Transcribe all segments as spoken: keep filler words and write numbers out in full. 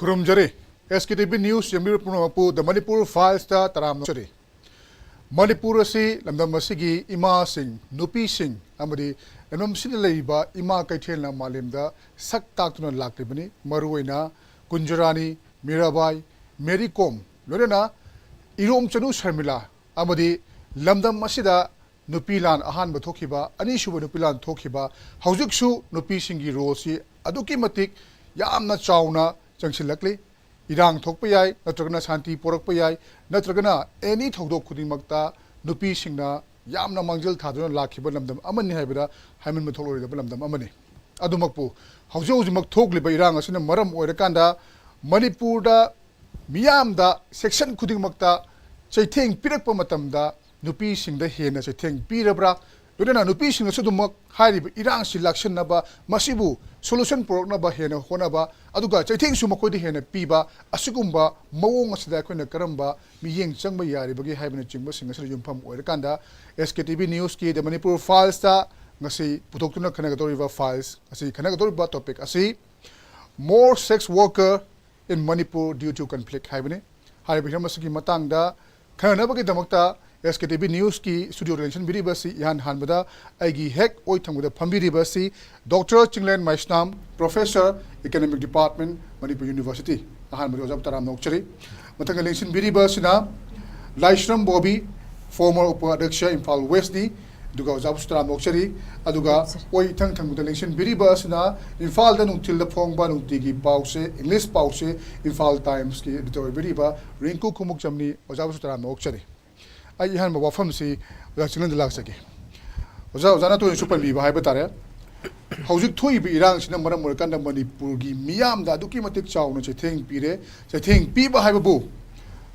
ꯈꯨꯔꯨꯝꯖꯔꯤ꯫ ꯑꯦꯁ ꯀꯦ T V news ꯌꯦꯡꯕꯤꯕ ꯄꯨꯝꯅꯃꯛꯄꯨ ꯗ ꯃꯅꯤꯄꯨꯔ ꯐꯥꯏꯜꯁꯇ ꯇꯔꯥꯝꯅ ꯑꯣꯛꯆꯔꯤ꯫ ꯃꯅꯤꯄꯨꯔ ꯑꯁꯤ ꯂꯝꯗꯝ ꯑꯁꯤꯒꯤ ꯏꯃꯥꯁꯤꯡ, ꯅꯨꯄꯤꯁꯤꯡ ꯑꯃꯗꯤ ꯂꯝꯗꯝꯁꯤꯗ ꯂꯩꯔꯤꯕ ꯏꯃꯥ ꯀꯩꯊꯦꯜꯅ ꯃꯥꯂꯦꯝꯗ ꯁꯛ ꯇꯥꯛꯇꯨꯅ ꯂꯥꯛꯂꯤꯕꯅꯤ꯫ ꯃꯔꯨꯑꯣꯏꯅ ꯀꯨꯟꯖꯔꯥꯅꯤ, ꯃꯤꯔꯥꯕꯥꯏ, ꯃꯦꯔꯤ ꯀꯣꯝ, ꯂꯣꯏꯅꯅ ꯏꯔꯣꯝ ꯆꯅꯨ ꯁꯔꯃꯤꯂꯥ ꯑꯃꯗꯤ ꯂꯝꯗꯝ ꯑꯁꯤꯗ ꯅꯨꯄꯤ ꯂꯥꯟ ꯑꯍꯥꯟꯕ ꯊꯣꯛꯈꯤꯕ, ꯑꯅꯤꯁꯨꯕ ꯅꯨꯄꯤ ꯂꯥꯟ ꯊꯣꯛꯈꯤꯕ, ꯍꯧꯖꯤꯛꯁꯨ ꯅꯨꯄꯤꯁꯤꯡꯒꯤ ꯔꯣꯜꯁꯤ ꯑꯗꯨꯛꯀꯤ ꯃꯇꯤꯛ ꯌꯥꯝꯅ ꯆꯥꯎꯅ ꯆꯪꯁꯤꯜꯂꯛꯂꯤ꯫ ꯏꯔꯥꯡ ꯊꯣꯛꯄ ꯌꯥꯏ, ꯅꯠꯇ꯭ꯔꯒꯅ ꯁꯥꯟꯇꯤ ꯄꯣꯔꯛꯄ ꯌꯥꯏ, ꯅꯠꯇ꯭ꯔꯒꯅ ꯑꯦꯅꯤ ꯊꯧꯗꯣꯛ ꯈꯨꯗꯤꯡꯃꯛꯇ ꯅꯨꯄꯤꯁꯤꯡꯅ ꯌꯥꯝꯅ ꯃꯥꯡꯖꯤꯜ ꯊꯥꯗꯨꯅ ꯂꯥꯛꯈꯤꯕ ꯂꯝꯗꯝ ꯑꯃꯅꯤ ꯍꯥꯏꯕꯗ ꯍꯥꯏꯃꯟꯕ ꯊꯣꯛꯂꯣꯏꯗꯕ ꯂꯝꯗꯝ ꯑꯃꯅꯤ꯫ ꯑꯗꯨꯃꯛꯄꯨ ꯍꯧꯖꯤꯛ ꯍꯧꯖꯤꯛꯃꯛ ꯊꯣꯛꯂꯤꯕ ꯏꯔꯥꯡ ꯑꯁꯤꯅ ꯃꯔꯝ ꯑꯣꯏꯔꯀꯥꯟꯗ ꯃꯅꯤꯄꯨꯔꯗ ꯃꯤꯌꯥꯝꯗ ꯁꯦꯛꯁꯟ ꯈꯨꯗꯤꯡꯃꯛꯇ ꯆꯩꯊꯦꯡ ꯄꯤꯔꯛꯄ ꯃꯇꯝꯗ ꯅꯨꯄꯤꯁꯤꯡꯗ ꯍꯦꯟꯅ ꯆꯩꯊꯦꯡ ꯄꯤꯔꯕ꯭ꯔꯥ? ꯂꯣꯏꯅꯅ ꯅꯨꯄꯤꯁꯤꯡꯅꯁꯨ ꯑꯗꯨꯃꯛ ꯍꯥꯏꯔꯤꯕ ꯏꯔꯥꯡꯁꯤ ꯂꯥꯛꯁꯤꯟꯅꯕ, ꯃꯁꯤꯕꯨ ꯁꯣꯂꯨꯁꯟ ꯄꯨꯔꯛꯅꯕ ꯍꯦꯟꯅ ꯍꯣꯠꯅꯕ, ꯑꯗꯨꯒ ꯆꯩꯊꯦꯡꯁꯨ ꯃꯈꯣꯏꯗ ꯍꯦꯟꯅ ꯄꯤꯕ, ꯑꯁꯤꯒꯨꯝꯕ ꯃꯑꯣꯡ ꯑꯁꯤꯗ ꯑꯩꯈꯣꯏꯅ ꯀꯔꯝꯕ ꯃꯤꯠꯌꯦꯡ ꯆꯪꯕ ꯌꯥꯔꯤꯕꯒꯦ ꯍꯥꯏꯕꯅꯆꯤꯡꯕꯁꯤꯡ ꯑꯁꯤꯗ ꯌꯨꯝꯐꯝ ꯑꯣꯏꯔꯀꯥꯟꯗ, ꯑꯦꯁ ꯀꯦ ꯇꯤ ꯚꯤ ꯅ꯭ꯌꯨꯁꯀꯤ ꯗ ꯃꯅꯤꯄꯨꯔ ꯐꯥꯏꯜꯁꯇ ꯉꯁꯤ ꯄꯨꯊꯣꯛꯇꯨꯅ ꯈꯟꯅꯒꯗꯧꯔꯤꯕ ꯐꯥꯏꯜꯁ ꯑꯁꯤ, ꯈꯟꯅꯒꯗꯧꯔꯤꯕ ꯇꯣꯄꯤꯛ ꯑꯁꯤ More sex worker in Manipur due to conflict ꯍꯥꯏꯕꯅꯤ꯫ ꯍꯥꯏꯔꯤꯕ ꯍꯤꯔꯝ ꯑꯁꯤꯒꯤ ꯃꯇꯥꯡꯗ ꯈꯟꯅꯅꯕꯒꯤꯗꯃꯛꯇ ꯑꯦꯁ ꯀꯦ ꯇꯤ ꯚꯤ ꯅ꯭ꯌꯨꯁꯀꯤ ꯁ꯭ꯇꯨꯗꯤꯑꯣꯗ ꯂꯦꯡꯁꯤꯟꯕꯤꯔꯤꯕ ꯑꯁꯤ ꯏꯍꯥꯟ ꯍꯥꯟꯕꯗ ꯑꯩꯒꯤ ꯍꯦꯛ ꯑꯣꯏ ꯊꯪꯕꯗ ꯐꯝꯕꯤꯔꯤꯕ ꯑꯁꯤ doctor Chinglen Meisnam, professor, economic department, Manipur university. ꯑꯍꯥꯟꯕꯗ ꯑꯣꯖꯥꯕꯨ ꯇꯔꯥꯝꯅ ꯑꯣꯛꯆꯔꯤ꯫ ꯃꯊꯪꯗ ꯂꯦꯡꯁꯤꯟꯕꯤꯔꯤꯕ ꯑꯁꯤꯅ ꯂꯥꯏꯁ꯭ꯔꯝ ꯕꯣꯕꯤ, ꯐꯣꯔꯃꯔ ꯎꯄ ꯑꯗ꯭ꯌꯛꯁ ꯏꯝꯐꯥꯜ ꯋꯦꯁ꯭ꯠꯅꯤ꯫ ꯑꯗꯨꯒ ꯑꯣꯖꯥꯕꯨꯁꯨ ꯇꯔꯥꯝꯅ ꯑꯣꯛꯆꯔꯤ꯫ ꯑꯗꯨꯒ ꯑꯣꯏ ꯏꯊꯪ ꯊꯪꯕꯗ ꯂꯦꯡꯁꯤꯟꯕꯤꯔꯤꯕ ꯑꯁꯤꯅ ꯏꯝꯐꯥꯜꯗ ꯅꯨꯡꯊꯤꯜꯗ ꯐꯣꯡꯕ ꯅꯨꯡꯇꯤꯒꯤ ꯄꯥꯎꯆꯦ, ꯏꯪꯂꯤꯁ ꯄꯥꯎꯆꯦ, ꯏꯝꯐꯥꯜ ꯇꯥꯏꯝꯁꯀꯤ ꯑꯦꯗꯤꯇꯔ ꯑꯣꯏꯕꯤꯔꯤꯕ ꯔꯤꯡꯀꯨ ꯈꯨꯃꯨꯛꯆꯝꯅꯤ꯫ ꯑꯣꯖꯥꯕꯨꯁꯨ ꯇꯔꯥꯝꯅ ꯑꯣꯛꯆꯔꯤ꯫ ꯑꯩ ꯑꯍꯥꯟꯕ ꯋꯥꯐꯝꯁꯤ ꯑꯣꯖꯥ ꯆꯤꯡꯂꯦꯟꯗ ꯂꯥꯛꯆꯒꯦ꯫ ꯑꯣꯖꯥ, ꯑꯣꯖꯥꯅ ꯇꯣꯏꯅꯁꯨ ꯄꯟꯕꯤꯕ ꯍꯥꯏꯕ ꯇꯥꯔꯦ꯫ ꯍꯧꯖꯤꯛ ꯊꯣꯛꯏꯕ ꯏꯔꯥꯡꯁꯤꯅ ꯃꯔꯝ ꯑꯣꯏꯔꯀꯥꯟꯗ ꯃꯅꯤꯄꯨꯔꯒꯤ ꯃꯤꯌꯥꯝꯗ ꯑꯗꯨꯛꯀꯤ ꯃꯇꯤꯛ ꯆꯥꯎꯅ ꯆꯩꯊꯦꯡ ꯄꯤꯔꯦ꯫ ꯆꯩꯊꯦꯡ ꯄꯤꯕ ꯍꯥꯏꯕꯕꯨ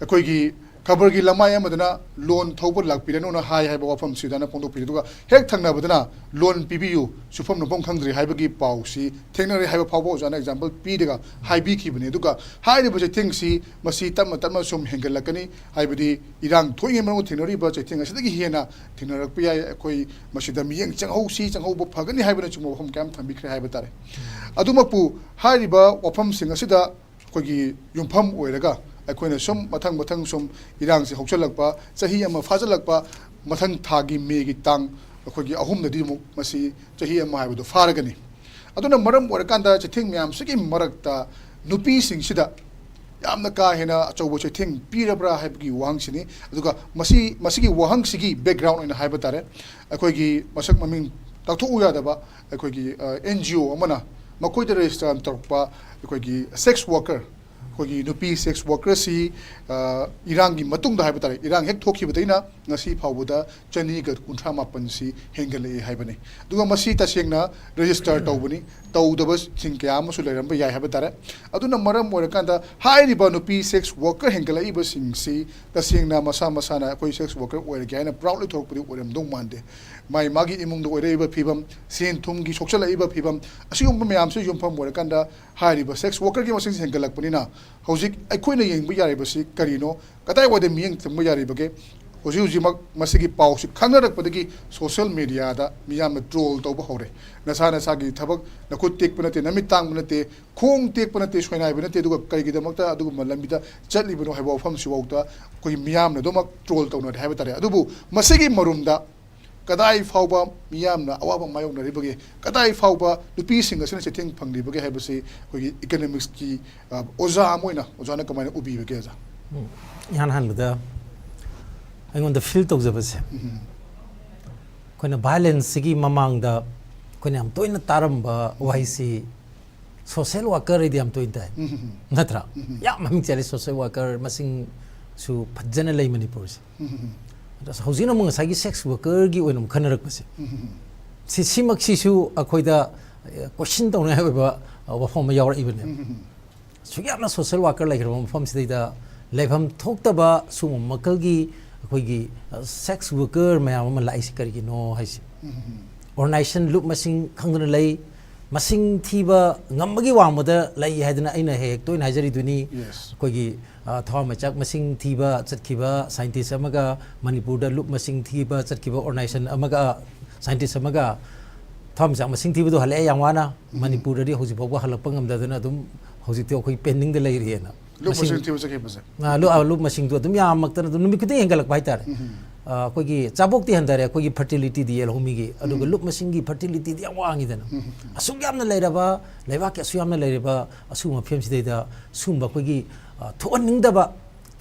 ꯑꯩꯈꯣꯏꯒꯤ ꯈꯕꯔꯒꯤ ꯂꯃꯥꯏ ꯑꯃꯗꯅ "ꯂꯣꯟ ꯊꯧꯕ ꯂꯥꯛꯄꯤꯔꯅꯨꯅ" ꯍꯥꯏ ꯍꯥꯏꯕ ꯋꯥꯐꯝꯁꯤꯗꯅ ꯐꯣꯡꯗꯣꯛꯄꯤꯔꯦ꯫ ꯑꯗꯨꯒ ꯍꯦꯛ ꯊꯪꯅꯕꯗꯅ "ꯂꯣꯟ ꯄꯤꯕꯤꯌꯨ, ꯁꯨꯐꯝ ꯅꯣꯝꯐꯝ ꯈꯪꯗ꯭ꯔꯦ" ꯍꯥꯏꯕꯒꯤ ꯄꯥꯎꯁꯤ ꯊꯦꯡꯅꯔꯦ ꯍꯥꯏꯕ ꯐꯥꯎꯕ ꯑꯣꯖꯥꯅ ꯑꯦꯛꯖꯥꯝꯄꯜ ꯄꯤꯔꯒ ꯍꯥꯏꯕꯤꯈꯤꯕꯅꯤ꯫ ꯑꯗꯨꯒ ꯍꯥꯏꯔꯤꯕ ꯆꯩꯊꯦꯡꯁꯤ ꯃꯁꯤ ꯇꯞꯅ ꯇꯞꯅ ꯁꯨꯝ ꯍꯦꯟꯒꯠꯂꯛꯀꯅꯤ, ꯍꯥꯏꯕꯗꯤ ꯏꯔꯥꯡ ꯊꯣꯛꯏꯉꯩ ꯃꯅꯨꯡꯗ ꯊꯦꯡꯅꯔꯤꯕ ꯆꯩꯊꯦꯡ ꯑꯁꯤꯗꯒꯤ ꯍꯦꯟꯅ ꯊꯦꯡꯅꯔꯛꯄ ꯌꯥꯏ꯫ ꯑꯩꯈꯣꯏ ꯃꯁꯤꯗ ꯃꯤꯠꯌꯦꯡ ꯆꯪꯍꯧꯁꯤ, ꯆꯪꯍꯧꯕ ꯐꯒꯅꯤ ꯍꯥꯏꯕꯅꯆꯤꯡꯕ ꯋꯥꯐꯝ ꯀꯌꯥ ꯑꯃ ꯊꯝꯕꯤꯈ꯭ꯔꯦ ꯍꯥꯏꯕ ꯇꯥꯔꯦ꯫ ꯑꯗꯨꯃꯛꯄꯨ ꯍꯥꯏꯔꯤꯕ ꯋꯥꯐꯝꯁꯤꯡ ꯑꯁꯤꯗ ꯑꯩꯈꯣꯏꯒꯤ ꯌꯨꯝꯐꯝ ꯑꯣꯏꯔꯒ ꯑꯩꯈꯣꯏꯅ ꯁꯨꯝ ꯃꯊꯪ ꯃꯊꯪ ꯁꯨꯝ ꯏꯔꯥꯡꯁꯤ ꯍꯧꯁꯜꯂꯛꯄ, ꯆꯍꯤ ꯑꯃ ꯐꯥꯖꯜꯂꯛꯄ, ꯃꯊꯪ ꯊꯥꯒꯤ ꯃꯦꯒꯤ ꯇꯥꯡ ꯑꯩꯈꯣꯏꯒꯤ ꯑꯍꯨꯝꯗꯗꯤ ꯑꯃꯨꯛ ꯃꯁꯤ ꯆꯍꯤ ꯑꯃ ꯍꯥꯏꯕꯗꯣ ꯐꯥꯔꯒꯅꯤ꯫ ꯑꯗꯨꯅ ꯃꯔꯝ ꯑꯣꯏꯔꯀꯥꯟꯗ ꯆꯩꯊꯦꯡ ꯃꯌꯥꯝꯁꯤꯒꯤ ꯃꯔꯛꯇ ꯅꯨꯄꯤꯁꯤꯡꯁꯤꯗ ꯌꯥꯝꯅ ꯀꯥ ꯍꯦꯟꯅ ꯑꯆꯧꯕ ꯆꯩꯊꯦꯡ ꯄꯤꯔꯕ꯭ꯔꯥ ꯍꯥꯏꯕꯒꯤ ꯋꯥꯍꯪꯁꯤꯅꯤ꯫ ꯑꯗꯨꯒ ꯃꯁꯤ, ꯃꯁꯤꯒꯤ ꯋꯥꯍꯪꯁꯤꯒꯤ background ꯑꯣꯏꯅ ꯍꯥꯏꯕ ꯇꯥꯔꯦ, ꯑꯩꯈꯣꯏꯒꯤ ꯃꯁꯛ ꯃꯃꯤꯡ ꯇꯥꯛꯊꯣꯛꯎ ꯌꯥꯗꯕ ꯑꯩꯈꯣꯏꯒꯤ, ꯑ, NGO ꯑꯃꯅ ꯃꯈꯣꯏꯗ register ꯇꯧꯔꯛꯄ ꯑꯩꯈꯣꯏꯒꯤ sex worker, ꯑꯩꯈꯣꯏꯒꯤ ꯅꯨꯄꯤ sex workerꯁꯤ, ꯑ, ꯏꯔꯥꯡꯒꯤ ꯃꯇꯨꯡꯗ ꯍꯥꯏꯕ ꯇꯥꯔꯦ, ꯏꯔꯥꯡ ꯍꯦꯛ ꯊꯣꯛꯈꯤꯕꯗꯩꯅ ꯉꯁꯤ ꯐꯥꯎꯕꯗ ꯆꯅꯤꯒ ꯀꯨꯟꯊ꯭ꯔꯥ ꯃꯥꯄꯟꯁꯤ ꯍꯦꯟꯒꯠꯂꯛꯑꯦ ꯍꯥꯏꯕꯅꯤ꯫ ꯑꯗꯨꯒ ꯃꯁꯤ ꯇꯁꯦꯡꯅ register ꯇꯧꯕꯅꯤ, ꯇꯧꯗꯕꯁꯤꯡ ꯀꯌꯥ ꯑꯃꯁꯨ ꯂꯩꯔꯝꯕ ꯌꯥꯏ ꯍꯥꯏꯕ ꯇꯥꯔꯦ꯫ ꯑꯗꯨꯅ ꯃꯔꯝ ꯑꯣꯏꯔꯀꯥꯟꯗ ꯍꯥꯏꯔꯤꯕ ꯅꯨꯄꯤ sex worker ꯍꯦꯟꯒꯠꯂꯛꯏꯕꯁꯤꯡꯁꯤ ꯇꯁꯦꯡꯅ ꯃꯁꯥ ꯃꯁꯥꯅ ꯑꯩꯈꯣꯏ sex worker ꯑꯣꯏꯔꯒꯦ ꯍꯥꯏꯅ proudly ꯊꯣꯛꯂꯛꯄꯗꯤ ꯑꯣꯏꯔꯝꯗꯧ ꯃꯥꯟꯗꯦ꯫ ꯃꯥꯏ ꯃꯥꯒꯤ ꯏꯃꯨꯡꯗ ꯑꯣꯏꯔꯛꯏꯕ ꯐꯤꯕꯝ, ꯁꯦꯟ ꯊꯨꯝꯒꯤ ꯁꯣꯛꯆꯜꯂꯛꯏꯕ ꯐꯤꯕꯝ, ꯑꯁꯤꯒꯨꯝꯕ ꯃꯌꯥꯝꯁꯤ ꯌꯨꯝꯐꯝ ꯑꯣꯏꯔꯀꯥꯟꯗ ꯍꯥꯏꯔꯤꯕ sex workerꯒꯤ ꯃꯁꯤꯡ ꯍꯦꯟꯒꯠꯂꯛꯄꯅꯤꯅ ꯍꯧꯖꯤꯛ ꯑꯩꯈꯣꯏꯅ ꯌꯦꯡꯕ ꯌꯥꯔꯤꯕꯁꯤ ꯀꯔꯤꯅꯣ? ꯀꯗꯥꯏꯋꯥꯏꯗ ꯃꯤꯠꯌꯦꯡ ꯆꯪꯕ ꯌꯥꯔꯤꯕꯒꯦ? ꯍꯧꯖꯤꯛ ꯍꯧꯖꯤꯛꯃꯛ ꯃꯁꯤꯒꯤ ꯄꯥꯎꯁꯤ ꯈꯪꯅꯔꯛꯄꯗꯒꯤ social mediaꯗ ꯃꯤꯌꯥꯝꯅ troll ꯇꯧꯕ ꯍꯧꯔꯦ꯫ "ꯅꯁꯥ ꯅꯁꯥꯒꯤ ꯊꯕꯛ, ꯅꯈꯨꯠ ꯇꯦꯛꯄ ꯅꯠꯇꯦ, ꯅꯃꯤꯠ ꯇꯥꯡꯕ ꯅꯠꯇꯦ, ꯈꯣꯡ ꯇꯦꯛꯄ ꯅꯠꯇꯦ, ꯁꯣꯏꯅꯥꯏꯕ ꯅꯠꯇꯦ, ꯑꯗꯨꯒ ꯀꯔꯤꯒꯤꯗꯃꯛꯇ ꯑꯗꯨꯒꯨꯝꯕ ꯂꯝꯕꯤꯗ ꯆꯠꯂꯤꯕꯅꯣ?" ꯍꯥꯏꯕ ꯋꯥꯐꯝꯁꯤꯐꯥꯎꯗ ꯑꯩꯈꯣꯏꯒꯤ ꯃꯤꯌꯥꯝꯅ ꯑꯗꯨꯃꯛ troll ꯇꯧꯅꯔꯦ ꯍꯥꯏꯕ ꯇꯥꯔꯦ꯫ ꯑꯗꯨꯕꯨ ꯃꯁꯤꯒꯤ ꯃꯔꯨꯝꯗ ꯀꯗꯥꯏ ꯐꯥꯎꯕ ꯃꯤꯌꯥꯝꯅ ꯑꯋꯥꯕ ꯃꯥꯌꯣꯛꯅꯔꯤꯕꯒꯦ, ꯀꯗꯥꯏ ꯐꯥꯎꯕ ꯅꯨꯄꯤꯁꯤꯡ ꯑꯁꯤꯅ ꯆꯩꯊꯦꯡ ꯐꯪꯂꯤꯕꯒꯦ ꯍꯥꯏꯕꯁꯤ ꯑꯩꯈꯣꯏꯒꯤ economicsꯀꯤ, ꯑ, ꯑꯣꯖꯥ ꯑꯃ ꯑꯣꯏꯅ ꯑꯣꯖꯥꯅ ꯀꯃꯥꯏꯅ ꯎꯕꯤꯕꯒꯦ, ꯑꯣꯖꯥ? ꯎꯝ, ꯏꯍꯥꯟ ꯍꯥꯟꯕꯗ ꯑꯩꯉꯣꯟꯗ feel ꯇꯧꯖꯕꯁꯦ, ꯎꯝ꯫ ꯑꯩꯈꯣꯏꯅ violenceꯁꯤꯒꯤ ꯃꯃꯥꯡꯗ ꯑꯩꯈꯣꯏꯅ ꯌꯥꯝ ꯇꯣꯏꯅ ꯇꯥꯔꯝꯕ ꯋꯥꯍꯩꯁꯤ social worker ꯍꯥꯏꯗꯤ ꯌꯥꯝ ꯇꯣꯏꯅ ꯇꯥꯏ꯫ ꯎꯝ꯫ ꯅꯠꯇ꯭ꯔꯥ? ꯎꯝ꯫ ꯌꯥꯝ ꯃꯃꯤꯡ ꯆꯠꯂꯤ social worker, ꯃꯁꯤꯡꯁꯨ ꯐꯖꯅ ꯂꯩ ꯃꯅꯤꯄꯨꯔꯁꯦ꯫ ꯎꯝ꯫ ꯑꯗꯣ ꯍꯧꯖꯤꯛꯅ ꯑꯃꯨꯛ ꯉꯁꯥꯏꯒꯤ sex workerꯒꯤ ꯑꯣꯏꯅ ꯑꯃꯨꯛ ꯈꯟꯅꯔꯛꯄꯁꯦ꯫ ꯎꯝ꯫ ꯁꯤ, ꯁꯤꯃꯛꯁꯤꯁꯨ ꯑꯩꯈꯣꯏꯗ, ꯑ, question ꯇꯧꯅꯤꯡꯉꯥꯏ ꯑꯣꯏꯕ, ꯑ, ꯋꯥꯐꯝ ꯑꯃ ꯌꯥꯎꯔꯛꯏꯕꯅꯦꯕ꯫ ꯎꯝ꯫ ꯁꯨꯛ ꯌꯥꯝꯅ social worker ꯂꯩꯈ꯭ꯔꯕ ꯃꯐꯝꯁꯤꯗꯩꯗ ꯂꯩꯐꯝ ꯊꯣꯛꯇꯕ ꯁꯤꯒꯨꯝꯕ ꯃꯈꯜꯒꯤ ꯑꯩꯈꯣꯏꯒꯤ, ꯑ, sex worker ꯃꯌꯥꯝ ꯑꯃ ꯂꯥꯛꯏꯁꯤ ꯀꯔꯤꯒꯤꯅꯣ ꯍꯥꯏꯁꯦ꯫ ꯎꯝ꯫ Organization ꯂꯨꯞ ꯃꯁꯤꯡ ꯈꯪꯗꯅ ꯂꯩ, ꯃꯁꯤꯡ ꯊꯤꯕ ꯉꯝꯕꯒꯤ ꯋꯥꯡꯃꯗ ꯂꯩ ꯍꯥꯏꯗꯅ ꯑꯩꯅ ꯍꯦꯛ ꯍꯦꯛ ꯇꯣꯏꯅ ꯍꯥꯏꯖꯔꯤꯗꯨꯅꯤ꯫ Yes꯫ ꯑꯩꯈꯣꯏꯒꯤ, ꯑ, ꯊꯋꯥꯟꯃꯤꯆꯥꯛ ꯃꯁꯤꯡ ꯊꯤꯕ ꯆꯠꯈꯤꯕ scientist ꯑꯃꯒ, ꯃꯅꯤꯄꯨꯔꯗ ꯂꯨꯞ ꯃꯁꯤꯡ ꯊꯤꯕ ꯆꯠꯈꯤꯕ organization ꯑꯃꯒ, scientist ꯑꯃꯒ, ꯊꯋꯥꯟꯃꯤꯆꯥꯛ ꯃꯁꯤꯡ ꯊꯤꯕꯗꯣ ꯍꯜꯂꯛꯑꯦ ꯌꯥꯝ ꯋꯥꯅ꯫ ꯃꯅꯤꯄꯨꯔꯗꯗꯤ ꯍꯧꯖꯤꯛ ꯐꯥꯎꯕ ꯍꯜꯂꯛꯄ ꯉꯝꯗꯗꯅ ꯑꯗꯨꯝ ꯍꯧꯖꯤꯛꯇꯤ ꯑꯩꯈꯣꯏ pending ꯗ ꯂꯩꯔꯤꯑꯅ꯫ ꯂꯨꯞ ꯃꯁꯤꯡ ꯃꯁꯤꯡ ꯊꯤꯕ ꯆꯠꯈꯤꯕꯁꯦ꯫ ꯑ, ꯂꯨꯞ, ꯑ, ꯂꯨꯞ ꯃꯁꯤꯡꯗꯣ ꯑꯗꯨꯝ ꯌꯥꯝꯃꯛꯇꯅ ꯑꯗꯨꯝ ꯅꯨꯃꯤꯠ ꯈꯨꯗꯤꯡ ꯍꯦꯟꯒꯠꯂꯛꯄ ꯍꯥꯏꯇꯥꯔꯦ꯫ ꯑ, ꯑꯩꯈꯣꯏꯒꯤ ꯆꯥꯕꯣꯛꯇꯤ ꯍꯟꯊꯔꯦ, ꯑꯩꯈꯣꯏꯒꯤ fertility ꯗꯤ ꯌꯦꯜꯍꯧꯃꯤꯒꯤ, ꯑꯗꯨꯒ ꯂꯨꯞ ꯃꯁꯤꯡꯒꯤ fertility ꯗꯤ ꯌꯥꯝ ꯋꯥꯡꯉꯤꯗꯅ꯫ ꯑꯁꯨꯛ ꯌꯥꯝꯅ ꯂꯩꯔꯕ, ꯂꯩꯕꯥꯛꯀꯤ ꯑꯁꯨꯛ ꯌꯥꯝꯅ ꯂꯩꯔꯕ ꯑꯁꯤꯒꯨꯝꯕ ꯐꯤꯕꯝꯁꯤꯗꯩꯗ ꯁꯤꯒꯨꯝꯕ ꯑꯩꯈꯣꯏꯒꯤ, ꯑ, ꯊꯣꯛꯍꯟꯅꯤꯡꯗꯕ,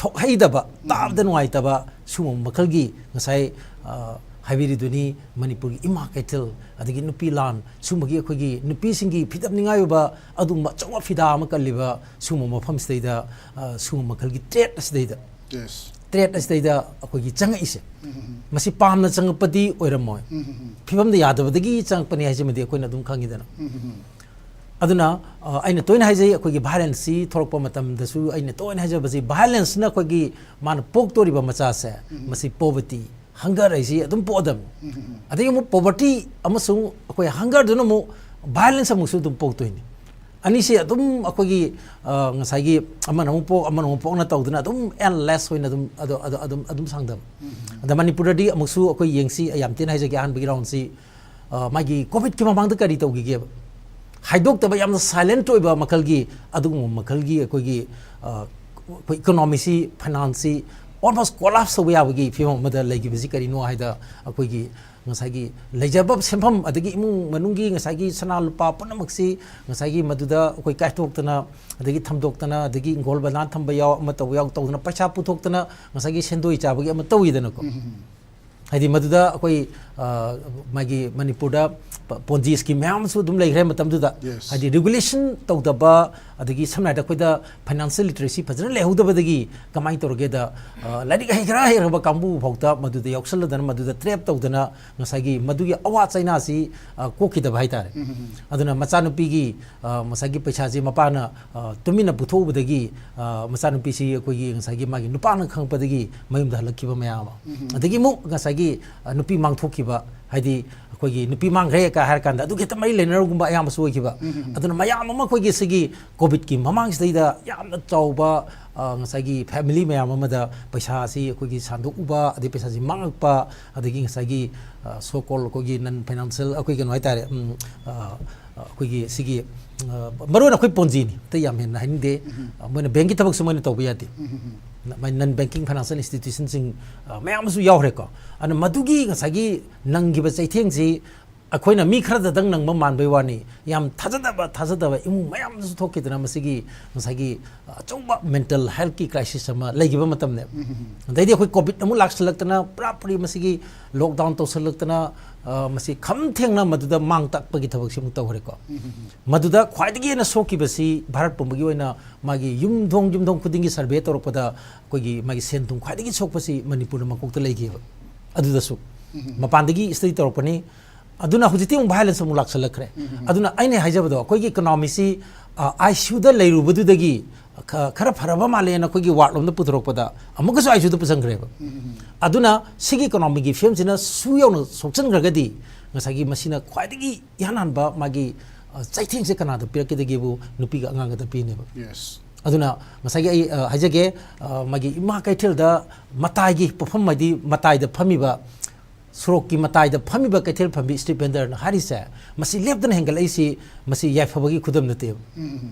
ꯊꯣꯛꯍꯩꯗꯕ, ꯇꯥꯕꯗ ꯅꯨꯡꯉꯥꯏꯇꯕ ꯁꯤꯒꯨꯝꯕ ꯃꯈꯜꯒꯤ ꯉꯁꯥꯏ, ꯑ, ꯍꯥꯏꯕꯤꯔꯤꯗꯨꯅꯤ, ꯃꯅꯤꯄꯨꯔꯒꯤ ꯏꯃꯥ ꯀꯩꯊꯦꯜ, ꯑꯗꯒꯤ ꯅꯨꯄꯤ ꯂꯥꯟ, ꯁꯤꯒꯨꯝꯕꯒꯤ ꯑꯩꯈꯣꯏꯒꯤ ꯅꯨꯄꯤꯁꯤꯡꯒꯤ ꯐꯤꯗꯝ ꯅꯤꯡꯉꯥꯏ ꯑꯣꯏꯕ ꯑꯗꯨꯒꯨꯝꯕ ꯑꯆꯧꯕ ꯐꯤꯗꯥ ꯑꯃ ꯀꯜꯂꯤꯕ ꯁꯤꯒꯨꯝꯕ ꯃꯐꯝꯁꯤꯗꯩꯗ, ꯑ, ꯁꯤꯒꯨꯝꯕ ꯃꯈꯜꯒꯤ trade ꯑꯁꯤꯗꯩꯗ, Yes. trade ꯑꯁꯤꯗꯩꯗ ꯑꯩꯈꯣꯏꯒꯤ ꯆꯪꯉꯛꯏꯁꯦ, ꯃꯁꯤ ꯄꯥꯝꯅ ꯆꯪꯉꯛꯄꯗꯤ ꯑꯣꯏꯔꯝꯃꯣꯏ꯫ ꯐꯤꯕꯝꯗ ꯌꯥꯗꯕꯗꯒꯤ ꯆꯪꯉꯛꯄꯅꯤ ꯍꯥꯏꯁꯤꯃꯗꯤ ꯑꯩꯈꯣꯏꯅ ꯑꯗꯨꯝ ꯈꯪꯉꯤꯗꯅ꯫ ꯑꯗꯨꯅ, ꯑ, ꯑꯩꯅ ꯇꯣꯏꯅ ꯍꯥꯏꯖꯩ, ꯑꯩꯈꯣꯏꯒꯤ violence ꯁꯤ ꯊꯣꯛꯂꯛꯄ ꯃꯇꯝꯗꯁꯨ ꯑꯩꯅ ꯇꯣꯏꯅ ꯍꯥꯏꯖꯕꯁꯤ, violence ꯅ ꯑꯩꯈꯣꯏꯒꯤ ꯃꯥꯅ ꯄꯣꯛꯇꯣꯔꯤꯕ ꯃꯆꯥꯁꯦ, ꯃꯁꯤ poverty, hunger ꯍꯥꯏꯁꯤ ꯑꯗꯨꯝ ꯄꯣꯛꯑꯗꯕꯅꯤ꯫ ꯑꯗꯒꯤ ꯑꯃꯨꯛ poverty ꯑꯃꯁꯨꯡ ꯑꯩꯈꯣꯏ hunger ꯗꯨꯅ ꯑꯃꯨꯛ violence ꯑꯃꯨꯛꯁꯨ ꯑꯗꯨꯝ ꯄꯣꯛꯇꯣꯏꯅꯤ꯫ ꯑꯅꯤꯁꯦ ꯑꯗꯨꯝ ꯑꯩꯈꯣꯏꯒꯤ, ꯑ, ꯉꯁꯥꯏꯒꯤ ꯑꯃꯅ ꯑꯃꯨꯛ ꯄꯣꯛ, ꯑꯃꯅ ꯑꯃꯨꯛ ꯄꯣꯛꯅ ꯇꯧꯗꯅ ꯑꯗꯨꯝ endless ꯑꯣꯏꯅ ꯑꯗꯨꯝ, ꯑꯗꯨ, ꯑꯗꯨ, ꯑꯗꯨꯝ, ꯑꯗꯨꯝ ꯁꯥꯡꯗꯕ꯫ ꯑꯗ ꯃꯅꯤꯄꯨꯔꯗꯗꯤ ꯑꯃꯨꯛꯁꯨ ꯑꯩꯈꯣꯏ ꯌꯦꯡꯁꯤ, ꯑꯩ ꯌꯥꯝ ꯇꯦꯟꯅ ꯍꯥꯏꯖꯒꯦ, ꯑꯍꯥꯟꯕꯒꯤ round ꯁꯤ, ꯑ, ꯃꯥꯒꯤ COVID ꯀꯤ ꯃꯃꯥꯡꯗ ꯀꯔꯤ ꯇꯧꯈꯤꯒꯦꯕ? ꯍꯥꯏꯗꯣꯛꯇꯕ, ꯌꯥꯝꯅ silent ꯑꯣꯏꯕ ꯃꯈꯜꯒꯤ, ꯑꯗꯨꯒꯨꯝꯕ ꯃꯈꯜꯒꯤ ꯑꯩꯈꯣꯏꯒꯤ, ꯑ, ꯑꯩꯈꯣꯏ economy ꯁꯤ, finance ꯁꯤ almost collapse ꯇꯧꯕ ꯌꯥꯕꯒꯤ ꯐꯤꯕꯝ ꯑꯃꯗ ꯂꯩꯈꯤꯕꯁꯤ ꯀꯔꯤꯅꯣ ꯍꯥꯏꯗ, ꯑꯩꯈꯣꯏꯒꯤ ꯉꯁꯥꯏꯒꯤ ꯂꯩꯖꯕ ꯁꯦꯟꯐꯝ, ꯑꯗꯒꯤ ꯏꯃꯨꯡ ꯃꯅꯨꯡꯒꯤ ꯉꯁꯥꯏꯒꯤ ꯁꯅꯥ ꯂꯨꯄꯥ ꯄꯨꯝꯅꯃꯛꯁꯤ ꯉꯁꯥꯏꯒꯤ ꯃꯗꯨꯗ ꯑꯩꯈꯣꯏ ꯀꯥꯏꯊꯣꯛꯇꯅ, ꯑꯗꯒꯤ ꯊꯝꯗꯣꯛꯇꯅ, ꯑꯗꯒꯤ ꯒꯣꯜ ꯕꯅꯥꯟ ꯊꯝꯕ ꯌꯥꯎ, ꯑꯃ ꯇꯧꯕ ꯌꯥꯎ ꯇꯧꯗꯅ, ꯄꯩꯁꯥ ꯄꯨꯊꯣꯛꯇꯅ ꯉꯁꯥꯏꯒꯤ ꯁꯦꯟꯗꯣꯏ ꯆꯥꯕꯒꯤ ꯑꯃ ꯇꯧꯋꯤꯗꯅꯀꯣ꯫ ꯍꯥꯏꯗꯤ ꯃꯗꯨꯗ ꯑꯩꯈꯣꯏ, ꯑ, ꯃꯥꯒꯤ ꯃꯅꯤꯄꯨꯔꯗ ꯄ-, Ponzi scheme ꯃꯌꯥꯝ ꯑꯃꯁꯨ ꯑꯗꯨꯝ ꯂꯩꯈ꯭ꯔꯦ ꯃꯇꯝꯗꯨꯗ꯫ Yes. ꯍꯥꯏꯗꯤ regulation ꯇꯧꯗꯕ, ꯑꯗꯒꯤ ꯁꯝꯅ ꯍꯥꯏꯔꯕꯗ ꯑꯩꯈꯣꯏꯗ financial literacy ꯐꯖꯅ ꯂꯩꯍꯧꯗꯕꯗꯒꯤ ꯀꯃꯥꯏꯅ ꯇꯧꯔꯒꯦꯗ, ꯑ, ꯂꯥꯏꯔꯤꯛ ꯍꯩꯈ꯭ꯔ ꯍꯩꯈ꯭ꯔꯕ ꯀꯥꯡꯕꯨ ꯐꯥꯎꯗ ꯃꯗꯨꯗ ꯌꯥꯎꯁꯜꯂꯗꯅ, ꯃꯗꯨꯗ trap ꯇꯧꯗꯅ ꯉꯁꯥꯏꯒꯤ ꯃꯗꯨꯒꯤ ꯑꯋꯥ ꯆꯩꯅꯥꯁꯤ, ꯑ, ꯀꯣꯛꯈꯤꯗꯕ ꯍꯥꯏꯇꯥꯔꯦ꯫ ꯑꯗꯨꯅ ꯃꯆꯥꯅꯨꯄꯤꯒꯤ, ꯑ, ꯉꯁꯥꯏꯒꯤ ꯄꯩꯁꯥꯁꯤ ꯃꯄꯥꯅ, ꯑ, ꯇꯨꯃꯤꯟꯅ ꯄꯨꯊꯣꯛꯎꯕꯗꯒꯤ, ꯑ, ꯃꯆꯥꯅꯨꯄꯤꯁꯤ ꯑꯩꯈꯣꯏꯒꯤ ꯉꯁꯥꯏꯒꯤ ꯃꯥꯒꯤ ꯅꯨꯄꯥꯅ ꯈꯪꯉꯛꯄꯗꯒꯤ ꯃꯌꯨꯝꯗ ꯍꯜꯂꯛꯈꯤꯕ ꯃꯌꯥꯝ ꯑꯃ꯫ ꯑꯗꯒꯤ ꯑꯃꯨꯛ ꯉꯁꯥꯏꯒꯤ ꯑ, ꯅꯨꯄꯤ ꯃꯥꯡꯊꯣꯛꯈꯤꯕ, ꯍꯥꯏꯗꯤ ꯑꯩꯈꯣꯏꯒꯤ ꯅꯨꯄꯤ ꯃꯥꯡꯈ꯭ꯔꯦ ꯀ ꯍꯥꯏꯔ ꯀꯥꯟꯗ ꯑꯗꯨꯒꯤ ꯍꯦꯛꯇ ꯃꯔꯤ ꯂꯩꯅꯔꯒꯨꯝꯕ ꯑꯌꯥꯝꯕꯁꯨ ꯑꯣꯏꯈꯤꯕ꯫ ꯑꯗꯨꯅ ꯃꯌꯥꯝ ꯑꯃ ꯑꯩꯈꯣꯏꯒꯤ ꯁꯤꯒꯤ ꯀꯣꯚꯤꯗꯀꯤ ꯃꯃꯥꯡꯁꯤꯗꯩꯗ ꯌꯥꯝꯅ ꯆꯥꯎꯕ, ꯑ, ꯉꯁꯥꯏꯒꯤ ꯐꯦꯃꯤꯂꯤ ꯃꯌꯥꯝ ꯑꯃꯗ ꯄꯩꯁꯥꯁꯤ ꯑꯩꯈꯣꯏꯒꯤ ꯁꯟꯗꯣꯛꯎꯕ, ꯑꯗꯩ ꯄꯩꯁꯥꯁꯤ ꯃꯥꯡꯉꯛꯄ, ꯑꯗꯒꯤ ꯉꯁꯥꯏꯒꯤ, ꯑ, so called ꯑꯩꯈꯣꯏꯒꯤ non financial, ꯑꯩꯈꯣꯏ ꯀꯩꯅꯣ ꯍꯥꯏꯇꯥꯔꯦ, ꯎꯝ, ꯑ, ꯑ, ꯑꯩꯈꯣꯏꯒꯤ ꯁꯤꯒꯤ, ꯑ, ꯃꯔꯨꯑꯣꯏꯅ ꯑꯩꯈꯣꯏ ꯄꯣꯟꯖꯤꯅꯤ, ꯑꯇꯩ ꯌꯥꯝ ꯍꯦꯟꯅ ꯍꯥꯏꯅꯤꯡꯗꯦ꯫ ꯑ, ꯃꯣꯏꯅ ꯕꯦꯡꯀꯤ ꯊꯕꯛꯁꯨ ꯃꯣꯏꯅ ꯇꯧꯕ ꯌꯥꯗꯦ꯫ ꯃꯥꯏ non banking financial institutionꯁꯤꯡ, ꯑ, ꯃꯌꯥꯝ ꯑꯃꯁꯨ ꯌꯥꯎꯈ꯭ꯔꯦꯀꯣ꯫ ꯑꯗꯨꯅ ꯃꯗꯨꯒꯤ ꯉꯁꯥꯏꯒꯤ ꯅꯪꯈꯤꯕ ꯆꯩꯊꯦꯡꯁꯤ ꯑꯩꯈꯣꯏꯅ ꯃꯤ ꯈꯔꯗꯗꯪ ꯅꯪꯕ ꯃꯥꯟꯕꯩ ꯋꯥꯅꯤ, ꯌꯥꯝ ꯊꯥꯖꯗꯕ, ꯊꯥꯖꯗꯕ ꯏꯃꯨꯡ ꯃꯌꯥꯝꯗꯁꯨ ꯊꯣꯛꯈꯤꯗꯅ ꯃꯁꯤꯒꯤ ꯉꯁꯥꯏꯒꯤ, ꯑ, ꯑꯆꯧꯕ mental healthꯀꯤ crisis ꯑꯃ ꯂꯩꯈꯤꯕ ꯃꯇꯝꯅꯦꯕ꯫ ꯑꯗꯩꯗꯤ ꯑꯩꯈꯣꯏ ꯀꯣꯚꯤꯗ ꯑꯃꯨꯛ ꯂꯥꯛꯁꯜꯂꯛꯇꯅ ꯄꯨꯔꯥ ꯄꯨꯔꯤ ꯃꯁꯤꯒꯤ lockdown ꯇꯧꯁꯜꯂꯛꯇꯅ, ꯑ, ꯃꯁꯤ ꯈꯝ ꯊꯦꯡꯅ ꯃꯗꯨꯗ ꯃꯥꯡ ꯇꯥꯛꯄꯒꯤ ꯊꯕꯛꯁꯤ ꯑꯃꯨꯛ ꯇꯧꯈ꯭ꯔꯦꯀꯣ꯫ ꯃꯗꯨꯗ ꯈ꯭ꯋꯥꯏꯗꯒꯤ ꯍꯦꯟꯅ ꯁꯣꯛꯈꯤꯕꯁꯤ ꯚꯥꯔꯠ ꯄꯨꯝꯕꯒꯤ ꯑꯣꯏꯅ ꯃꯥꯒꯤ ꯌꯨꯝꯊꯣꯡ, ꯌꯨꯝꯊꯣꯡ ꯈꯨꯗꯤꯡꯒꯤ survey ꯇꯧꯔꯛꯄꯗ ꯑꯩꯈꯣꯏꯒꯤ ꯃꯥꯒꯤ ꯁꯦꯟ ꯊꯨꯝ ꯈ꯭ꯋꯥꯏꯗꯒꯤ ꯁꯣꯛꯄꯁꯤ ꯃꯅꯤꯄꯨꯔꯗ ꯃꯀꯣꯛꯇ ꯂꯩꯈꯤꯑꯕ꯫ ꯑꯗꯨꯗꯁꯨ ꯃꯄꯥꯟꯗꯒꯤ study ꯇꯧꯔꯛꯄꯅꯤ꯫ ꯑꯗꯨꯅ ꯍꯧꯖꯤꯛꯇꯤ ꯑꯃꯨꯛ violence ꯑꯃꯨꯛ ꯂꯥꯛꯁꯜꯂꯛꯈ꯭ꯔꯦ꯫ ꯑꯗꯨꯅ ꯑꯩꯅ ꯍꯥꯏꯖꯕꯗꯣ, ꯑꯩꯈꯣꯏꯒꯤ economyꯁꯤ, ꯑ, ICUꯗ ꯂꯩꯔꯨꯕꯗꯨꯗꯒꯤ ꯈ-, ꯈꯔ ꯐꯔꯕ ꯃꯥꯜꯂꯦꯅ ꯑꯩꯈꯣꯏꯒꯤ ward ꯂꯣꯝꯗ ꯄꯨꯊꯣꯔꯛꯄꯗ ꯑꯃꯨꯛꯀꯁꯨ ICUꯗ ꯄꯨꯁꯟꯈ꯭ꯔꯦꯕ꯫ ꯑꯗꯨꯅ ꯁꯤꯒꯤ economyꯒꯤ ꯐꯤꯕꯝꯁꯤꯅ ꯁꯨ ꯌꯧꯅ ꯁꯣꯛꯆꯟꯈ꯭ꯔꯒꯗꯤ ꯉꯁꯥꯏꯒꯤ ꯃꯁꯤꯅ ꯈ꯭ꯋꯥꯏꯗꯒꯤ ꯏꯍꯥꯟ ꯍꯥꯟꯕ ꯃꯥꯒꯤ, ꯑ, ꯆꯩꯊꯦꯡꯁꯦ ꯀꯅꯥꯗ ꯄꯤꯔꯛꯀꯗꯒꯦꯕꯨ ꯅꯨꯄꯤꯒ ꯑꯉꯥꯡꯒꯗ ꯄꯤꯅꯦꯕ꯫ Yes. ꯑꯗꯨꯅ ꯉꯁꯥꯏꯒꯤ ꯑꯩ, ꯑ, ꯍꯥꯏꯖꯒꯦ, ꯑ, ꯃꯥꯒꯤ ꯏꯃꯥ ꯀꯩꯊꯦꯜꯗ ꯃꯇꯥꯏꯒꯤ ꯄꯣꯠꯐꯝ, ꯍꯥꯏꯗꯤ ꯃꯇꯥꯏꯗ ꯐꯝꯃꯤꯕ, ꯁꯣꯔꯣꯛꯀꯤ ꯃꯇꯥꯏꯗ ꯐꯝꯃꯤꯕ ꯀꯩꯊꯦꯜ ꯐꯝꯕꯤ street vendorꯅ ꯍꯥꯏꯔꯤꯁꯦ, ꯃꯁꯤ ꯂꯦꯞꯇꯅ ꯍꯦꯟꯒꯠꯂꯛꯏꯁꯤ, ꯃꯁꯤ ꯌꯥꯏꯐꯕꯒꯤ ꯈꯨꯗꯝ ꯅꯠꯇꯦꯕ꯫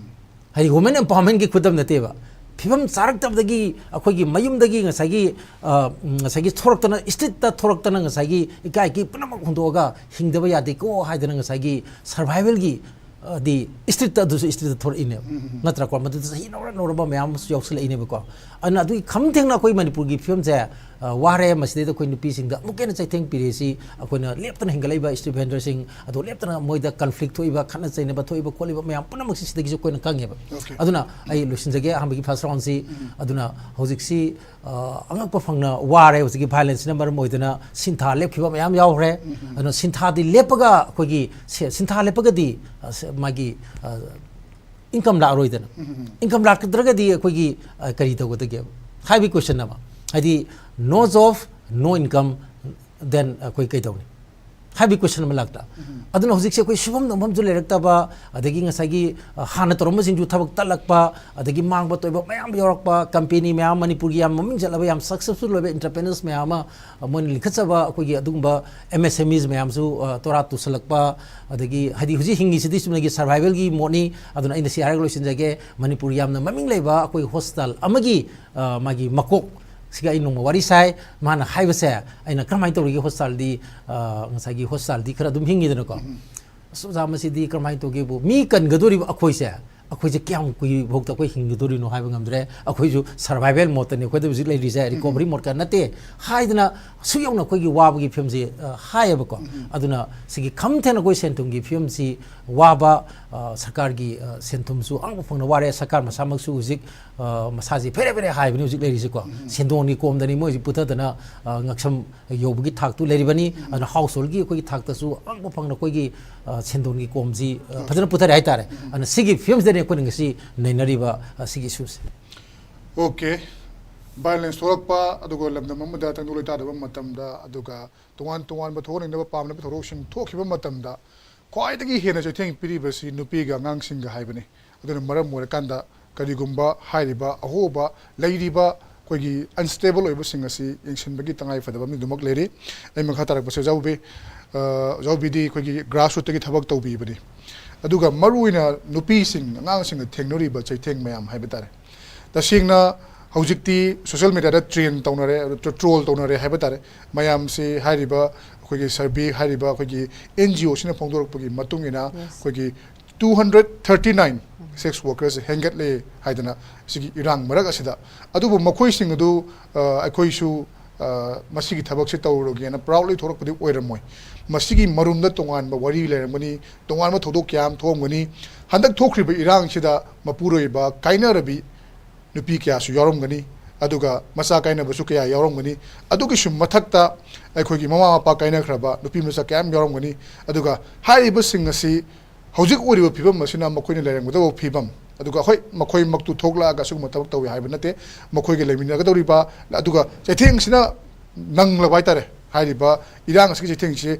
ꯍꯥꯏꯗꯤ women empowermentꯀꯤ ꯈꯨꯗꯝ ꯅꯠꯇꯦꯕ꯫ ꯐꯤꯕꯝ ꯆꯥꯔꯛꯇꯕꯗꯒꯤ ꯑꯩꯈꯣꯏꯒꯤ ꯃꯌꯨꯝꯗꯒꯤ ꯉꯁꯥꯏꯒꯤ, ꯑ, ꯉꯁꯥꯏꯒꯤ ꯊꯣꯔꯛꯇꯅ, streetꯇ ꯊꯣꯔꯛꯇꯅ ꯉꯁꯥꯏꯒꯤ ꯏꯀꯥꯏ ꯏꯀꯤ ꯄꯨꯝꯅꯃꯛ ꯍꯨꯟꯗꯣꯛꯑꯒ ꯍꯤꯡꯗꯕ ꯌꯥꯗꯦꯀꯣ ꯍꯥꯏꯗꯅ ꯉꯁꯥꯏꯒꯤ survivalꯒꯤ, ꯑ, ꯗꯤ streetꯇ, ꯑꯗꯨꯁꯨ streetꯇ ꯊꯣꯔꯛꯏꯅꯦꯕ꯫ ꯅꯠꯇ꯭ꯔꯀꯣ? ꯃꯗꯨꯗ ꯆꯍꯤ ꯅꯧꯔ ꯅꯧꯔꯕ ꯃꯌꯥꯝ ꯑꯃꯁꯨ ꯌꯥꯎꯁꯜꯂꯛꯏꯅꯦꯕꯀꯣ꯫ ꯑꯗꯨꯅ ꯑꯗꯨꯒꯤ ꯈꯝ ꯊꯦꯡꯅ ꯑꯩꯈꯣꯏ ꯃꯅꯤꯄꯨꯔꯒꯤ ꯐꯤꯕꯝꯁꯦ, ꯑ, ꯋꯥꯔꯦ꯫ ꯃꯁꯤꯗꯩꯗ ꯑꯩꯈꯣꯏ ꯅꯨꯄꯤꯁꯤꯡꯗ ꯑꯃꯨꯛꯀ ꯍꯦꯟꯅ ꯆꯩꯊꯦꯡ ꯄꯤꯔꯤꯁꯤ ꯑꯩꯈꯣꯏꯅ ꯂꯦꯞꯇꯅ ꯍꯦꯟꯒꯠꯂꯛꯏꯕ street vendorꯁꯤꯡ, ꯑꯗꯣ ꯂꯦꯞꯇꯅ ꯃꯣꯏꯗ conflict ꯊꯣꯛꯏꯕ, ꯈꯠꯅ ꯆꯩꯅꯕ ꯊꯣꯛꯏꯕ ꯈꯣꯠꯂꯤꯕ ꯃꯌꯥꯝ ꯄꯨꯝꯅꯃꯛꯁꯤ ꯁꯤꯗꯒꯤꯁꯨ ꯑꯩꯈꯣꯏꯅ ꯈꯪꯉꯦꯕ꯫ Okay. ꯑꯗꯨꯅ ꯑꯩ ꯂꯣꯏꯁꯤꯟꯖꯒꯦ ꯑꯍꯥꯟꯕꯒꯤ first roundꯁꯤ꯫ ꯑꯗꯨꯅ ꯍꯧꯖꯤꯛꯁꯤ, ꯑ, ꯑꯉꯛꯄ ꯐꯪꯅ ꯋꯥꯔꯦ꯫ ꯍꯧꯖꯤꯛꯀꯤ violenceꯅ ꯃꯔꯝ ꯑꯣꯏꯗꯅ ꯁꯤꯟꯊꯥ ꯂꯦꯞꯈꯤꯕ ꯃꯌꯥꯝ ꯌꯥꯎꯈ꯭ꯔꯦ꯫ ꯑꯗꯨꯅ ꯁꯤꯟꯊꯥꯗꯤ ꯂꯦꯞꯄꯒ ꯑꯩꯈꯣꯏꯒꯤ ꯁꯦ-, ꯁꯤꯟꯊꯥ ꯂꯦꯞꯄꯒꯗꯤ, ꯑ, ꯁꯦ-, ꯃꯥꯒꯤ, ꯑ, income ꯂꯥꯛꯑꯔꯣꯏꯗꯅ꯫ Income ꯂꯥꯛꯇ꯭ꯔꯒꯗꯤ ꯑꯩꯈꯣꯏꯒꯤ, ꯑ, ꯀꯔꯤ ꯇꯧꯒꯗꯒꯦ ꯍꯥꯏꯕꯒꯤ question ꯑꯃ, ꯍꯥꯏꯗꯤ no job, no income, then ꯑꯩꯈꯣꯏ ꯀꯩꯗꯧꯅꯤ ꯍꯥꯏꯕꯒꯤ question ꯑꯃ ꯂꯥꯛꯇ꯭ꯔꯥ? ꯑꯗꯨꯅ ꯍꯧꯖꯤꯛꯁꯦ ꯑꯩꯈꯣꯏ ꯁꯨꯐꯝ ꯅꯣꯝꯐꯝꯁꯨ ꯂꯩꯔꯛꯇꯕ, ꯑꯗꯒꯤ ꯉꯁꯥꯏꯒꯤ, ꯑ, ꯍꯥꯟꯅ ꯇꯧꯔꯝꯕꯁꯤꯡꯁꯨ ꯊꯕꯛ ꯇꯠꯂꯛꯄ, ꯑꯗꯒꯤ ꯃꯥꯡꯕ ꯇꯣꯏꯕ ꯃꯌꯥꯝ ꯌꯥꯎꯔꯛꯄ, company ꯃꯌꯥꯝ, ꯃꯅꯤꯄꯨꯔꯒꯤ ꯌꯥꯝ ꯃꯃꯤꯡ ꯆꯠꯂꯕ, ꯌꯥꯝ successful ꯑꯣꯏꯕ entrepreneurs ꯃꯌꯥꯝ ꯑꯃ, ꯑ, ꯃꯣꯏꯅ ꯂꯤꯡꯈꯠꯆꯕ ꯑꯩꯈꯣꯏꯒꯤ ꯑꯗꯨꯒꯨꯝꯕ M S M Es ꯃꯌꯥꯝꯁꯨ, ꯑ, ꯇꯣꯔꯥ ꯇꯨꯁꯜꯂꯛꯄ, ꯑꯗꯒꯤ ꯍꯥꯏꯗꯤ ꯍꯧꯖꯤꯛ ꯍꯤꯡꯉꯤꯁꯤꯗꯤ ꯆꯨꯝꯅꯒꯤ survivalꯒꯤ modeꯅꯤ꯫ ꯑꯗꯨꯅ ꯑꯩꯅ ꯁꯤ ꯍꯥꯏꯔꯒ ꯂꯣꯏꯁꯤꯟꯖꯒꯦ꯫ ꯃꯅꯤꯄꯨꯔꯒꯤ ꯌꯥꯝꯅ ꯃꯃꯤꯡ ꯂꯩꯕ ꯑꯩꯈꯣꯏ hospital ꯑꯃꯒꯤ, ꯑ, ꯃꯥꯒꯤ ꯃꯀꯣꯛ ꯁꯤꯒ ꯑꯩ ꯅꯣꯡꯃ ꯋꯥꯔꯤ ꯁꯥꯏ꯫ ꯃꯥꯅ ꯍꯥꯏꯕꯁꯦ, ꯑꯩꯅ ꯀꯔꯝꯍꯥꯏꯅ ꯇꯧꯔꯤꯒꯦ, hospitalꯗꯤ, ꯑ, ꯉꯁꯥꯏꯒꯤ hospitalꯗꯤ ꯈꯔ ꯑꯗꯨꯝ ꯍꯤꯡꯉꯤꯗꯅꯀꯣ꯫ ꯑꯁ, ꯑꯣꯖꯥ, ꯃꯁꯤꯗꯤ ꯀꯔꯝꯍꯥꯏꯅ ꯇꯧꯒꯦꯕꯨ, ꯃꯤ ꯀꯟꯒꯗꯣꯔꯤꯕ ꯑꯩꯈꯣꯏꯁꯦ, ꯑꯩꯈꯣꯏꯁꯦ ꯀꯌꯥꯝ ꯀꯨꯏꯐꯥꯎꯗ ꯑꯩꯈꯣꯏ ꯍꯤꯡꯒꯗꯣꯔꯤꯅꯣ ꯍꯥꯏꯕ ꯉꯝꯗ꯭ꯔꯦ꯫ ꯑꯩꯈꯣꯏꯁꯨ survival modeꯇꯅꯤ ꯑꯩꯈꯣꯏꯗ ꯍꯧꯖꯤꯛ ꯂꯩꯔꯤꯁꯦ, recovery modeꯀ ꯅꯠꯇꯦ ꯍꯥꯏꯗꯅ ꯑꯁꯨꯛ ꯌꯧꯅ ꯑꯩꯈꯣꯏꯒꯤ ꯋꯥꯕꯒꯤ ꯐꯤꯕꯝꯁꯤ, ꯑ, ꯍꯥꯏꯌꯦꯕꯀꯣ꯫ ꯑꯗꯨꯅ ꯁꯤꯒꯤ ꯈꯝ ꯊꯦꯡꯅ ꯑꯩꯈꯣꯏ ꯁꯦꯟ ꯊꯨꯝꯒꯤ ꯐꯤꯕꯝꯁꯤ ꯋꯥꯕ, ꯑ, ꯁꯔꯀꯥꯔꯒꯤ, ꯑ, ꯁꯦꯟ ꯊꯨꯝꯁꯨ ꯑꯉꯛꯄ ꯐꯪꯅ ꯋꯥꯔꯦ꯫ ꯁꯔꯀꯥꯔ ꯃꯁꯥꯃꯛꯁꯨ ꯍꯧꯖꯤꯛ, ꯑ, ꯃꯁꯥꯁꯤ ꯐꯦꯔꯦ ꯐꯦꯔꯦ ꯍꯥꯏꯕꯅꯤ ꯍꯧꯖꯤꯛ ꯂꯩꯔꯤꯁꯤꯀꯣ꯫ ꯁꯦꯟꯗꯣꯡꯒꯤ ꯀꯣꯝꯗꯅꯤ ꯃꯣꯏ ꯍꯧꯖꯤꯛ ꯄꯨꯊꯗꯅ, ꯑ, ꯉꯛꯁꯝ ꯌꯧꯕꯒꯤ ꯊꯥꯛꯇꯨ ꯂꯩꯔꯤꯕꯅꯤ꯫ ꯑꯗꯨꯅ householdꯒꯤ ꯑꯩꯈꯣꯏꯒꯤ ꯊꯥꯛꯇꯁꯨ ꯑꯉꯛꯄ ꯐꯪꯅ ꯑꯩꯈꯣꯏꯒꯤ, ꯑ, ꯁꯦꯟꯗꯣꯡꯒꯤ ꯀꯣꯝꯁꯤ, ꯑ, ꯐꯖꯅ ꯄꯨꯊꯔꯦ ꯍꯥꯏꯇꯥꯔꯦ꯫ ꯑꯗꯨꯅ ꯁꯤꯒꯤ ꯐꯤꯕꯝꯁꯤꯗꯅꯤ ꯑꯩꯈꯣꯏꯅ ꯉꯁꯤ ꯅꯩꯅꯔꯤꯕ, ꯑ, ꯁꯤꯒꯤ issueꯁꯦ꯫ OK, violence ꯊꯣꯛꯂꯛꯄ, ꯑꯗꯨꯒ ꯂꯝꯗꯝ ꯑꯃꯗ ꯇꯪꯗꯨ ꯂꯩꯇꯥꯗꯕ ꯃꯇꯝꯗ, ꯑꯗꯨꯒ ꯇꯣꯉꯥꯟ ꯇꯣꯉꯥꯟꯕ ꯊꯣꯛꯍꯟꯅꯤꯡꯗꯕ ꯄꯥꯝꯅꯕ ꯊꯧꯗꯣꯛꯁꯤꯡ ꯊꯣꯛꯈꯤꯕ ꯃꯇꯝꯗ, ꯈ꯭ꯋꯥꯏꯗꯒꯤ ꯍꯦꯟꯅ ꯆꯩꯊꯦꯡ ꯄꯤꯔꯤꯕꯁꯤ ꯅꯨꯄꯤꯒ ꯑꯉꯥꯡꯁꯤꯡꯒ ꯍꯥꯏꯕꯅꯤ꯫ ꯑꯗꯨꯅ ꯃꯔꯝ ꯑꯣꯏꯔꯀꯥꯟꯗ ꯀꯔꯤꯒꯨꯝꯕ ꯍꯥꯏꯔꯤꯕ ꯑꯍꯣꯕ ꯂꯩꯔꯤꯕ ꯑꯩꯈꯣꯏꯒꯤ unstable ꯑꯣꯏꯕꯁꯤꯡ ꯑꯁꯤ ꯌꯦꯡꯁꯤꯟꯕꯒꯤ ꯇꯉꯥꯏ ꯐꯗꯕ ꯑꯃꯗꯤ ꯑꯗꯨꯃꯛ ꯂꯩꯔꯤ꯫ ꯑꯩ ꯃꯈꯥ ꯇꯥꯔꯛꯄꯁꯦ ꯑꯣꯖꯥ ꯎꯕꯤ, ꯑ, ꯑꯣꯖꯥ ꯎꯕꯤꯗꯤ ꯑꯩꯈꯣꯏꯒꯤ grassrootꯇꯒꯤ ꯊꯕꯛ ꯇꯧꯕꯤꯕꯅꯤ꯫ ꯑꯗꯨꯒ ꯃꯔꯨꯑꯣꯏꯅ ꯅꯨꯄꯤꯁꯤꯡ, ꯑꯉꯥꯡꯁꯤꯡꯅ ꯊꯦꯡꯅꯔꯤꯕ ꯆꯩꯊꯦꯡ ꯃꯌꯥꯝ ꯍꯥꯏꯕ ꯇꯥꯔꯦ꯫ ꯇꯁꯦꯡꯅ ꯍꯧꯖꯤꯛꯇꯤ social mediaꯗ trend ꯇꯧꯅꯔꯦ, ꯑꯗꯨ troll ꯇꯧꯅꯔꯦ ꯍꯥꯏꯕ ꯇꯥꯔꯦ꯫ ꯃꯌꯥꯝꯁꯤ ꯍꯥꯏꯔꯤꯕ ꯑꯩꯈꯣꯏꯒꯤ survey, ꯍꯥꯏꯔꯤꯕ ꯑꯩꯈꯣꯏꯒꯤ NGOꯁꯤꯅ ꯐꯣꯡꯗꯣꯔꯛꯄꯒꯤ ꯃꯇꯨꯡ ꯏꯟꯅ ꯑꯩꯈꯣꯏꯒꯤ two hundred thirty nine sex workersꯁꯦ ꯍꯦꯟꯒꯠꯂꯦ ꯍꯥꯏꯗꯅ ꯁꯤꯒꯤ ꯏꯔꯥꯡ ꯃꯔꯛ ꯑꯁꯤꯗ꯫ ꯑꯗꯨꯕꯨ ꯃꯈꯣꯏꯁꯤꯡ ꯑꯗꯨ, ꯑ, ꯑꯩꯈꯣꯏꯁꯨ, ꯑ, ꯃꯁꯤꯒꯤ ꯊꯕꯛꯁꯦ ꯇꯧꯔꯨꯔꯒꯦꯅ proudly ꯊꯣꯛꯂꯛꯄꯗꯤ ꯑꯣꯏꯔꯝꯃꯣꯏ꯫ ꯃꯁꯤꯒꯤ ꯃꯔꯨꯝꯗ ꯇꯣꯉꯥꯟꯕ ꯋꯥꯔꯤ ꯂꯩꯔꯝꯒꯅꯤ, ꯇꯣꯉꯥꯟꯕ ꯊꯧꯗꯣꯛ ꯀꯌꯥ ꯑꯃ ꯊꯣꯛꯑꯝꯒꯅꯤ꯫ ꯍꯟꯗꯛ ꯊꯣꯛꯈ꯭ꯔꯤꯕ ꯏꯔꯥꯡꯁꯤꯗ ꯃꯄꯨꯔꯣꯏꯕ ꯀꯥꯏꯅꯔꯕꯤ ꯅꯨꯄꯤ ꯀꯌꯥꯁꯨ ꯌꯥꯎꯔꯝꯒꯅꯤ, ꯑꯗꯨꯒ ꯃꯆꯥ ꯀꯥꯏꯅꯕꯁꯨ ꯀꯌꯥ ꯌꯥꯎꯔꯝꯒꯅꯤ꯫ ꯑꯗꯨꯒꯤꯁꯨ ꯃꯊꯛꯇ ꯑꯩꯈꯣꯏꯒꯤ ꯃꯃꯥ ꯃꯄꯥ ꯀꯥꯏꯅꯈ꯭ꯔꯕ ꯅꯨꯄꯤ ꯃꯆꯥ ꯀꯌꯥ ꯑꯃ ꯌꯥꯎꯔꯝꯒꯅꯤ꯫ ꯑꯗꯨꯒ ꯍꯥꯏꯔꯤꯕꯁꯤꯡ ꯑꯁꯤ ꯍꯧꯖꯤꯛ ꯑꯣꯏꯔꯤꯕ ꯐꯤꯕꯝ ꯑꯁꯤꯅ ꯃꯈꯣꯏꯅ ꯂꯩꯔꯝꯒꯗꯕ ꯐꯤꯕꯝ, ꯑꯗꯨꯒ ꯍꯣꯏ, ꯃꯈꯣꯏꯃꯛꯇꯨ ꯊꯣꯛꯂꯛꯑꯒ ꯑꯁꯤꯒꯨꯝꯕ ꯊꯕꯛ ꯇꯧꯏ ꯍꯥꯏꯕ ꯅꯠꯇꯦ, ꯃꯈꯣꯏꯒ ꯂꯩꯃꯤꯟꯅꯒꯗꯧꯔꯤꯕ, ꯑꯗꯨꯒ ꯆꯩꯊꯦꯡꯁꯤꯅ ꯅꯪꯂꯕ ꯍꯥꯏꯇꯥꯔꯦ, ꯍꯥꯏꯔꯤꯕ ꯏꯔꯥꯡ ꯑꯁꯤꯒꯤ ꯆꯩꯊꯦꯡꯁꯤ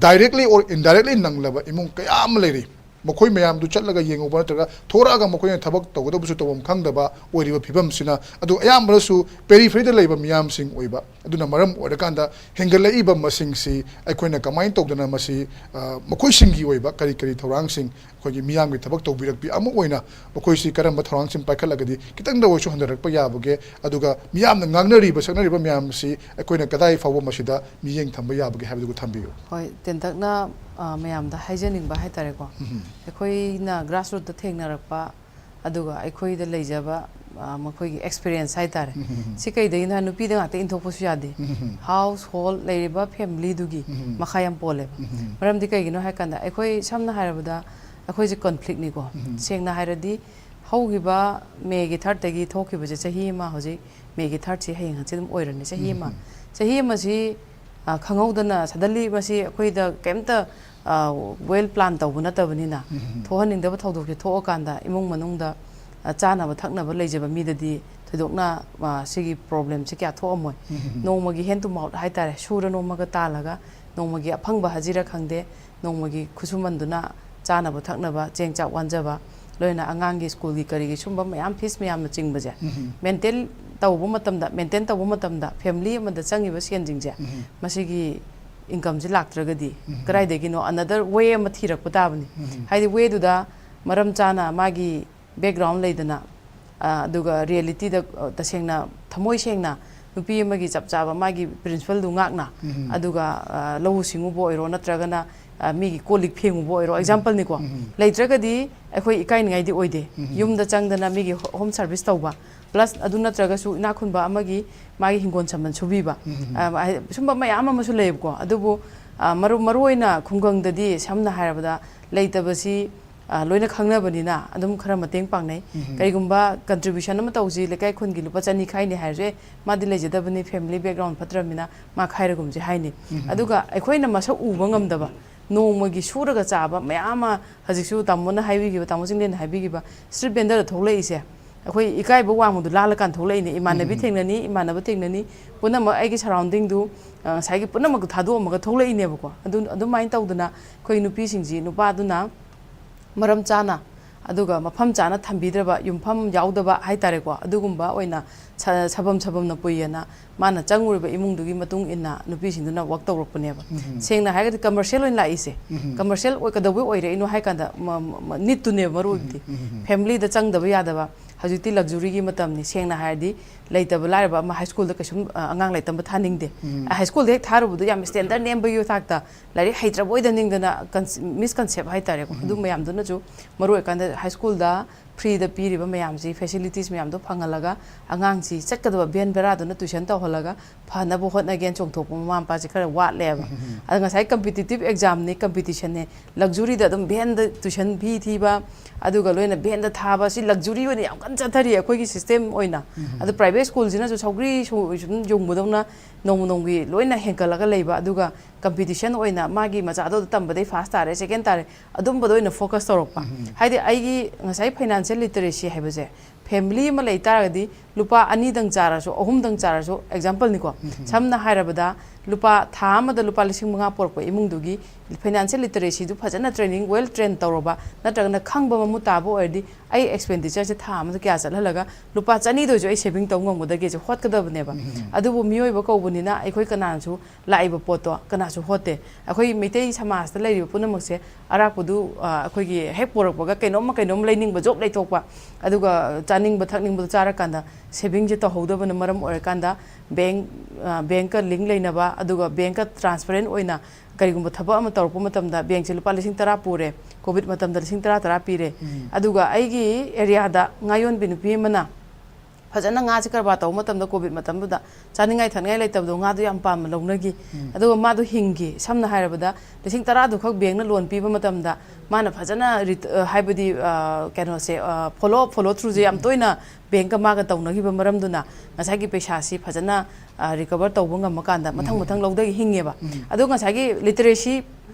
directly or indirectly ꯅꯪꯂꯕ ꯏꯃꯨꯡ ꯀꯌꯥ ꯑꯃ ꯂꯩꯔꯤ꯫ ꯃꯈꯣꯏ ꯃꯌꯥꯝꯗꯨ ꯆꯠꯂꯒ ꯌꯦꯡꯉꯨꯕ ꯅꯠꯇ꯭ꯔꯒ ꯊꯣꯔꯛꯑꯒ ꯃꯈꯣꯏꯅ ꯊꯕꯛ ꯇꯧꯒꯗꯕꯁꯨ ꯇꯧꯐꯝ ꯈꯪꯗꯕ ꯑꯣꯏꯔꯤꯕ ꯐꯤꯕꯝꯁꯤꯅ, ꯑꯗꯨ ꯑꯌꯥꯝꯕꯅꯁꯨ peripheryꯗ ꯂꯩꯕ ꯃꯤꯌꯥꯝꯁꯤꯡ ꯑꯣꯏꯕ꯫ ꯑꯗꯨꯅ ꯃꯔꯝ ꯑꯣꯏꯔꯀꯥꯟꯗ ꯍꯦꯟꯒꯠꯂꯛꯏꯕ ꯃꯁꯤꯡꯁꯤ ꯑꯩꯈꯣꯏꯅ ꯀꯃꯥꯏꯅ ꯇꯧꯗꯅ ꯃꯁꯤ, ꯑ, ꯃꯈꯣꯏꯁꯤꯡꯒꯤ ꯑꯣꯏꯕ ꯀꯔꯤ ꯀꯔꯤ ꯊꯧꯔꯥꯡꯁꯤꯡ, ꯑꯩꯈꯣꯏꯒꯤ ꯃꯤꯌꯥꯝꯒꯤ ꯊꯕꯛ ꯇꯧꯕꯤꯔꯛꯄꯤ ꯑꯃ ꯑꯣꯏꯅ ꯃꯈꯣꯏꯁꯤ ꯀꯔꯝꯕ ꯊꯧꯔꯥꯡꯁꯤꯡ ꯄꯥꯏꯈꯠꯂꯒꯗꯤ ꯈꯤꯇꯪꯗ ꯑꯣꯏꯔꯁꯨ ꯍꯟꯊꯔꯛꯄ ꯌꯥꯕꯒꯦ? ꯑꯗꯨꯒ ꯃꯤꯌꯥꯝꯅ ꯉꯥꯡꯅꯔꯤꯕ ꯁꯛꯅꯔꯤꯕ ꯃꯌꯥꯝꯁꯤ ꯑꯩꯈꯣꯏꯅ ꯀꯗꯥꯏ ꯐꯥꯎꯕ ꯃꯁꯤꯗ ꯃꯤꯠꯌꯦꯡ ꯊꯝꯕ ꯌꯥꯕꯒꯦ ꯍꯥꯏꯕꯗꯨ ꯊꯝꯕꯤꯌꯨ꯫ ꯍꯣꯏ, ꯇꯦꯟꯇꯛꯅ, ꯑ, ꯃꯌꯥꯝꯗ ꯍꯥꯏꯖꯅꯤꯡꯕ ꯍꯥꯏꯇꯥꯔꯦꯀꯣ꯫ ꯑꯩꯈꯣꯏꯅ grassrootꯇ ꯊꯦꯡꯅꯔꯛꯄ, ꯑꯗꯨꯒ ꯑꯩꯈꯣꯏꯗ ꯂꯩꯖꯕ, ꯑ, ꯃꯈꯣꯏꯒꯤ experience ꯍꯥꯏꯇꯥꯔꯦ꯫ ꯁꯤ ꯀꯩꯗꯒꯤꯅꯣ ꯍꯥꯏ, ꯅꯨꯄꯤꯗ ꯉꯥꯛꯇ ꯏꯟꯊꯣꯛꯄꯁꯨ ꯌꯥꯗꯦ꯫ Household ꯂꯩꯔꯤꯕ familyꯗꯨꯒꯤ ꯃꯈꯥ ꯌꯥꯝ ꯄꯣꯜꯂꯦꯕ꯫ ꯃꯔꯝꯗꯤ ꯀꯩꯒꯤꯅꯣ ꯍꯥꯏ ꯀꯥꯟꯗ, ꯑꯩꯈꯣꯏ ꯁꯝꯅ ꯍꯥꯏꯔꯕꯗ, ꯑꯩꯈꯣꯏꯁꯦ conflictꯅꯤꯀꯣ꯫ ꯁꯦꯡꯅ ꯍꯥꯏꯔꯗꯤ, ꯍꯧꯈꯤꯕ Mayꯒꯤ thirdꯇꯒꯤ ꯊꯣꯛꯈꯤꯕꯁꯦ ꯆꯍꯤ ꯑꯃ, ꯍꯧꯖꯤꯛ Mayꯒꯤ thirdꯁꯤ ꯍꯌꯦꯡ ꯍꯪꯆꯤꯠ ꯑꯗꯨꯝ ꯑꯣꯏꯔꯅꯤ, ꯆꯍꯤ ꯑꯃ꯫ ꯆꯍꯤ ꯑꯃꯁꯤ, ꯑ, ꯈꯪꯍꯧꯗꯅ suddenly ꯃꯁꯤ ꯑꯩꯈꯣꯏꯗ ꯀꯩꯝꯇ, ꯑ, well plan ꯇꯧꯕ ꯅꯠꯇꯕꯅꯤꯅ, ꯊꯣꯛꯍꯟꯅꯤꯡꯗꯕ ꯊꯧꯗꯣꯛꯁꯦ ꯊꯣꯛꯑꯀꯥꯟꯗ ꯏꯃꯨꯡ ꯃꯅꯨꯡꯗ, ꯑ, ꯆꯥꯅꯕ ꯊꯛꯅꯕ ꯂꯩꯖꯕ ꯃꯤꯗꯗꯤ ꯊꯣꯏꯗꯣꯛꯅ, ꯑ, ꯁꯤꯒꯤ problemꯁꯦ ꯀꯌꯥ ꯊꯣꯛꯑꯝꯃꯣꯏ꯫ ꯅꯣꯡꯃꯒꯤ hand to mouth ꯍꯥꯏꯇꯥꯔꯦ, ꯁꯨꯔ ꯅꯣꯝꯃꯒ ꯇꯥꯜꯂꯒ ꯅꯣꯡꯃꯒꯤ ꯑꯐꯪꯕ ꯍꯖꯤꯔꯥ ꯈꯪꯗꯦ, ꯅꯣꯡꯃꯒꯤ ꯈꯨꯠꯁꯨꯃꯟꯗꯨꯅ ꯆꯥꯅꯕ ꯊꯛꯅꯕ, ꯆꯦꯡ ꯆꯥꯛ ꯋꯥꯟꯖꯕ, ꯂꯣꯏꯅ ꯑꯉꯥꯡꯒꯤ schoolꯒꯤ ꯀꯔꯤꯒꯤ ꯁꯨꯝꯕ ꯃꯌꯥꯝ, fees ꯃꯌꯥꯝꯅ ꯆꯤꯡꯕꯁꯦ, maintain ꯇꯧꯕ ꯃꯇꯝꯗ, maintain ꯇꯧꯕ ꯃꯇꯝꯗ family ꯑꯃꯗ ꯆꯪꯉꯤꯕ ꯁꯦꯟꯁꯤꯡꯁꯦ, ꯃꯁꯤꯒꯤ incomeꯁꯦ ꯂꯥꯛꯇ꯭ꯔꯒꯗꯤ ꯀꯗꯥꯏꯗꯒꯤꯅꯣ another way ꯑꯃ ꯊꯤꯔꯛꯄ ꯇꯥꯕꯅꯤ꯫ ꯍꯥꯏꯗꯤ wayꯗꯨꯗ ꯃꯔꯝ ꯆꯥꯅ ꯃꯥꯒꯤ background ꯂꯩꯗꯅ, ꯑ, ꯑꯗꯨꯒ realityꯗ, ꯑ, ꯇꯁꯦꯡꯅ ꯊꯃꯣꯏ ꯁꯦꯡꯅ ꯅꯨꯄꯤ ꯑꯃꯒꯤ ꯆꯞ ꯆꯥꯕ ꯃꯥꯒꯤ principleꯗꯨ ꯉꯥꯛꯅ, ꯑꯗꯨꯒ, ꯑ, ꯂꯧꯎ ꯁꯤꯡꯎꯕ ꯑꯣꯏꯔꯣ, ꯅꯠꯇ꯭ꯔꯒꯅ, ꯑ, ꯃꯤꯒꯤ ꯀꯣꯜ ꯂꯤꯛ ꯐꯦꯡꯉꯨꯕ ꯑꯣꯏꯔꯣ, exampleꯅꯤꯀꯣ꯫ ꯂꯩꯇ꯭ꯔꯒꯗꯤ ꯑꯩꯈꯣꯏ ꯏꯀꯥꯏꯅꯤꯡꯉꯥꯏꯗꯤ ꯑꯣꯏꯗꯦ꯫ ꯌꯨꯝꯗ ꯆꯪꯗꯅ ꯃꯤꯒꯤ ho-, home service ꯇꯧꯕ, plus ꯑꯗꯨ ꯅꯠꯇ꯭ꯔꯒꯁꯨ ꯏꯅꯥꯛ ꯈꯨꯟꯕ ꯑꯃꯒꯤ ꯃꯥꯒꯤ ꯍꯤꯡꯒꯣꯜ ꯁꯝꯕꯜ ꯁꯨꯕꯤꯕ, ꯑ, ꯍꯥꯏ-, ꯁꯨꯝꯕ ꯃꯌꯥꯝ ꯑꯃꯁꯨ ꯂꯩꯌꯦꯕꯀꯣ꯫ ꯑꯗꯨꯕꯨ, ꯑ, ꯃꯔꯨ-, ꯃꯔꯨꯑꯣꯏꯅ ꯈꯨꯡꯒꯪꯗꯗꯤ ꯁꯝꯅ ꯍꯥꯏꯔꯕꯗ ꯂꯩꯇꯕꯁꯤ, ꯑ, ꯂꯣꯏꯅ ꯈꯪꯅꯕꯅꯤꯅ ꯑꯗꯨꯝ ꯈꯔ ꯃꯇꯦꯡ ꯄꯥꯡꯅꯩ꯫ ꯀꯔꯤꯒꯨꯝꯕ contribution ꯑꯃ ꯇꯧꯁꯤ, ꯂꯩꯀꯥꯏ ꯈꯨꯟꯒꯤ ꯂꯨꯄꯥ ꯆꯅꯤ ꯈꯥꯏꯅꯤ ꯍꯥꯏꯔꯁꯨ, "ꯑꯦ, ꯃꯥꯗꯤ ꯂꯩꯖꯗꯕꯅꯤ, family background ꯐꯠꯇ꯭ꯔꯕꯅꯤꯅ ꯃꯥ ꯈꯥꯏꯔꯒꯨꯝꯁꯤ" ꯍꯥꯏꯅꯤ꯫ ꯑꯗꯨꯒ ꯑꯩꯈꯣꯏꯅ ꯃꯁꯛ ꯎꯕ ꯉꯝꯗꯕ, ꯅꯣꯡꯃꯒꯤ ꯁꯨꯔꯒ ꯆꯥꯕ ꯃꯌꯥꯝ ꯑꯃ, ꯍꯧꯖꯤꯛꯁꯨ ꯇꯥꯃꯣꯅ ꯍꯥꯏꯕꯤꯈꯤꯕ, ꯇꯥꯃꯣ ꯆꯤꯡꯂꯦꯟꯅ ꯍꯥꯏꯕꯤꯈꯤꯕ street vendorꯗ ꯊꯣꯛꯂꯛꯏꯁꯦ, ꯑꯩꯈꯣꯏ ꯏꯀꯥꯏꯕ ꯋꯥꯡꯃꯗꯣ ꯂꯥꯜꯂꯀꯥꯟꯗ ꯊꯣꯛꯂꯛꯏꯅꯦ꯫ ꯏꯃꯥꯟꯅꯕꯤ ꯊꯦꯡꯅꯅꯤ, ꯏꯃꯥꯟꯅꯕ ꯊꯦꯡꯅꯅꯤ, ꯄꯨꯝꯅꯃꯛ ꯑꯩꯒꯤ surroundingꯗꯨ, ꯑ, ꯉꯁꯥꯏꯒꯤ ꯄꯨꯝꯅꯃꯛꯇꯣ ꯊꯥꯗꯣꯛꯑꯝꯃꯒ ꯊꯣꯛꯂꯛꯏꯅꯦꯕꯀꯣ꯫ ꯑꯗꯨ, ꯑꯗꯨꯃꯥꯏꯅ ꯇꯧꯗꯅ ꯑꯩꯈꯣꯏ ꯅꯨꯄꯤꯁꯤꯡꯁꯤ ꯅꯨꯄꯥꯗꯨꯅ ꯃꯔꯝ ꯆꯥꯅ, ꯑꯗꯨꯒ ꯃꯐꯝ ꯆꯥꯅ ꯊꯝꯕꯤꯗ꯭ꯔꯕ, ꯌꯨꯝꯐꯝ ꯌꯥꯎꯗꯕ ꯍꯥꯏꯇꯥꯔꯦꯀꯣ, ꯑꯗꯨꯒꯨꯝꯕ ꯑꯣꯏꯅ ꯁ-, ꯁꯥꯐꯝ ꯁꯥꯐꯝꯅ ꯄꯨꯏꯌꯦꯅ ꯃꯥꯅ ꯆꯪꯉꯨꯔꯤꯕ ꯏꯃꯨꯡꯗꯨꯒꯤ ꯃꯇꯨꯡ ꯏꯟꯅ ꯅꯨꯄꯤꯁꯤꯡꯗꯨꯅ work ꯇꯧꯔꯛꯄꯅꯦꯕ꯫ ꯁꯦꯡꯅ ꯍꯥꯏꯔꯒꯗꯤ commercial ꯑꯣꯏꯅ ꯂꯥꯛꯏꯁꯦ꯫ Commercial ꯑꯣꯏ-, ꯀꯩꯗꯧꯕꯩ ꯑꯣꯏꯔꯛꯏꯅꯣ ꯍꯥꯏ ꯀꯥꯟꯗ, ꯃ-, ꯃ-, ꯅꯤꯠꯇꯨꯅꯦꯕ ꯃꯔꯨ ꯑꯣꯏꯕꯗꯤ꯫ Familyꯗ ꯆꯪꯗꯕ ꯌꯥꯗꯕ, ꯍꯧꯖꯤꯛꯇꯤ luxuryꯒꯤ ꯃꯇꯝꯅꯤ꯫ ꯁꯦꯡꯅ ꯍꯥꯏꯔꯗꯤ ꯂꯩꯇꯕ ꯂꯥꯏꯔꯕ ꯑꯃ high schoolꯗ ꯀꯩꯁꯨꯝ, ꯑ, ꯑꯉꯥꯡ ꯂꯥꯏꯔꯤꯛ ꯇꯝꯕ ꯊꯥꯅꯤꯡꯗꯦ꯫ High schoolꯗ ꯍꯦꯛ ꯊꯥꯔꯨꯕꯗꯣ ꯌꯥꯝ standard ꯅꯦꯝꯕꯒꯤ ꯊꯥꯛꯇ ꯂꯥꯏꯔꯤꯛ ꯍꯩꯇ꯭ꯔꯕꯣꯏꯗ ꯅꯤꯡꯗꯅ ꯀꯟ-, misconcept ꯍꯥꯏꯇꯥꯔꯦꯀꯣ꯫ ꯑꯗꯨ ꯃꯌꯥꯝꯗꯨꯅꯁꯨ ꯃꯔꯨ ꯑꯣꯏꯔꯀꯥꯟꯗ high schoolꯗ freeꯗ ꯄꯤꯔꯤꯕ ꯃꯌꯥꯝꯁꯤ, facilities ꯃꯌꯥꯝꯗꯣ ꯐꯪꯍꯜꯂꯒ ꯑꯉꯥꯡꯁꯤ ꯆꯠꯀꯗꯕ van ꯚꯔꯥꯗꯨꯅ tuition ꯇꯧꯍꯜꯂꯒ ꯐꯅꯕ ꯍꯣꯠꯅꯒꯦꯅ ꯆꯣꯡꯊꯣꯛꯄ ꯃꯃꯥ ꯃꯄꯥꯁꯦ ꯈꯔ ꯋꯥꯠꯂꯦꯕ꯫ ꯑꯗ ꯉꯁꯥꯏ competitive examꯅꯤ, competitionꯅꯦ, luxuryꯗ ꯑꯗꯨꯝ vanꯗ tuition fee ꯊꯤꯕ, ꯑꯗꯨꯒ ꯂꯣꯏꯅ vanꯗ ꯊꯥꯕ, ꯁꯤ luxury ꯑꯣꯏꯅ ꯌꯥꯝ ꯀꯟꯅ ꯆꯠꯊꯔꯤ ꯑꯩꯈꯣꯏꯒꯤ system ꯑꯣꯏꯅ꯫ ꯑꯗꯣ private schoolꯁꯤꯅꯁꯨ ꯁꯧꯒ꯭ꯔꯤ ꯁꯨ-, ꯁꯨꯝ ꯌꯨꯡꯕꯗꯧꯅ ꯅꯣꯡꯃ ꯅꯣꯡꯃꯒꯤ ꯂꯣꯏꯅ ꯍꯦꯟꯒꯠꯂꯒ ꯂꯩꯕ, ꯑꯗꯨꯒ competition ꯑꯣꯏꯅ ꯃꯥꯒꯤ ꯃꯆꯥꯗꯣ ꯇꯝꯕꯗꯩ first ꯇꯥꯔꯦ, second ꯇꯥꯔꯦ, ꯑꯗꯨꯝꯕꯗ ꯑꯣꯏꯅ focus ꯇꯧꯔꯛꯄ꯫ ꯍꯥꯏꯗꯤ ꯑꯩꯒꯤ ꯉꯁꯥꯏ financial literacy ꯍꯥꯏꯕꯁꯦ, family ꯑꯃ ꯂꯩ ꯇꯥꯔꯒꯗꯤ ꯂꯨꯄꯥ ꯑꯅꯤꯗꯪ ꯆꯥꯔꯁꯨ, ꯑꯍꯨꯝꯗꯪ ꯆꯥꯔꯁꯨ, exampleꯅꯤꯀꯣ꯫ ꯁꯝꯅ ꯍꯥꯏꯔꯕꯗ, ꯂꯨꯄꯥ, ꯊꯥ ꯑꯃꯗ ꯂꯨꯄꯥ ꯂꯤꯁꯤꯡ ꯃꯉꯥ ꯄꯨꯔꯛꯄ ꯏꯃꯨꯡꯗꯨꯒꯤ financial literacyꯗꯨ ꯐꯖꯅ training, well train ꯇꯧꯔꯕ ꯅꯠꯇ꯭ꯔꯒꯅ ꯈꯪꯕ ꯃꯃꯨꯠ ꯇꯥꯕ ꯑꯣꯏꯔꯗꯤ, ꯑꯩ expenditureꯁꯦ ꯊꯥ ꯑꯃꯗ ꯀꯌꯥ ꯆꯠꯍꯜꯂꯒ ꯂꯨꯄꯥ ꯆꯅꯤꯗ ꯑꯣꯏꯁꯨ ꯑꯩ saving ꯇꯧ ꯉꯝꯒꯗꯒꯦꯁꯦ ꯍꯣꯠꯀꯗꯕꯅꯦꯕ꯫ ꯑꯗꯨꯕꯨ ꯃꯤꯑꯣꯏꯕ ꯀꯧꯕꯅꯤꯅ ꯑꯩꯈꯣꯏ ꯀꯅꯥꯅꯁꯨ ꯂꯥꯛꯏꯕ ꯄꯣꯠꯇꯣ ꯀꯅꯥꯁꯨ ꯍꯣꯠꯇꯦ꯫ ꯑꯩꯈꯣꯏ ꯃꯩꯇꯩ ꯁꯃꯥꯖꯇ ꯂꯩꯔꯤꯕ ꯄꯨꯝꯅꯃꯛꯁꯦ ꯑꯔꯥꯛꯄꯗꯨ, ꯑ, ꯑꯩꯈꯣꯏꯒꯤ ꯍꯦꯛ ꯄꯣꯔꯛꯄꯒ ꯀꯩꯅꯣꯝꯃ ꯀꯩꯅꯣꯝ ꯂꯩꯅꯤꯡꯕ, ꯖꯣꯕ ꯂꯩꯊꯣꯛꯄ, ꯑꯗꯨꯒ ꯆꯥꯅꯤꯡꯕ ꯊꯛꯅꯤꯡꯕꯗꯨ ꯆꯥꯔꯀꯥꯟꯗ savingꯁꯦ ꯇꯧꯍꯧꯗꯕꯅ ꯃꯔꯝ ꯑꯣꯏꯔꯀꯥꯟꯗ bank, ꯑ, bankꯀ link ꯂꯩꯅꯕ, ꯑꯗꯨꯒ bankꯀ transparent ꯑꯣꯏꯅ ꯀꯔꯤꯒꯨꯝꯕ ꯊꯕꯛ ꯑꯃ ꯇꯧꯔꯛꯄ ꯃꯇꯝꯗ bankꯁꯦ ꯂꯨꯄꯥ ꯂꯤꯁꯤꯡ ꯇꯔꯥ ꯄꯨꯔꯦ, COVID ꯃꯇꯝꯗ ꯂꯤꯁꯤꯡ ꯇꯔꯥ ꯇꯔꯥ ꯄꯤꯔꯦ꯫ ꯑꯗꯨꯒ ꯑꯩꯒꯤ areaꯗ ꯉꯥ ꯌꯣꯟꯕꯤ ꯅꯨꯄꯤ ꯑꯃꯅ ꯐꯖꯅ ꯉꯥꯁꯦ ꯀꯔꯕꯥꯔ ꯇꯧꯕ ꯃꯇꯝꯗ, COVID ꯃꯇꯝꯗꯨꯗ ꯆꯥꯅꯤꯡꯉꯥꯏ ꯊꯛꯅꯤꯡꯉꯥꯏ ꯂꯩꯇꯕꯗꯣ, ꯉꯥꯗꯣ ꯌꯥꯝ ꯄꯥꯝꯅ ꯂꯧꯅꯈꯤ꯫ ꯑꯗꯨꯒ ꯃꯥꯗꯣ ꯍꯤꯡꯈꯤ꯫ ꯁꯝꯅ ꯍꯥꯏꯔꯕꯗ, ꯂꯤꯁꯤꯡ ꯇꯔꯥꯗꯨ ꯈꯛ bankꯅ loan ꯄꯤꯕ ꯃꯇꯝꯗ, ꯃꯥꯅ ꯐꯖꯅ ꯔꯤꯇ-, ꯑ, ꯍꯥꯏꯕꯗꯤ, ꯑ, ꯀꯩꯅꯣꯁꯦ, ꯑ, follow, follow throughꯁꯦ ꯌꯥꯝ ꯇꯣꯏꯅ bankꯀ ꯃꯥꯒ ꯇꯧꯅꯈꯤꯕ ꯃꯔꯝꯗꯨꯅ, ꯉꯁꯥꯏꯒꯤ ꯄꯩꯁꯥꯁꯤ ꯐꯖꯅ, ꯑ, recover ꯇꯧꯕ ꯉꯝꯃꯀꯥꯟꯗ ꯃꯊꯪ ꯃꯊꯪ ꯂꯧꯗꯒꯤ ꯍꯤꯡꯉꯦꯕ꯫ ꯑꯗꯣ ꯉꯁꯥꯏꯒꯤ literacy,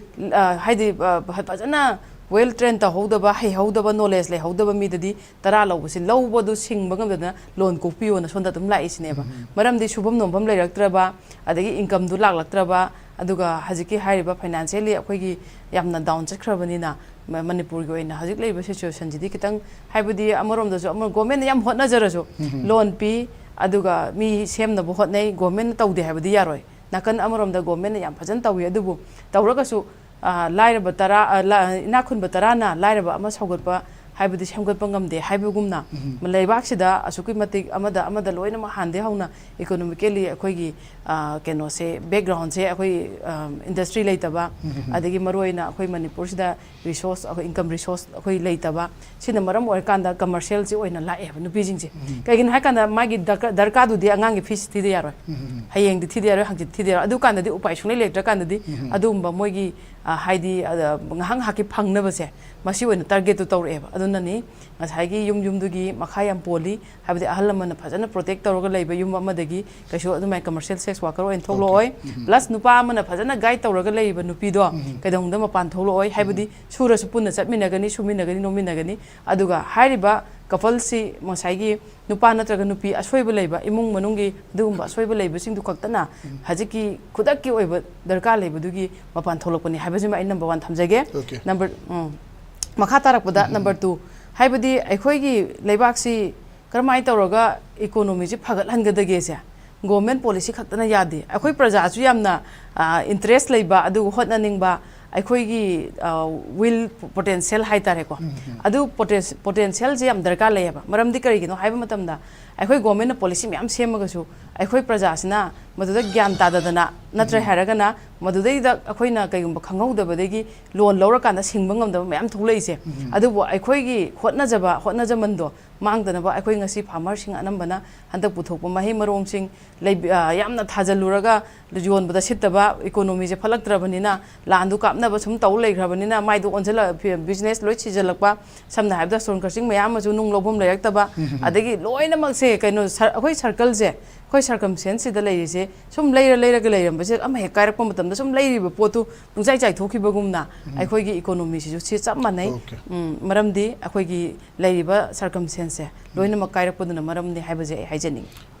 ꯑ, ꯍꯥꯏꯗꯤ, ꯑ, ꯐꯖꯅ ꯋꯦꯜ ꯇ꯭ꯔꯦꯟ ꯇꯧꯍꯧꯗꯕ, ꯍꯩꯍꯧꯗꯕ, ꯅꯣꯂꯦꯖ ꯂꯩꯍꯧꯗꯕ ꯃꯤꯗꯗꯤ ꯇꯔꯥ ꯂꯧꯕꯁꯤ ꯂꯧꯕꯗꯨ ꯁꯤꯡꯕ ꯉꯝꯗꯗꯅ ꯂꯣꯟ ꯀꯣꯛꯄꯤꯌꯣꯅ ꯁꯣꯝꯗ ꯑꯗꯨꯝ ꯂꯥꯛꯏꯁꯤꯅꯦꯕ꯫ ꯃꯔꯝꯗꯤ ꯁꯨꯐꯝ ꯅꯣꯝꯐꯝ ꯂꯩꯔꯛꯇ꯭ꯔꯕ, ꯑꯗꯒꯤ ꯏꯟꯀꯝꯗꯨ ꯂꯥꯛꯂꯛꯇ꯭ꯔꯕ, ꯑꯗꯨꯒ ꯍꯧꯖꯤꯛꯀꯤ ꯍꯥꯏꯔꯤꯕ ꯐꯥꯏꯅꯥꯟꯁꯤꯌꯦꯜꯂꯤ ꯑꯩꯈꯣꯏꯒꯤ ꯌꯥꯝꯅ ꯗꯥꯎꯟ ꯆꯠꯈ꯭ꯔꯕꯅꯤꯅ, ꯃ-, ꯃꯅꯤꯄꯨꯔꯒꯤ ꯑꯣꯏꯅ ꯍꯧꯖꯤꯛ ꯂꯩꯔꯤꯕ ꯁꯤꯆꯨꯋꯦꯁꯟꯁꯤꯗꯤ ꯈꯤꯇꯪ, ꯍꯥꯏꯕꯗꯤ ꯑꯃꯔꯣꯝꯗꯁꯨ ꯑꯃ ꯒꯣꯔꯃꯦꯟꯅ ꯌꯥꯝ ꯍꯣꯠꯅꯖꯔꯁꯨ, ꯂꯣꯟ ꯄꯤ, ꯑꯗꯨꯒ ꯃꯤ ꯁꯦꯝꯅꯕ ꯍꯣꯠꯅꯩ, ꯒꯣꯔꯃꯦꯟꯅ ꯇꯧꯗꯦ ꯍꯥꯏꯕꯗꯤ ꯌꯥꯔꯣꯏ꯫ ꯅꯥꯀꯟ ꯑꯃꯔꯣꯝꯗ ꯒꯣꯔꯃꯦꯟꯅ ꯌꯥꯝ ꯐꯖꯅ ꯇꯧꯋꯤ, ꯑꯗꯨꯕꯨ ꯇꯧꯔꯒꯁꯨ, ꯑ, ꯂꯥꯏꯔꯕ ꯇꯔꯥ, ꯑ, ꯂ-, ꯏꯅꯥꯛ ꯈꯨꯟꯕ ꯇꯔꯥꯅ ꯂꯥꯏꯔꯕ ꯑꯃ ꯁꯧꯒꯠꯄ ꯍꯥꯏꯕꯗꯤ ꯁꯦꯝꯒꯠꯄ ꯉꯝꯗꯦ ꯍꯥꯏꯕꯒꯨꯝꯅ, ꯂꯩꯕꯥꯛꯁꯤꯗ ꯑꯁꯨꯛꯀꯤ ꯃꯇꯤꯛ ꯑꯃꯗ ꯑꯃꯗ ꯂꯣꯏꯅꯃꯛ ꯍꯥꯟꯅꯗꯒꯤ ꯍꯧꯅ ꯏꯀꯣꯅꯣꯃꯤꯀꯦꯜꯂꯤ ꯑꯩꯈꯣꯏꯒꯤ, ꯑ, ꯀꯩꯅꯣꯁꯦ, ꯕꯦꯛꯒ꯭ꯔꯥꯎꯟꯁꯦ ꯑꯩꯈꯣꯏ, ꯑ, ꯏꯟꯗꯁꯇ꯭ꯔꯤ ꯂꯩꯇꯕ, ꯑꯗꯒꯤ ꯃꯔꯨꯑꯣꯏꯅ ꯑꯩꯈꯣꯏ ꯃꯅꯤꯄꯨꯔꯁꯤꯗ ꯔꯤꯁꯣꯔꯁ, ꯑꯩꯈꯣꯏ ꯏꯟꯀꯝ ꯔꯤꯁꯣꯔꯁ ꯑꯩꯈꯣꯏ ꯂꯩꯇꯕ, ꯁꯤꯅ ꯃꯔꯝ ꯑꯣꯏꯔꯀꯥꯟꯗ ꯀꯃꯔꯁꯤꯌꯦꯜꯁꯤ ꯑꯣꯏꯅ ꯂꯥꯛꯑꯦꯕ ꯅꯨꯄꯤꯁꯤꯡꯁꯦ꯫ ꯀꯩꯒꯤꯅꯣ ꯍꯥꯏꯀꯥꯟꯗ ꯃꯥꯒꯤ ꯗꯔꯀꯥꯔ, ꯗꯔꯀꯥꯔꯗꯨꯗꯤ ꯑꯉꯥꯡꯒꯤ ꯐꯤꯁ ꯊꯤꯗ ꯌꯥꯔꯣꯏ, ꯍꯌꯦꯡꯗꯤ ꯊꯤꯗ ꯌꯥꯔꯣꯏ, ꯍꯪꯆꯤꯠ ꯊꯤꯗ ꯌꯥꯔꯣꯏ, ꯑꯗꯨꯀꯥꯟꯗꯗꯤ ꯎꯄꯥꯏ ꯁꯨꯡꯂꯩ ꯂꯩꯇ꯭ꯔꯀꯥꯟꯗꯗꯤ ꯑꯗꯨꯒꯨꯝꯕ ꯃꯣꯏꯒꯤ, ꯑ, ꯍꯥꯏꯗꯤ, ꯑ, ꯉꯥꯏꯍꯥꯛ ꯉꯥꯏꯍꯥꯛꯀꯤ ꯐꯪꯅꯕꯁꯦ, ꯃꯁꯤ ꯑꯣꯏꯅ ꯇꯥꯔꯒꯦꯠꯇꯨ ꯇꯧꯔꯛꯑꯦꯕ꯫ ꯑꯗꯨꯅꯅꯤ ꯉꯁꯥꯏꯒꯤ ꯌꯨꯝ ꯌꯨꯝꯗꯨꯒꯤ ꯃꯈꯥ ꯌꯥꯝ ꯄꯣꯜꯂꯤ, ꯍꯥꯏꯕꯗꯤ ꯑꯍꯜ ꯂꯃꯟꯅ ꯐꯖꯅ ꯄ꯭ꯔꯣꯇꯦꯛ ꯇꯧꯔꯒ ꯂꯩꯕ ꯌꯨꯝ ꯑꯃꯗꯒꯤ ꯀꯩꯁꯨ ꯑꯗꯨꯃꯥꯏꯅ ꯀꯃꯔꯁꯤꯌꯦꯜ ꯁꯦꯛꯁ ꯋꯥꯔꯀꯔ ꯑꯣꯏꯅ ꯊꯣꯛꯂꯛꯑꯣꯏ꯫ ꯄ꯭ꯂꯁ ꯅꯨꯄꯥ ꯑꯃꯅ ꯐꯖꯅ ꯒꯥꯏꯗ ꯇꯧꯔꯒ ꯂꯩꯔꯤꯕ ꯅꯨꯄꯤꯗꯣ ꯀꯩꯗꯧꯅꯨꯡꯗ ꯃꯄꯥꯟ ꯊꯣꯛꯂꯛꯑꯣꯏ, ꯍꯥꯏꯕꯗꯤ ꯁꯨꯔꯁꯨ ꯄꯨꯟꯅ ꯆꯠꯃꯤꯟꯅꯒꯅꯤ, ꯁꯨꯃꯤꯟꯅꯒꯅꯤ, ꯅꯣꯝꯃꯤꯟꯅꯒꯅꯤ꯫ ꯑꯗꯨꯒ ꯍꯥꯏꯔꯤꯕ ꯀꯄꯜꯁꯤ ꯉꯁꯥꯏꯒꯤ ꯅꯨꯄꯥ ꯅꯠꯇ꯭ꯔꯒ ꯅꯨꯄꯤ ꯑꯁꯣꯏꯕ ꯂꯩꯕ, ꯏꯃꯨꯡ ꯃꯅꯨꯡꯒꯤ ꯑꯗꯨꯒꯨꯝꯕ ꯑꯁꯣꯏꯕ ꯂꯩꯕꯁꯤꯡꯗꯨ ꯈꯛꯇꯅ ꯍꯧꯖꯤꯛꯀꯤ ꯈꯨꯗꯛꯀꯤ ꯑꯣꯏꯕ ꯗꯔꯀꯥꯔ ꯂꯩꯕꯗꯨꯒꯤ ꯃꯄꯥꯟ ꯊꯣꯛꯂꯛꯄꯅꯤ ꯍꯥꯏꯕꯁꯤꯃ ꯑꯩ ꯅꯝꯕꯔ ꯋꯥꯟ ꯊꯝꯖꯒꯦ꯫ Okay. ꯅꯝꯕꯔ, ꯎꯝ, ꯃꯈꯥ ꯇꯥꯔꯛꯄꯗ ꯅꯝꯕꯔ ꯇꯨ, ꯍꯥꯏꯕꯗꯤ ꯑꯩꯈꯣꯏꯒꯤ ꯂꯩꯕꯥꯛꯁꯤ ꯀꯔꯝꯍꯥꯏꯅ ꯇꯧꯔꯒ ꯏꯀꯣꯅꯣꯃꯤꯁꯤ ꯐꯒꯠꯍꯟꯒꯗꯒꯦꯁꯦ ꯒꯣꯔꯃꯦꯟ ꯄꯣꯂꯤꯁꯤ ꯈꯛꯇꯅ ꯌꯥꯗꯦ꯫ ꯑꯩꯈꯣꯏ ꯄ꯭ꯔꯖꯥꯁꯨ ꯌꯥꯝꯅ, ꯑ, ꯏꯟꯇꯔꯦꯁ ꯂꯩꯕ, ꯑꯗꯨꯒ ꯍꯣꯠꯅꯅꯤꯡꯕ, ꯑꯩꯈꯣꯏꯒꯤ, ꯑ, ꯋꯤꯜ ꯄꯣꯇꯦꯟꯁꯤꯌꯦꯜ ꯍꯥꯏꯇꯥꯔꯦꯀꯣ, ꯑꯗꯨ ꯄꯣꯇꯦꯟꯁ-, ꯄꯣꯇꯦꯟꯁꯤꯌꯦꯜꯁꯦ ꯌꯥꯝ ꯗꯔꯀꯥꯔ ꯂꯩꯌꯦꯕ꯫ ꯃꯔꯝꯗꯤ ꯀꯔꯤꯒꯤꯅꯣ ꯍꯥꯏꯕ ꯃꯇꯝꯗ, ꯑꯩꯈꯣꯏ ꯒꯣꯔꯃꯦꯟꯅ ꯄꯣꯂꯤꯁꯤ ꯃꯌꯥꯝ ꯁꯦꯝꯃꯒꯁꯨ ꯑꯩꯈꯣꯏ ꯄ꯭ꯔꯖꯥꯁꯤꯅ ꯃꯗꯨꯗ ꯒ꯭ꯌꯥꯟ ꯇꯥꯗꯗꯅ, ꯅꯠꯇ꯭ꯔꯦ ꯍꯥꯏꯔꯒꯅ ꯃꯗꯨꯗꯩꯗ ꯑꯩꯈꯣꯏꯅ ꯀꯩꯒꯨꯝꯕ ꯈꯪꯍꯧꯗꯕꯗꯒꯤ ꯂꯣꯟ ꯂꯧꯔꯀꯥꯟꯗ ꯁꯤꯡꯕ ꯉꯝꯗꯕ ꯃꯌꯥꯝ ꯊꯣꯛꯂꯛꯏꯁꯦ꯫ ꯑꯗꯨꯕꯨ ꯑꯩꯈꯣꯏꯒꯤ ꯍꯣꯠꯅꯖꯕ, ꯍꯣꯠꯅꯖꯃꯟꯗꯣ ꯃꯥꯡꯗꯅꯕ ꯑꯩꯈꯣꯏ ꯉꯁꯤ ꯐꯥꯔꯃꯔꯁꯤꯡ ꯑꯅꯝꯕꯅ ꯍꯟꯗꯛ ꯄꯨꯊꯣꯛꯄ ꯃꯍꯩ ꯃꯔꯣꯡꯁꯤꯡ ꯂꯩ-, ꯑ, ꯌꯥꯝꯅ ꯊꯥꯖꯜꯂꯨꯔꯒ ꯌꯣꯟꯕꯗ ꯁꯤꯠꯇꯕ, ꯏꯀꯣꯅꯣꯃꯤꯁꯦ ꯐꯠꯂꯛꯇ꯭ꯔꯕꯅꯤꯅ, ꯂꯥꯟꯗꯨ ꯀꯥꯞꯅꯕ ꯁꯨꯝ ꯇꯧ ꯂꯩꯈ꯭ꯔꯕꯅꯤꯅ, ꯃꯥꯏꯗꯣ ꯑꯣꯟꯁꯤꯜꯂ-, ꯕꯤ-, ꯕꯤꯖꯤꯅꯦꯁ ꯂꯣꯏ ꯁꯤꯖꯜꯂꯛꯄ, ꯁꯝꯅ ꯍꯥꯏꯔꯕꯗ ꯁ꯭ꯇꯣꯟ ꯀ꯭ꯔꯁꯤꯡ ꯃꯌꯥꯝ ꯑꯃꯁꯨ ꯅꯨꯡ ꯂꯧꯐꯝ ꯂꯩꯔꯛꯇꯕ, ꯑꯗꯒꯤ ꯂꯣꯏꯅꯃꯛꯁꯦ ꯀꯩꯅꯣ, ꯁꯔ-, ꯑꯩꯈꯣꯏ ꯁꯔꯀꯜꯁꯦ ꯑꯩꯈꯣꯏ ꯁꯔꯀꯝꯁꯦꯟꯁꯁꯤꯗ ꯂꯩꯔꯤꯁꯦ ꯁꯨꯝ ꯂꯩꯔ ꯂꯩꯔꯒ ꯂꯩꯔꯝꯕꯁꯦ ꯑꯃ ꯍꯦꯛ ꯀꯥꯏꯔꯛꯄ ꯃꯇꯝꯗ ꯁꯨꯝ ꯂꯩꯔꯤꯕ ꯄꯣꯠꯇꯨ ꯄꯨꯡꯆꯥꯏ ꯆꯥꯏꯊꯣꯛꯈꯤꯕꯒꯨꯝꯅ ꯑꯩꯈꯣꯏꯒꯤ ꯏꯀꯣꯅꯣꯃꯤꯁꯤꯁꯨ ꯁꯤ ꯆꯞ ꯃꯥꯟꯅꯩ꯫ Okay. ꯎꯝ, ꯃꯔꯝꯗꯤ ꯑꯩꯈꯣꯏꯒꯤ ꯂꯩꯔꯤꯕ ꯁꯔꯀꯝꯁꯦꯟꯁꯁꯦ ꯂꯣꯏꯅꯃꯛ ꯀꯥꯏꯔꯛꯄꯗꯨꯅ ꯃꯔꯝꯅꯤ ꯍꯥꯏꯕꯁꯦ ꯑꯩ ꯍꯥꯏꯖꯅꯤꯡꯉꯤ꯫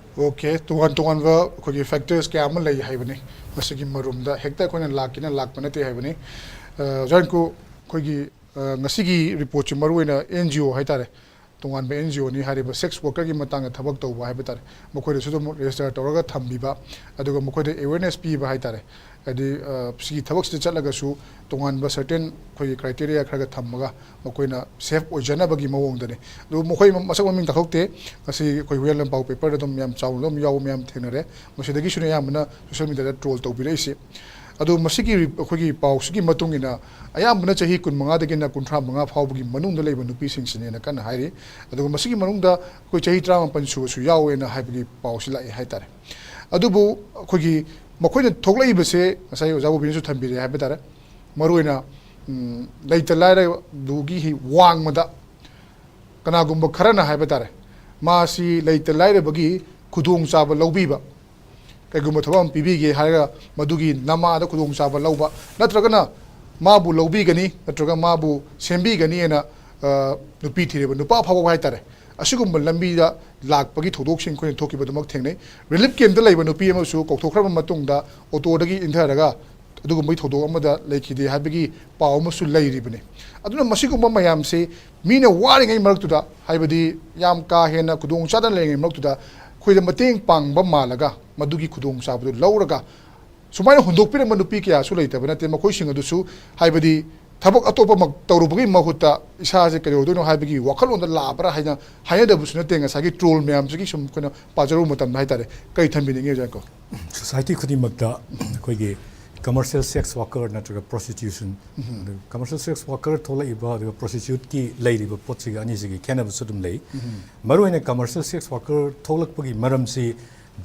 Okay, ꯇꯣꯉꯥꯟ ꯇꯣꯉꯥꯟꯕ ꯑꯩꯈꯣꯏꯒꯤ ꯐꯦꯛꯇꯔꯁ ꯀꯌꯥ ꯑꯃ ꯂꯩ ꯍꯥꯏꯕꯅꯤ꯫ ꯃꯁꯤꯒꯤ ꯃꯔꯨꯝꯗ ꯍꯦꯛꯇ ꯑꯩꯈꯣꯏꯅ ꯂꯥꯛꯀꯦꯅ ꯂꯥꯛꯄ ꯅꯠꯇꯦ ꯍꯥꯏꯕꯅꯤ꯫ ꯑ, ꯑꯣꯖꯥ ꯔꯤꯡꯀꯨ, ꯑꯩꯈꯣꯏꯒꯤ ꯑ, ꯉꯁꯤꯒꯤ ꯔꯤꯄꯣꯔꯠꯁꯤ ꯃꯔꯨꯑꯣꯏꯅ ꯑꯦꯟ ꯖꯤ ꯑꯣ ꯍꯥꯏꯇꯥꯔꯦ, ꯇꯣꯉꯥꯟꯕ ꯑꯦꯟ ꯖꯤ ꯑꯣꯅꯤ ꯍꯥꯏꯔꯤꯕ ꯁꯦꯛꯁ ꯋꯥꯔꯀꯔꯒꯤ ꯃꯇꯥꯡꯗ ꯊꯕꯛ ꯇꯧꯕ ꯍꯥꯏꯕ ꯇꯥꯔꯦ, ꯃꯈꯣꯏꯗꯁꯨ ꯑꯗꯨꯝ ꯔꯦꯖꯤꯁꯇꯔ ꯇꯧꯔꯒ ꯊꯝꯕꯤꯕ, ꯑꯗꯨꯒ ꯃꯈꯣꯏꯗ ꯑꯦꯋꯦꯔꯅꯦꯁ ꯄꯤꯕ ꯍꯥꯏꯇꯥꯔꯦ꯫ ꯍꯥꯏꯗꯤ ꯑ, ꯁꯤꯒꯤ ꯊꯕꯛꯁꯤꯗ ꯆꯠꯂꯒꯁꯨ ꯇꯣꯉꯥꯟꯕ ꯁꯔꯇꯦꯟ ꯑꯩꯈꯣꯏꯒꯤ ꯀ꯭ꯔꯥꯏꯇꯦꯔꯤꯌꯥ ꯈꯔꯒ ꯊꯝꯃꯒ ꯃꯈꯣꯏꯅ ꯁꯦꯐ ꯑꯣꯏꯖꯅꯕꯒꯤ ꯃꯑꯣꯡꯗꯅꯤ꯫ ꯑꯗꯨ ꯃꯈꯣꯏ ꯃꯁꯛ ꯃꯃꯤꯡ ꯇꯥꯛꯊꯣꯛꯇꯦ꯫ ꯉꯁꯤ ꯑꯩꯈꯣꯏ ꯍꯨꯏꯌꯥꯟ ꯂꯟꯄꯥꯎ ꯄꯦꯄꯔꯗ ꯑꯗꯨꯝ ꯌꯥꯝ ꯆꯥꯎꯅ ꯑꯗꯨꯝ ꯌꯥꯎꯕ ꯃꯌꯥꯝ ꯊꯦꯡꯅꯔꯦ꯫ ꯃꯁꯤꯗꯒꯤꯁꯨꯅꯦ ꯑꯌꯥꯝꯕꯅ ꯁꯣꯁꯤꯌꯦꯜ ꯃꯤꯗꯤꯌꯥꯗ ꯇ꯭ꯔꯣꯜ ꯇꯧꯕꯤꯔꯛꯏꯁꯦ꯫ ꯑꯗꯨ ꯃꯁꯤꯒꯤ ꯔꯤ-, ꯑꯩꯈꯣꯏꯒꯤ ꯄꯥꯎꯁꯤꯒꯤ ꯃꯇꯨꯡ ꯏꯟꯅ ꯑꯌꯥꯝꯕꯅ ꯆꯍꯤ ꯀꯨꯟꯃꯉꯥꯗꯒꯤꯅ ꯀꯨꯟꯊ꯭ꯔꯥ ꯃꯉꯥ ꯐꯥꯎꯕꯒꯤ ꯃꯅꯨꯡꯗ ꯂꯩꯕ ꯅꯨꯄꯤꯁꯤꯡꯁꯤꯅꯦꯅ ꯀꯟꯅ ꯍꯥꯏꯔꯤ꯫ ꯑꯗꯨꯒ ꯃꯁꯤꯒꯤ ꯃꯅꯨꯡꯗ ꯑꯩꯈꯣꯏ ꯆꯍꯤ ꯇꯔꯥꯃꯥꯄꯟ ꯁꯨꯕꯁꯨ ꯌꯥꯎꯋꯦꯅ ꯍꯥꯏꯕꯒꯤ ꯄꯥꯎꯁꯤ ꯂꯥꯛꯑꯦ ꯍꯥꯏꯇꯥꯔꯦ꯫ ꯑꯗꯨꯕꯨ ꯑꯩꯈꯣꯏꯒꯤ ꯃꯈꯣꯏꯅ ꯊꯣꯛꯂꯛꯏꯕꯁꯦ ꯉꯁꯥꯏ ꯑꯣꯖꯥ ꯕꯣꯕꯤꯅꯁꯨ ꯊꯝꯕꯤꯔꯦ ꯍꯥꯏꯕ ꯇꯥꯔꯦ꯫ ꯃꯔꯨꯑꯣꯏꯅ, ꯎꯝ, ꯂꯩꯇ ꯂꯥꯏꯔꯗꯨꯒꯤ ꯋꯥꯡꯃꯗ ꯀꯅꯥꯒꯨꯝꯕ ꯈꯔꯅ ꯍꯥꯏꯕ ꯇꯥꯔꯦ, ꯃꯥꯁꯤ ꯂꯩꯇ ꯂꯥꯏꯔꯕꯒꯤ ꯈꯨꯗꯣꯡꯆꯥꯕ ꯂꯧꯕꯤꯕ, ꯀꯩꯒꯨꯝꯕ ꯊꯕꯛ ꯑꯃ ꯄꯤꯕꯤꯒꯦ ꯍꯥꯏꯔꯒ ꯃꯗꯨꯒꯤ ꯅꯃꯥꯗ ꯈꯨꯗꯣꯡꯆꯥꯕ ꯂꯧꯕ, ꯅꯠꯇ꯭ꯔꯒꯅ ꯃꯥꯕꯨ ꯂꯧꯕꯤꯒꯅꯤ, ꯅꯠꯇ꯭ꯔꯒ ꯃꯥꯕꯨ ꯁꯦꯝꯕꯤꯒꯅꯤ ꯍꯥꯏꯅ, ꯑ, ꯅꯨꯄꯤ ꯊꯤꯔꯕ ꯅꯨꯄꯥ ꯐꯥꯎꯕ ꯍꯥꯏꯇꯥꯔꯦ, ꯑꯁꯤꯒꯨꯝꯕ ꯂꯝꯕꯤꯗ ꯂꯥꯛꯄꯒꯤ ꯊꯧꯗꯣꯛꯁꯤꯡ ꯑꯩꯈꯣꯏꯅ ꯊꯣꯛꯈꯤꯕ ꯑꯗꯨꯃꯛ ꯊꯦꯡꯅꯩ꯫ ꯔꯤꯂꯤꯐ ꯀꯦꯝꯞꯇ ꯂꯩꯕ ꯅꯨꯄꯤ ꯑꯃꯁꯨ ꯀꯧꯊꯣꯛꯈ꯭ꯔꯕ ꯃꯇꯨꯡꯗ ꯑꯣꯇꯣꯗꯒꯤ ꯏꯟꯊꯔꯒ ꯑꯗꯨꯒꯨꯝꯕꯒꯤ ꯊꯧꯗꯣꯛ ꯑꯃꯗ ꯂꯩꯈꯤꯗꯦ ꯍꯥꯏꯕꯒꯤ ꯄꯥꯎ ꯑꯃꯁꯨ ꯂꯩꯔꯤꯕꯅꯤ꯫ ꯑꯗꯨꯅ ꯃꯁꯤꯒꯨꯝꯕ ꯃꯌꯥꯝꯁꯤ ꯃꯤꯅ ꯋꯥꯔꯤꯉꯩ ꯃꯔꯛꯇꯨꯗ, ꯍꯥꯏꯕꯗꯤ ꯌꯥꯝ ꯀꯥ ꯍꯦꯟꯅ ꯈꯨꯗꯣꯡ ꯆꯥꯗꯅ ꯂꯩꯔꯤꯉꯩ ꯃꯔꯛꯇꯨꯗ ꯑꯩꯈꯣꯏꯗ ꯃꯇꯦꯡ ꯄꯥꯡꯕ ꯃꯥꯜꯂꯒ ꯃꯗꯨꯒꯤ ꯈꯨꯗꯣꯡꯆꯥꯕꯗꯨ ꯂꯧꯔꯒ ꯁꯨꯃꯥꯏꯅ ꯍꯨꯟꯗꯣꯛꯄꯤꯔꯝꯕ ꯅꯨꯄꯤ ꯀꯌꯥꯁꯨ ꯂꯩꯇꯕ ꯅꯠꯇꯦ꯫ ꯃꯈꯣꯏꯁꯤꯡ ꯑꯗꯨꯁꯨ, ꯍꯥꯏꯕꯗꯤ, ꯊꯕꯛ ꯑꯇꯣꯞꯄ ꯑꯃ ꯇꯧꯔꯨꯕꯒꯤ ꯃꯍꯨꯠꯇ ꯏꯁꯥꯁꯦ ꯀꯩꯗꯧꯗꯣꯏꯅꯣ ꯍꯥꯏꯕꯒꯤ ꯋꯥꯈꯜꯂꯣꯟꯗ ꯂꯥꯛꯄ꯭ꯔꯥ ꯍꯥꯏꯅ ꯍꯥꯏꯅꯗꯕꯁꯨ ꯅꯠꯇꯦ꯫ ꯉꯁꯥꯏꯒꯤ ꯇ꯭ꯔꯣꯜ ꯃꯌꯥꯝꯁꯤꯒꯤ ꯁꯨꯝ ꯑꯩꯈꯣꯏꯅ ꯄꯥꯖꯔꯨꯕ ꯃꯇꯝꯗ ꯍꯥꯏꯇꯥꯔꯦ, ꯀꯔꯤ ꯊꯝꯕꯤꯅꯤꯡꯉꯤ, ꯑꯣꯖꯥ ꯀꯣ? ꯁꯣꯁꯥꯏꯇꯤ ꯈꯨꯗꯤꯡꯃꯛꯇ ꯑꯩꯈꯣꯏꯒꯤ ꯀꯃꯔꯁꯤꯌꯦꯜ ꯁꯦꯛꯁ ꯋꯥꯔꯀꯔ ꯅꯠꯇ꯭ꯔꯒ ꯄ꯭ꯔꯣꯁꯇꯤꯇ꯭ꯌꯨꯁꯟ, ꯀꯃꯔꯁꯤꯌꯦꯜ ꯁꯦꯛꯁ ꯋꯥꯔꯀꯔ ꯊꯣꯛꯂꯛꯏꯕ ꯑꯗꯨꯒ ꯄ꯭ꯔꯣꯁꯇꯤꯇ꯭ꯌꯨꯠꯀꯤ ꯂꯩꯔꯤꯕ ꯄꯣꯠꯁꯤꯒ ꯑꯅꯤꯁꯤꯒꯤ ꯈꯦꯠꯅꯕꯁꯨ ꯑꯗꯨꯝ ꯂꯩ꯫ ꯃꯔꯨꯑꯣꯏꯅ ꯀꯃꯔꯁꯤꯌꯦꯜ ꯁꯦꯛꯁ ꯋꯥꯔꯀꯔ ꯊꯣꯛꯂꯛꯄꯒꯤ ꯃꯔꯝꯁꯤ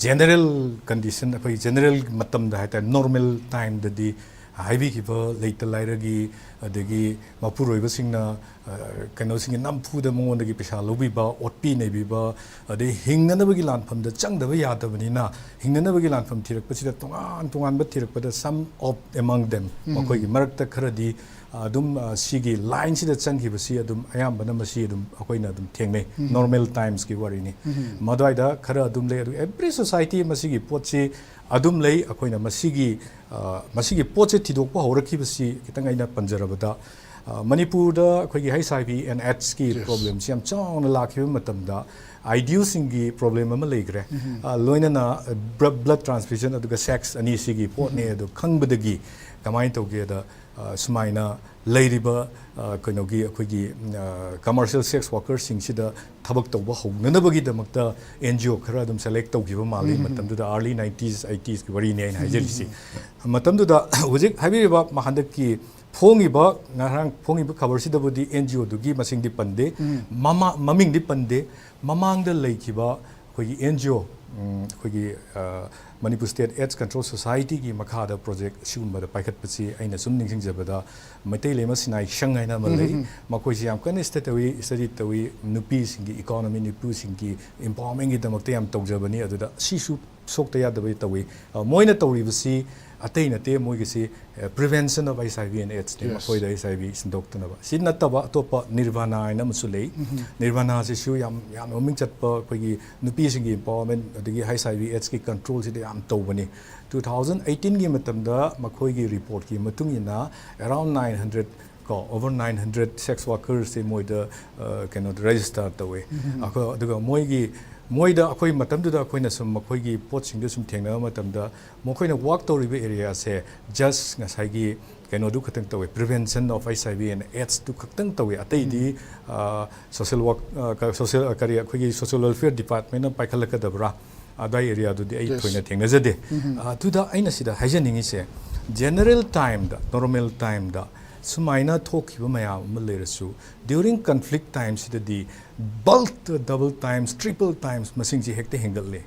ꯖꯦꯅꯔꯦꯜ ꯀꯟꯗꯤꯁꯟ, ꯑꯩꯈꯣꯏ ꯖꯦꯅꯔꯦꯜ ꯃꯇꯝꯗ ꯍꯥꯏꯇꯥꯔꯦ, ꯅꯣꯔꯃꯦꯜ ꯇꯥꯏꯝꯗꯗꯤ ꯍꯥꯏꯕꯤꯈꯤꯕ ꯂꯩꯇ ꯂꯥꯏꯔꯒꯤ, ꯑꯗꯒꯤ ꯃꯄꯨꯔꯣꯏꯕꯁꯤꯡꯅ, ꯑ, ꯀꯩꯅꯣꯁꯤꯡꯒꯤ ꯅꯝꯐꯨꯗ ꯃꯉꯣꯟꯗꯒꯤ ꯄꯩꯁꯥ ꯂꯧꯕꯤꯕ, ꯑꯣꯠꯄꯤ ꯅꯩꯕꯤꯕ, ꯑꯗꯩ ꯍꯤꯡꯅꯅꯕꯒꯤ ꯂꯥꯟꯐꯝꯗ ꯆꯪꯗꯕ ꯌꯥꯗꯕꯅꯤꯅ, ꯍꯤꯡꯅꯅꯕꯒꯤ ꯂꯥꯟꯐꯝ ꯊꯤꯔꯛꯄꯁꯤꯗ ꯇꯣꯉꯥꯟ ꯇꯣꯉꯥꯟꯕ ꯊꯤꯔꯛꯄꯗ, some of among them, ꯎꯝ꯫ ꯃꯈꯣꯏꯒꯤ ꯃꯔꯛꯇ ꯈꯔꯗꯤ, ꯑ, ꯑꯗꯨꯝ, ꯑ, ꯁꯤꯒꯤ ꯂꯥꯏꯟꯁꯤꯗ ꯆꯪꯈꯤꯕꯁꯤ ꯑꯗꯨꯝ ꯑꯌꯥꯝꯕꯅ ꯃꯁꯤ ꯑꯗꯨꯝ ꯑꯩꯈꯣꯏꯅ ꯑꯗꯨꯝ ꯊꯦꯡꯅꯩ꯫ ꯎꯝ꯫ ꯅꯣꯔꯃꯦꯜ ꯇꯥꯏꯝꯁꯀꯤ ꯋꯥꯔꯤꯅꯤ꯫ ꯎꯝ꯫ ꯃꯗꯨꯋꯥꯏꯗ ꯈꯔ ꯑꯗꯨꯝ ꯂꯩ꯫ ꯑꯗꯨ every society ꯃꯁꯤꯒꯤ ꯄꯣꯠꯁꯤ ꯑꯗꯨꯝ ꯂꯩ꯫ ꯑꯩꯈꯣꯏꯅ ꯃꯁꯤꯒꯤ, ꯑ, ꯃꯁꯤꯒꯤ ꯄꯣꯠꯁꯦ ꯊꯤꯗꯣꯛꯄ ꯍꯧꯔꯛꯈꯤꯕꯁꯤ ꯈꯤꯇꯪ ꯑꯩꯅ ꯄꯟꯖꯔꯕꯗ, ꯑ, ꯃꯅꯤꯄꯨꯔꯗ ꯑꯩꯈꯣꯏꯒꯤ H I V and AIDS ꯀꯤ Yes. ꯄ꯭ꯔꯣꯕ꯭ꯂꯦꯝꯁꯤ ꯌꯥꯝ ꯆꯥꯎꯅ ꯂꯥꯛꯈꯤꯕ ꯃꯇꯝꯗ, ꯑꯥꯏ ꯗꯤ ꯌꯨꯁꯤꯡꯒꯤ ꯄ꯭ꯔꯣꯕ꯭ꯂꯦꯝ ꯑꯃ ꯂꯩꯈ꯭ꯔꯦ꯫ ꯎꯝ꯫ ꯑ, ꯂꯣꯏꯅꯅ ꯕ꯭ꯂ-, ꯕ꯭ꯂꯗ ꯇ꯭ꯔꯥꯟꯁꯐ꯭ꯌꯨꯖꯟ ꯑꯗꯨꯒ ꯁꯦꯛꯁ ꯑꯅꯤꯁꯤꯒꯤ ꯄꯣꯠꯅꯦ꯫ ꯎꯝ꯫ ꯑꯗꯨ ꯈꯪꯕꯗꯒꯤ ꯀꯃꯥꯏꯅ ꯇꯧꯒꯦꯗ, ꯑ, ꯁꯨꯃꯥꯏꯅ ꯂꯩꯔꯤꯕ, ꯑ, ꯀꯩꯅꯣꯒꯤ ꯑꯩꯈꯣꯏꯒꯤ, ꯑ, ꯀꯃꯔꯁꯤꯌꯦꯜ ꯁꯦꯛꯁ ꯋꯥꯔꯀꯔꯁꯤꯡꯁꯤꯗ ꯊꯕꯛ ꯇꯧꯕ ꯍꯧꯅꯅꯕꯒꯤꯗꯃꯛꯇ ꯑꯦꯟ ꯖꯤ ꯑꯣ ꯈꯔ ꯑꯗꯨꯝ ꯁꯦꯂꯦꯛ ꯇꯧꯈꯤꯕ ꯃꯥꯜꯂꯤ꯫ ꯎꯝ꯫ ꯃꯇꯝꯗꯨꯗ early nineties, eighties ꯀꯤ ꯋꯥꯔꯤꯅꯤ ꯑꯩꯅ ꯍꯥꯏꯖꯔꯤꯁꯤ꯫ ꯎꯝ꯫ ꯃꯇꯝꯗꯨꯗ ꯍꯧꯖꯤꯛ ꯍꯥꯏꯕꯤꯔꯤꯕ ꯃ-, ꯍꯟꯗꯛꯀꯤ ꯐꯣꯡꯉꯤꯕ, ꯉꯔꯥꯡ ꯐꯣꯡꯉꯤꯕ ꯈꯕꯔꯁꯤꯗꯕꯨꯗꯤ ꯑꯦꯟ ꯖꯤ ꯑꯣꯗꯨꯒꯤ ꯃꯁꯤꯡꯗꯤ ꯄꯟꯗꯦ, ꯎꯝ꯫ ꯃꯃꯥ-, ꯃꯃꯤꯡꯗꯤ ꯄꯟꯗꯦ꯫ ꯃꯃꯥꯡꯗ ꯂꯩꯈꯤꯕ ꯑꯩꯈꯣꯏꯒꯤ ꯑꯦꯟ ꯖꯤ ꯑꯣ, ꯎꯝ, ꯑꯩꯈꯣꯏꯒꯤ, ꯑ, ꯃꯅꯤꯄꯨꯔ ꯁ꯭ꯇꯦꯠ ꯑꯦꯗꯁ ꯀꯟꯇ꯭ꯔꯣꯜ ꯁꯣꯁꯥꯏꯇꯤꯒꯤ ꯃꯈꯥꯗ ꯄ꯭ꯔꯣꯖꯦꯛ ꯁꯤꯒꯨꯝꯕꯗ ꯄꯥꯏꯈꯠꯄꯁꯤ ꯑꯩꯅ ꯁꯨꯝ ꯅꯤꯡꯁꯤꯡꯖꯕꯗ, ꯃꯩꯇꯩ ꯂꯩꯃ ꯁꯤꯅꯥꯏ ꯁꯪ ꯍꯥꯏꯅ ꯑꯃ ꯂꯩ꯫ ꯎꯝ, ꯎꯝ꯫ ꯃꯈꯣꯏꯁꯤ ꯌꯥꯝ ꯀꯟꯅ ꯁ꯭ꯇꯗꯤ ꯇꯧꯏ, ꯁ꯭ꯇꯗꯤ ꯇꯧꯏ, ꯅꯨꯄꯤꯁꯤꯡꯒꯤ ꯏꯀꯣꯅꯣꯃꯤ, ꯅꯨꯄꯤꯁꯤꯡꯒꯤ ꯏꯝꯄꯥꯋꯔꯃꯦꯟꯒꯤꯗꯃꯛꯇ ꯌꯥꯝ ꯇꯧꯖꯕꯅꯤ꯫ ꯑꯗꯨꯗ ꯁꯤꯁꯨ ꯁꯣꯛꯇ ꯌꯥꯗꯕ ꯇꯧꯏ꯫ ꯑ, ꯃꯣꯏꯅ ꯇꯧꯔꯤꯕꯁꯤ ꯑꯇꯩ ꯅꯠꯇꯦ, ꯃꯣꯏꯒꯤꯁꯤ, ꯑ, prevention of H I V and AIDS ꯅꯤ, Yes. ꯃꯈꯣꯏꯗ H I V ꯁꯟꯗꯣꯛꯇꯅꯕ꯫ ꯁꯤ ꯅꯠꯇꯕ ꯑꯇꯣꯞꯄ ꯅꯤꯔꯚꯥꯅꯥ ꯍꯥꯏꯅ ꯑꯃꯁꯨ ꯂꯩ꯫ ꯎꯝ꯫ ꯅꯤꯔꯚꯥꯅꯥꯁꯤꯁꯨ ꯌꯥꯝ, ꯌꯥꯝꯅ ꯃꯃꯤꯡ ꯆꯠꯄ ꯑꯩꯈꯣꯏꯒꯤ ꯅꯨꯄꯤꯁꯤꯡꯒꯤ ꯏꯝꯄꯥꯋꯔꯃꯦꯟ, ꯑꯗꯒꯤ H I V AIDS ꯀꯤ ꯀꯟꯇ꯭ꯔꯣꯜꯁꯤꯗ ꯌꯥꯝ ꯇꯧꯕꯅꯤ꯫ Two thousand eighteen ꯒꯤ ꯃꯇꯝꯗ ꯃꯈꯣꯏꯒꯤ ꯔꯤꯄꯣꯔꯠꯀꯤ ꯃꯇꯨꯡ ꯏꯟꯅ around nine hundred ꯀꯣ, over nine hundred sex workers ꯁꯦ ꯃꯣꯏꯗ, ꯑ, ꯀꯩꯅꯣꯗ register ꯇꯧꯋꯦ꯫ ꯎꯝ꯫ ꯑꯩꯈꯣꯏ, ꯑꯗꯨꯒ ꯃꯣꯏꯒꯤ, ꯃꯣꯏꯗ ꯑꯩꯈꯣꯏ ꯃꯇꯝꯗꯨꯗ ꯑꯩꯈꯣꯏꯅ ꯁꯨꯝ ꯃꯈꯣꯏꯒꯤ ꯄꯣꯠꯁꯤꯡꯗꯨ ꯁꯨꯝ ꯊꯦꯡꯅꯕ ꯃꯇꯝꯗ, ꯃꯈꯣꯏꯅ work ꯇꯧꯔꯤꯕ area ꯁꯦ just ꯉꯁꯥꯏꯒꯤ ꯀꯩꯅꯣꯗꯨ ꯈꯛꯇꯪ ꯇꯧꯋꯦ, prevention of H I V and AIDS two ꯈꯛꯇꯪ ꯇꯧꯋꯦ꯫ ꯑꯇꯩꯗꯤ, ꯎꯝ꯫ ꯑ, social work, ꯑ, ꯀ-, social, ꯑ, ꯀꯔꯤ, ꯑꯩꯈꯣꯏꯒꯤ social welfare department ꯅ ꯄꯥꯏꯈꯠꯂꯛꯀꯗꯕ꯭ꯔꯥ? ꯑꯗꯥꯏ area ꯗꯨꯗꯤ ꯑꯩ Yes. ꯊꯣꯏꯅ ꯊꯦꯡꯅꯖꯗꯦ꯫ ꯎꯝ꯫ ꯑ, ꯑꯗꯨꯗ ꯑꯩꯅ ꯁꯤꯗ ꯍꯥꯏꯖꯅꯤꯡꯉꯤꯁꯦ, general time ꯗ, normal time ꯗ, ꯁꯨꯃꯥꯏꯅ ꯊꯣꯛꯈꯤꯕ ꯃꯌꯥꯝ ꯑꯃ ꯂꯩꯔꯁꯨ, during conflict time ꯁꯤꯗꯗꯤ bulk double times, triple times ꯃꯁꯤꯡꯁꯤ ꯍꯦꯛꯇ ꯍꯦꯟꯒꯠꯂꯦ꯫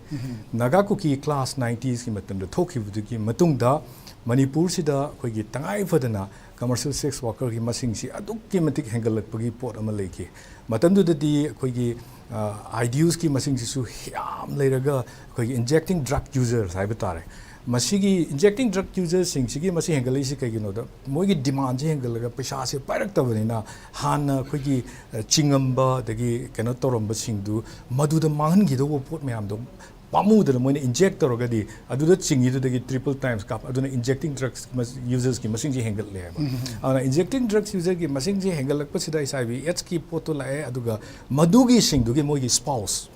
ꯅꯥꯒꯥ ꯀꯨꯀꯤ class nineties ꯀꯤ ꯃꯇꯝꯗ ꯊꯣꯛꯈꯤꯕꯗꯨꯒꯤ ꯃꯇꯨꯡꯗ ꯃꯅꯤꯄꯨꯔꯁꯤꯗ ꯑꯩꯈꯣꯏꯒꯤ ꯇꯉꯥꯏ ꯐꯗꯅ commercial sex worker ꯒꯤ ꯃꯁꯤꯡꯁꯤ ꯑꯗꯨꯛꯀꯤ ꯃꯇꯤꯛ ꯍꯦꯟꯒꯠꯂꯛꯄꯒꯤ ꯄꯣꯠ ꯑꯃ ꯂꯩꯈꯤ꯫ ꯃꯇꯝꯗꯨꯗꯗꯤ ꯑꯩꯈꯣꯏꯒꯤ, ꯑ, IDUs ꯀꯤ ꯃꯁꯤꯡꯁꯤꯁꯨ ꯌꯥꯝ ꯂꯩꯔꯒ, ꯑꯩꯈꯣꯏꯒꯤ injecting drug users ꯍꯥꯏꯕ ꯇꯥꯔꯦ꯫ ꯃꯁꯤꯒꯤ injecting drug users ꯁꯤꯡꯁꯤꯒꯤ ꯃꯁꯤꯡ ꯍꯦꯟꯒꯠꯂꯛꯏꯁꯤ ꯀꯩꯒꯤꯅꯣꯗ, ꯃꯣꯏꯒꯤ demand ꯁꯦ ꯍꯦꯟꯒꯠꯂꯒ ꯄꯩꯁꯥꯁꯦ ꯄꯥꯏꯔꯛꯇꯕꯅꯤꯅ, ꯍꯥꯟꯅ ꯑꯩꯈꯣꯏꯒꯤ, ꯑ, ꯆꯤꯡꯉꯝꯕ ꯑꯗꯒꯤ ꯀꯩꯅꯣ ꯇꯧꯔꯝꯕꯁꯤꯡꯗꯨ ꯃꯗꯨꯗ ꯃꯥꯡꯍꯟꯈꯤꯗꯧꯕ ꯄꯣꯠ ꯃꯌꯥꯝꯗꯣ ꯄꯥꯝꯃꯨꯗꯅ ꯃꯣꯏꯅ inject ꯇꯧꯔꯒꯗꯤ ꯑꯗꯨꯗ ꯆꯤꯡꯉꯤꯗꯨꯗꯒꯤ triple times ꯀꯥꯞ-, ꯑꯗꯨꯅ injecting drugs ꯃꯁ-, users ꯀꯤ ꯃꯁꯤꯡꯁꯦ ꯍꯦꯟꯒꯠꯂꯦꯕ꯫ ꯑꯗꯨꯅ injecting drugs user ꯒꯤ ꯃꯁꯤꯡꯁꯦ ꯍꯦꯟꯒꯠꯂꯛꯄꯁꯤꯗ HIV AIDS ꯀꯤ ꯄꯣꯠꯇꯣ ꯂꯥꯛꯑꯦ, ꯑꯗꯨꯒ ꯃꯗꯨꯒꯤ ꯁꯤꯡꯗꯨꯒꯤ ꯃꯣꯏꯒꯤ spouse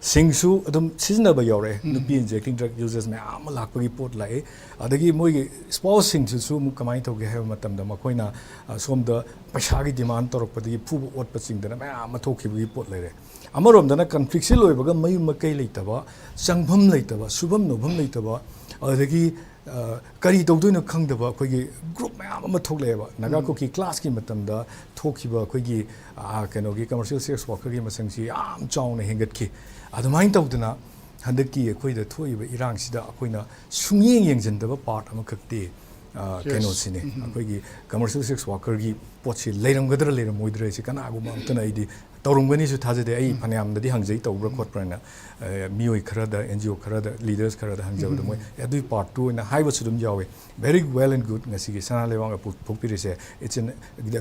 ꯁꯤꯡꯁꯨ ꯑꯗꯨꯝ ꯁꯤꯖꯤꯟꯅꯕ ꯌꯥꯎꯔꯛꯑꯦ꯫ ꯅꯨꯄꯤ injecting drug users ꯃꯌꯥꯝ ꯑꯃ ꯂꯥꯛꯄꯒꯤ ꯄꯣꯠ ꯂꯥꯛꯑꯦ꯫ ꯑꯗꯒꯤ ꯃꯣꯏꯒꯤ spouse ꯁꯤꯡꯁꯤꯁꯨ ꯑꯃꯨꯛ ꯀꯃꯥꯏꯅ ꯇꯧꯒꯦ ꯍꯥꯏꯕ ꯃꯇꯝꯗ, ꯃꯈꯣꯏꯅ, ꯑ, ꯁꯣꯝꯗ ꯄꯩꯁꯥꯒꯤ demand ꯇꯧꯔꯛꯄꯗꯒꯤ ꯐꯨꯕ ꯑꯣꯠꯄ ꯆꯤꯡꯗꯅ ꯃꯌꯥꯝ ꯑꯃ ꯊꯣꯛꯈꯤꯕꯒꯤ ꯄꯣꯠ ꯂꯩꯔꯦ꯫ ꯑꯃꯔꯣꯝꯗꯅ conflict ꯁꯤ ꯂꯣꯏꯕꯒ ꯃꯌꯨꯝ ꯃꯀꯩ ꯂꯩꯇꯕ, ꯆꯪꯐꯝ ꯂꯩꯇꯕ, ꯁꯨꯐꯝ ꯅꯣꯝꯐꯝ ꯂꯩꯇꯕ, ꯑꯗꯨꯗꯒꯤ, ꯑ, ꯀꯔꯤ ꯇꯧꯗꯣꯏꯅꯣ ꯈꯪꯗꯕ ꯑꯩꯈꯣꯏꯒꯤ group ꯃꯌꯥꯝ ꯑꯃ ꯊꯣꯛꯂꯛꯑꯦꯕ꯫ ꯅꯥꯒꯥ ꯀꯨꯀꯤ class ꯀꯤ ꯃꯇꯝꯗ ꯊꯣꯛꯈꯤꯕ ꯑꯩꯈꯣꯏꯒꯤ, ꯑ, ꯀꯩꯅꯣꯒꯤ commercial sex worker ꯒꯤ ꯃꯁꯤꯡꯁꯤ ꯌꯥꯝ ꯆꯥꯎꯅ ꯍꯦꯟꯒꯠꯈꯤ꯫ ꯑꯗꯨꯃꯥꯏꯅ ꯇꯧꯗꯅ ꯍꯟꯗꯛꯀꯤ ꯑꯩꯈꯣꯏꯗ ꯊꯣꯛꯏꯕ ꯏꯔꯥꯡꯁꯤꯗ ꯑꯩꯈꯣꯏꯅ ꯁꯨꯡꯌꯦꯡ ꯌꯦꯡꯁꯤꯟꯗꯕ part ꯑꯃꯈꯛꯇꯤ, ꯑ, ꯀꯩꯅꯣꯁꯤꯅꯤ, ꯑꯩꯈꯣꯏꯒꯤ commercial sex worker ꯒꯤ ꯄꯣꯠꯁꯤ ꯂꯩꯔꯝꯒꯗ꯭ꯔꯥ ꯂꯩꯔꯝꯃꯣꯏꯗ꯭ꯔꯥ ꯍꯥꯏꯁꯤ ꯀꯅꯥꯒꯨꯝꯕ ꯑꯝꯇꯅ ꯑꯩꯗꯤ ꯇꯧꯔꯝꯒꯅꯤꯁꯨ ꯊꯥꯖꯗꯦ꯫ ꯑꯩ ꯐꯅꯌꯥꯝꯗꯗꯤ ꯍꯪꯖꯩ, ꯇꯧꯕ꯭ꯔꯥ ꯈꯣꯠꯄ꯭ꯔꯥꯅ, ꯑ, ꯃꯤꯑꯣꯏ ꯈꯔꯗ, NGO ꯈꯔꯗ, leaders ꯈꯔꯗ ꯍꯪꯖꯕꯗ ꯃꯣꯏ, "ꯑꯦ, ꯑꯗꯨꯏ part ꯇꯨ ꯑꯣꯏꯅ" ꯍꯥꯏꯕꯁꯨ ꯑꯗꯨꯝ ꯌꯥꯎꯋꯦ꯫ Very well and good, ꯉꯁꯤꯒꯤ ꯁꯅꯥ ꯂꯩꯕꯥꯛꯅ ꯄꯨ-, ꯄꯨꯊꯣꯛꯄꯤꯔꯤꯁꯦ, it's an,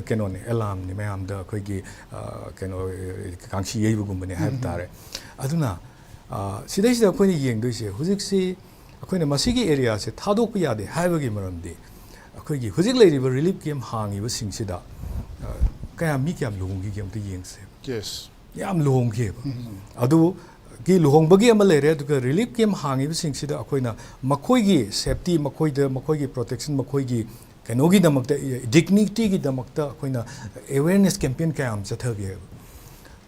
ꯀꯩꯅꯣꯅꯤ, alarm ꯅꯤ ꯃꯌꯥꯝꯗ, ꯑꯩꯈꯣꯏꯒꯤ, ꯑ, ꯀꯩꯅꯣ, ꯑ, ꯀꯥꯡꯁꯤ ꯌꯩꯕꯒꯨꯝꯕꯅꯤ ꯍꯥꯏꯕ ꯇꯥꯔꯦ꯫ ꯑꯗꯨꯅ, ꯑ, ꯁꯤꯗꯩꯁꯤꯗ ꯑꯩꯈꯣꯏꯅ ꯌꯦꯡꯗꯣꯏꯁꯦ, ꯍꯧꯖꯤꯛꯁꯤ ꯑꯩꯈꯣꯏꯅ ꯃꯁꯤꯒꯤ area ꯁꯦ ꯊꯥꯗꯣꯛꯄ ꯌꯥꯗꯦ ꯍꯥꯏꯕꯒꯤ ꯃꯔꯝꯗꯤ, ꯑꯩꯈꯣꯏꯒꯤ ꯍꯧꯖꯤꯛ ꯂꯩꯔꯤꯕ relief camp ꯍꯥꯡꯉꯤꯕꯁꯤꯡꯁꯤꯗ, ꯑ, ꯀꯌꯥꯝ, ꯃꯤ ꯀꯌꯥꯝ ꯂꯨꯍꯣꯡꯈꯤꯒꯦ ꯑꯝꯇ ꯌꯦꯡꯁꯦ꯫ Yes. ꯌꯥꯝ ꯂꯨꯍꯣꯡꯈꯤꯑꯕ꯫ ꯑꯗꯨꯒꯤ ꯂꯨꯍꯣꯡꯕꯒꯤ ꯑꯃ ꯂꯩꯔꯦ, ꯑꯗꯨꯒ relief camp ꯍꯥꯡꯉꯤꯕꯁꯤꯡꯁꯤꯗ ꯑꯩꯈꯣꯏꯅ ꯃꯈꯣꯏꯒꯤ safety, ꯃꯈꯣꯏꯗ, ꯃꯈꯣꯏꯒꯤ protection, ꯃꯈꯣꯏꯒꯤ ꯀꯩꯅꯣꯒꯤꯗꯃꯛꯇ, dignity ꯒꯤꯗꯃꯛꯇ ꯑꯩꯈꯣꯏꯅ awareness campaign ꯀꯌꯥ ꯑꯃ ꯆꯠꯊꯒꯦꯕ꯫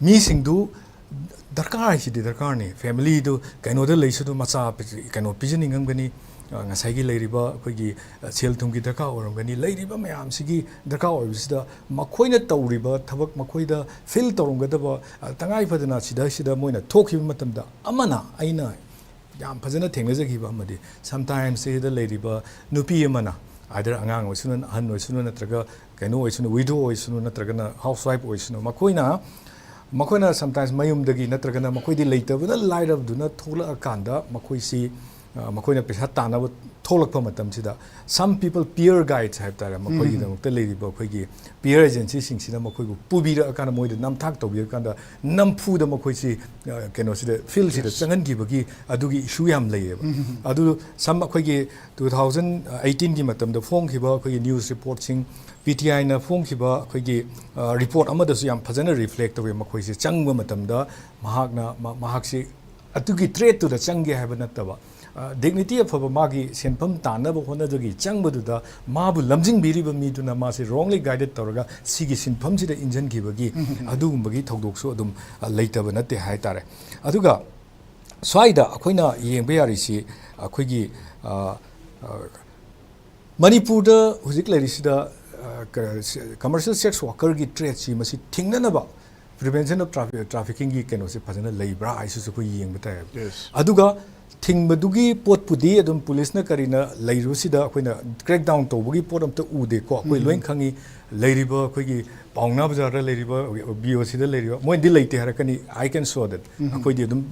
ꯃꯤꯁꯤꯡꯗꯨ ꯗꯔꯀꯥꯔ ꯍꯥꯏꯁꯤꯗꯤ ꯗꯔꯀꯥꯔꯅꯤ꯫ Family ꯗꯨ ꯀꯩꯅꯣꯗ ꯂꯩꯁꯨ ꯑꯗꯨꯝ ꯃꯆꯥ ꯄꯤ-, ꯀꯩꯅꯣ ꯄꯤꯖꯅꯤꯡꯉꯝꯒꯅꯤ, ꯑ, ꯉꯁꯥꯏꯒꯤ ꯂꯩꯔꯤꯕ ꯑꯩꯈꯣꯏꯒꯤ, ꯑ, ꯁꯦꯜ ꯊꯨꯝꯒꯤ ꯗꯔꯀꯥꯔ ꯑꯣꯏꯔꯝꯒꯅꯤ, ꯂꯩꯔꯤꯕ ꯃꯌꯥꯝꯁꯤꯒꯤ ꯗꯔꯀꯥꯔ ꯑꯣꯏꯕꯁꯤꯗ ꯃꯈꯣꯏꯅ ꯇꯧꯔꯤꯕ ꯊꯕꯛ, ꯃꯈꯣꯏꯗ ꯐꯤꯜ ꯇꯧꯔꯝꯒꯗꯕ, ꯑ, ꯇꯉꯥꯏ ꯐꯗꯅ ꯁꯤꯗꯩꯁꯤꯗ ꯃꯣꯏꯅ ꯊꯣꯛꯈꯤꯕ ꯃꯇꯝꯗ ꯑꯃꯅ, ꯑꯩꯅ ꯌꯥꯝ ꯐꯖꯅ ꯊꯦꯡꯅꯖꯈꯤꯕ ꯑꯃꯗꯤ, ꯁꯝꯇꯥꯏꯝꯁ ꯁꯤꯗ ꯂꯩꯔꯤꯕ ꯅꯨꯄꯤ ꯑꯃꯅ, ꯑꯥꯏꯗꯔ ꯑꯉꯥꯡ ꯑꯣꯏꯁꯅꯨ, ꯑꯍꯟ ꯑꯣꯏꯁꯅꯨ, ꯅꯠꯇ꯭ꯔꯒ ꯀꯩꯅꯣ ꯑꯣꯏꯁꯅꯨ, ꯋꯤꯗꯣ ꯑꯣꯏꯁꯅꯨ, ꯅꯠꯇ꯭ꯔꯒꯅ ꯍꯥꯎꯁ ꯋꯥꯏꯐ ꯑꯣꯏꯁꯅꯨ, ꯃꯈꯣꯏꯅ, ꯃꯈꯣꯏꯅ ꯁꯝꯇꯥꯏꯝꯁ ꯃꯌꯨꯝꯗꯒꯤ ꯅꯠꯇ꯭ꯔꯒꯅ ꯃꯈꯣꯏꯗꯤ ꯂꯩꯇꯕꯅ ꯂꯥꯏꯔꯕꯗꯨꯅ ꯊꯣꯛꯂꯛꯑꯀꯥꯟꯗ ꯃꯈꯣꯏꯁꯤ, ꯑ, ꯃꯈꯣꯏꯅ ꯄꯩꯁꯥ ꯇꯥꯟꯅꯕ ꯊꯣꯛꯂꯛꯄ ꯃꯇꯝꯁꯤꯗ, some people peer guides ꯍꯥꯏꯕ ꯇꯥꯔꯦ, ꯃꯈꯣꯏꯒꯤꯗꯃꯛꯇ ꯂꯩꯔꯤꯕ ꯑꯩꯈꯣꯏꯒꯤ ꯄꯤꯌꯔ ꯑꯦꯖꯦꯟꯁꯤꯁꯤꯡꯁꯤꯅ ꯃꯈꯣꯏꯕꯨ ꯄꯨꯕꯤꯔꯛꯑꯀꯥꯟꯗ, ꯃꯣꯏꯗ ꯅꯝꯊꯥꯛ ꯇꯧꯕꯤꯔꯀꯥꯟꯗ, ꯅꯝꯐꯨꯗ ꯃꯈꯣꯏꯁꯤ, ꯑ, ꯀꯩꯅꯣꯁꯤꯗ, ꯐꯤꯜꯁꯤꯗ ꯆꯪꯍꯟꯈꯤꯕꯒꯤ ꯑꯗꯨꯒꯤ ꯏꯁꯨ ꯌꯥꯝ ꯂꯩꯌꯦꯕ꯫ ꯑꯗꯨ ꯁꯝ ꯑꯩꯈꯣꯏꯒꯤ ꯇꯨ ꯊꯥꯎꯖꯟ ꯑꯩꯇꯤꯟꯒꯤ ꯃꯇꯝꯗ ꯐꯣꯡꯈꯤꯕ ꯑꯩꯈꯣꯏꯒꯤ ꯅ꯭ꯌꯨꯁ ꯔꯤꯄꯣꯔꯠꯁꯤꯡ, ꯄꯤ ꯇꯤ ꯑꯥꯏꯅ ꯐꯣꯡꯈꯤꯕ ꯑꯩꯈꯣꯏꯒꯤ, ꯑ, ꯔꯤꯄꯣꯔꯠ ꯑꯃꯗꯁꯨ ꯌꯥꯝ ꯐꯖꯅ ꯔꯤꯐ꯭ꯂꯦꯛ ꯇꯧꯋꯤ꯫ ꯃꯈꯣꯏꯁꯦ ꯆꯪꯕ ꯃꯇꯝꯗ ꯃꯍꯥꯛꯅ, ꯃ-, ꯃꯍꯥꯛꯁꯤ ꯑꯗꯨꯒꯤ ꯇ꯭ꯔꯦꯠꯇꯨꯗ ꯆꯪꯒꯦ ꯍꯥꯏꯕ ꯅꯠꯇꯕ, ꯑ, ꯗꯤꯒꯅꯤꯇꯤ ꯑꯐꯕ ꯃꯥꯒꯤ ꯁꯦꯟꯐꯝ ꯇꯥꯟꯅꯕ ꯍꯣꯠꯅꯕꯒꯤ ꯆꯪꯕꯗꯨꯗ ꯃꯥꯕꯨ ꯂꯝꯖꯤꯡꯕꯤꯔꯤꯕ ꯃꯤꯗꯨꯅ ꯃꯥꯁꯦ ꯔꯣꯡꯂꯤ ꯒꯥꯏꯗꯦꯠ ꯇꯧꯔꯒ ꯁꯤꯒꯤ ꯁꯤꯟꯐꯝꯁꯤꯗ ꯏꯟꯖꯟꯈꯤꯕꯒꯤ ꯑꯗꯨꯒꯨꯝꯕꯒꯤ ꯊꯧꯗꯣꯛꯁꯨ ꯑꯗꯨꯝ, ꯑ, ꯂꯩꯇꯕ ꯅꯠꯇꯦ ꯍꯥꯏ ꯇꯥꯔꯦ꯫ ꯑꯗꯨꯒ ꯁ꯭ꯋꯥꯏꯗ ꯑꯩꯈꯣꯏꯅ ꯌꯦꯡꯕ ꯌꯥꯔꯤꯁꯤ ꯑꯩꯈꯣꯏꯒꯤ, ꯑ, ꯑ, ꯃꯅꯤꯄꯨꯔꯗ ꯍꯧꯖꯤꯛ ꯂꯩꯔꯤꯁꯤꯗ, ꯑ, ꯀ-, ꯁ-, ꯀꯃꯔꯁꯤꯌꯦꯜ ꯁꯦꯛꯁ ꯋꯥꯔꯀꯔꯒꯤ ꯇ꯭ꯔꯦꯠꯁꯤ ꯃꯁꯤ ꯊꯤꯡꯅꯅꯕ ꯄ꯭ꯔꯤꯚꯦꯟꯁꯟ ꯑꯣꯐ ꯇ꯭ꯔꯥꯐꯤ-, ꯇ꯭ꯔꯥꯐꯤꯀꯤꯡꯒꯤ ꯀꯩꯅꯣꯁꯦ ꯐꯖꯅ ꯂꯩꯕ꯭ꯔꯥ ꯍꯥꯏꯁꯤꯁꯨ ꯑꯩꯈꯣꯏ ꯌꯦꯡꯕ ꯇꯥꯏꯌꯦꯕ꯫ ꯑꯗꯨꯒ ꯊꯤꯡꯕꯗꯨꯒꯤ ꯄꯣꯠꯄꯨꯗꯤ ꯑꯗꯨꯝ ꯄꯨꯂꯤꯁꯅ ꯀꯔꯤꯅ ꯂꯩꯔꯤꯕꯁꯤꯗ ꯑꯩꯈꯣꯏꯅ ꯀ꯭ꯔꯦꯛ ꯗꯥꯎꯟ ꯇꯧꯕꯒꯤ ꯄꯣꯠ ꯑꯝꯇ ꯎꯗꯦꯀꯣ꯫ ꯑꯩꯈꯣꯏ ꯂꯣꯏ ꯈꯪꯉꯤ, ꯂꯩꯔꯤꯕ ꯑꯩꯈꯣꯏꯒꯤ ꯄꯥꯎꯅꯥ ꯕꯖꯥꯔꯗ ꯂꯩꯔꯤꯕ, ꯕꯤ ꯑꯣ ꯁꯤꯗ ꯂꯩꯔꯤꯕ, ꯃꯣꯏꯗꯤ ꯂꯩꯇꯦ ꯍꯥꯏꯔꯛꯀꯅꯤ, I can show that꯫ ꯑꯩꯈꯣꯏꯗꯤ ꯑꯗꯨꯝ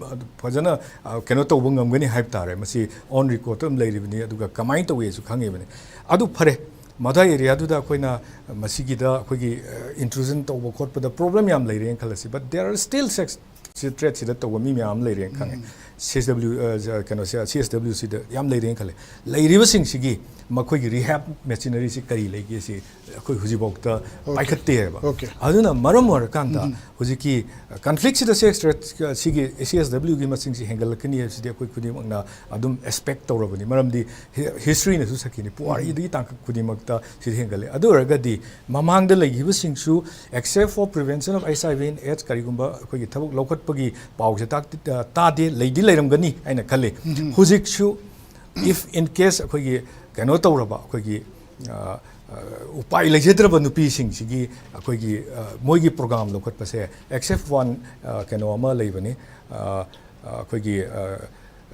ꯐꯖꯅ, ꯑ, ꯀꯩꯅꯣ ꯇꯧꯕ ꯉꯝꯒꯅꯤ ꯍꯥꯏꯕ ꯇꯥꯔꯦ꯫ ꯃꯁꯤ ꯑꯣꯟ ꯔꯦꯀꯣꯔꯗ ꯑꯗꯨꯝ ꯂꯩꯔꯤꯕꯅꯤ, ꯑꯗꯨꯒ ꯀꯃꯥꯏꯅ ꯇꯧꯏꯁꯨ ꯈꯪꯉꯤꯕꯅꯤ꯫ ꯑꯗꯨ ꯐꯔꯦ, ꯃꯗꯥꯏ ꯑꯦꯔꯤꯌꯥꯗꯨꯗ ꯑꯩꯈꯣꯏꯅ ꯃꯁꯤꯒꯤꯗ ꯑꯩꯈꯣꯏꯒꯤ, ꯑ, ꯏꯟꯇ꯭ꯔꯨꯖꯟ ꯇꯧꯕ ꯈꯣꯠꯄꯗ ꯄ꯭ꯔꯣꯕ꯭ꯂꯦꯝ ꯌꯥꯝ ꯂꯩꯔꯦꯅ ꯈꯜꯂꯁꯤ, but there are still sex ꯁꯤ ꯇ꯭ꯔꯦꯠꯁꯤꯗ ꯇꯧꯕ ꯃꯤ ꯃꯌꯥꯝ ꯑꯃ ꯂꯩꯔꯦꯅ ꯈꯪꯉꯦ꯫ ꯁꯤ ꯑꯦꯁ ꯗꯕ꯭ꯂꯤꯎ, ꯑ, ꯖ-, ꯀꯩꯅꯣꯁꯦ, ꯁꯤ ꯑꯦꯁ ꯗꯕ꯭ꯂꯤꯎ ꯁꯤꯗ ꯌꯥꯝ ꯂꯩꯔꯦꯅ ꯈꯜꯂꯦ꯫ ꯂꯩꯔꯤꯕꯁꯤꯡꯁꯤꯒꯤ ꯃꯈꯣꯏꯒꯤ ꯔꯤꯍꯦꯕ ꯃꯦꯆꯤꯅꯔꯤꯁꯤ ꯀꯔꯤ ꯂꯩꯒꯦ ꯁꯤ ꯑꯩꯈꯣꯏ ꯍꯧꯖꯤꯛꯐꯥꯎꯗ ꯄꯥꯏꯈꯠꯇꯦ ꯍꯥꯏꯕ꯫ ꯑꯗꯨꯅ ꯃꯔꯝ ꯑꯣꯏꯔꯀꯥꯟꯗ ꯍꯧꯖꯤꯛꯀꯤ, ꯑ, ꯀꯟꯐ꯭ꯂꯤꯛꯁꯤꯗ ꯁꯦꯛꯁ ꯇ꯭ꯔꯦꯠ, ꯑ, ꯁꯤꯒꯤ ꯁꯤ ꯑꯦꯁ ꯗꯕ꯭ꯂꯤꯎꯒꯤ ꯃꯁꯤꯡꯁꯤ ꯍꯦꯟꯒꯠꯂꯛꯀꯅꯤ ꯍꯥꯏꯕꯁꯤꯗꯤ ꯑꯩꯈꯣꯏ ꯈꯨꯗꯤꯡꯃꯛꯅ ꯑꯗꯨꯝ ꯑꯦꯛꯁꯄꯦꯛ ꯇꯧꯔꯕꯅꯤ꯫ ꯃꯔꯝꯗꯤ ꯍꯤ-, ꯍꯤꯁꯇ꯭ꯔꯤꯅꯁꯨ ꯁꯛꯈꯤꯅꯤ, ꯄꯨꯋꯥꯔꯤꯗꯒꯤ ꯇꯥꯡꯀꯛ ꯈꯨꯗꯤꯡꯃꯛꯇ ꯁꯤꯗꯤ ꯍꯦꯟꯒꯠꯂꯦ꯫ ꯑꯗꯨ ꯑꯣꯏꯔꯒꯗꯤ ꯃꯃꯥꯡꯗ ꯂꯩꯈꯤꯕꯁꯤꯡꯁꯨ, except for prevention of H I V and AIDS, ꯀꯔꯤꯒꯨꯝꯕ ꯑꯩꯈꯣꯏꯒꯤ ꯊꯕꯛ ꯂꯧꯈꯠꯄꯒꯤ ꯄꯥꯎꯁꯦ ꯇꯥꯛ-, ꯇꯥꯗꯦ, ꯂꯩꯗꯤ ꯂꯩꯔꯝꯒꯅꯤ ꯍꯥꯏꯅ ꯈꯜꯂꯤ꯫ ꯍꯧꯖꯤꯛꯁꯨ If in case ꯑꯩꯈꯣꯏꯒꯤ ꯀꯩꯅꯣ ꯇꯧꯔꯕ, ꯑꯩꯈꯣꯏꯒꯤ ꯑ, ꯑ, ꯎꯄꯥꯏ ꯂꯩꯖꯗ꯭ꯔꯕ ꯅꯨꯄꯤꯁꯤꯡꯁꯤꯒꯤ ꯑꯩꯈꯣꯏꯒꯤ ꯑ, ꯃꯣꯏꯒꯤ ꯄ꯭ꯔꯣꯒ꯭ꯔꯥꯝ ꯂꯧꯈꯠꯄꯁꯦ, except one ꯑ, ꯀꯩꯅꯣ ꯑꯃ ꯂꯩꯕꯅꯤ, ꯑ, ꯑ, ꯑꯩꯈꯣꯏꯒꯤ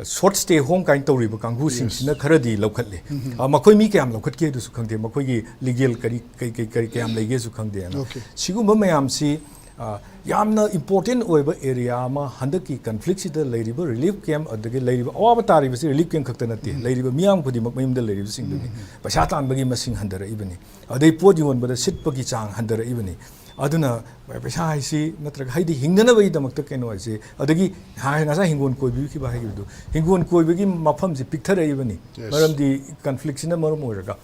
ꯁꯣꯔꯠ ꯁ꯭ꯇꯦ ꯍꯣꯝ ꯀꯥꯏꯅ ꯇꯧꯔꯤꯕ ꯀꯥꯡꯕꯨꯁꯤꯡꯁꯤꯅ ꯈꯔꯗꯤ ꯂꯧꯈꯠꯂꯤ꯫ ꯑ, ꯃꯈꯣꯏ ꯃꯤ ꯀꯌꯥꯝ ꯂꯧꯈꯠꯀꯦ ꯑꯗꯨꯁꯨ ꯈꯪꯗꯦ, ꯃꯈꯣꯏꯒꯤ ꯂꯤꯒꯦꯜ ꯀꯔꯤ ꯀꯩ ꯀꯩ ꯀꯔꯤ ꯀꯌꯥꯝ ꯂꯩꯒꯦꯁꯨ ꯈꯪꯗꯦꯅ꯫ Okay. ꯁꯤꯒꯨꯝꯕ ꯃꯌꯥꯝꯁꯤ ꯑ, ꯌꯥꯝꯅ ꯏꯝꯄꯣꯔꯇꯦꯟ ꯑꯣꯏꯕ ꯑꯦꯔꯤꯌꯥ ꯑꯃ, ꯍꯟꯗꯛꯀꯤ ꯀꯟꯐ꯭ꯂꯤꯛꯁꯤꯗ ꯂꯩꯔꯤꯕ ꯔꯤꯂꯤꯐ ꯀꯦꯝꯞ, ꯑꯗꯒꯤ ꯂꯩꯔꯤꯕ ꯑꯋꯥꯕ ꯇꯥꯔꯤꯕꯁꯤ ꯔꯤꯂꯤꯐ ꯀꯦꯝꯞ ꯈꯛꯇ ꯅꯠꯇꯦ, ꯂꯩꯔꯤꯕ ꯃꯤꯌꯥꯝ ꯈꯨꯗꯤꯡꯃꯛ ꯃꯌꯨꯝꯗ ꯂꯩꯔꯤꯕꯁꯤꯡꯗꯨꯅꯤ꯫ ꯄꯩꯁꯥ ꯇꯥꯟꯕꯒꯤ ꯃꯁꯤꯡ ꯍꯟꯊꯔꯛꯏꯕꯅꯤ, ꯑꯗꯩ ꯄꯣꯠ ꯌꯣꯟꯕꯗ ꯁꯤꯠꯄꯒꯤ ꯆꯥꯡ ꯍꯟꯊꯔꯛꯏꯕꯅꯤ꯫ ꯑꯗꯨꯅ ꯄꯩꯁꯥ ꯍꯥꯏꯁꯤ ꯅꯠꯇ꯭ꯔꯒ ꯍꯥꯏꯗꯤ ꯍꯤꯡꯅꯅꯕꯒꯤꯗꯃꯛꯇ ꯀꯩꯅꯣ ꯍꯥꯏꯁꯤ, ꯑꯗꯒꯤ ꯍꯥꯏ-, ꯉꯁꯥꯏ ꯍꯤꯡꯒꯣꯜ ꯀꯣꯏꯕꯤꯈꯤꯕ ꯍꯥꯏꯈꯤꯕꯗꯣ, ꯍꯤꯡꯒꯣꯜ ꯀꯣꯏꯕꯒꯤ ꯃꯐꯝꯁꯤ ꯄꯤꯛꯊꯔꯛꯏꯕꯅꯤ꯫ Yes. ꯃꯔꯝꯗꯤ ꯀꯟꯐ꯭ꯂꯤꯛꯁꯤꯅ ꯃꯔꯝ ꯑꯣꯏꯔꯒ꯫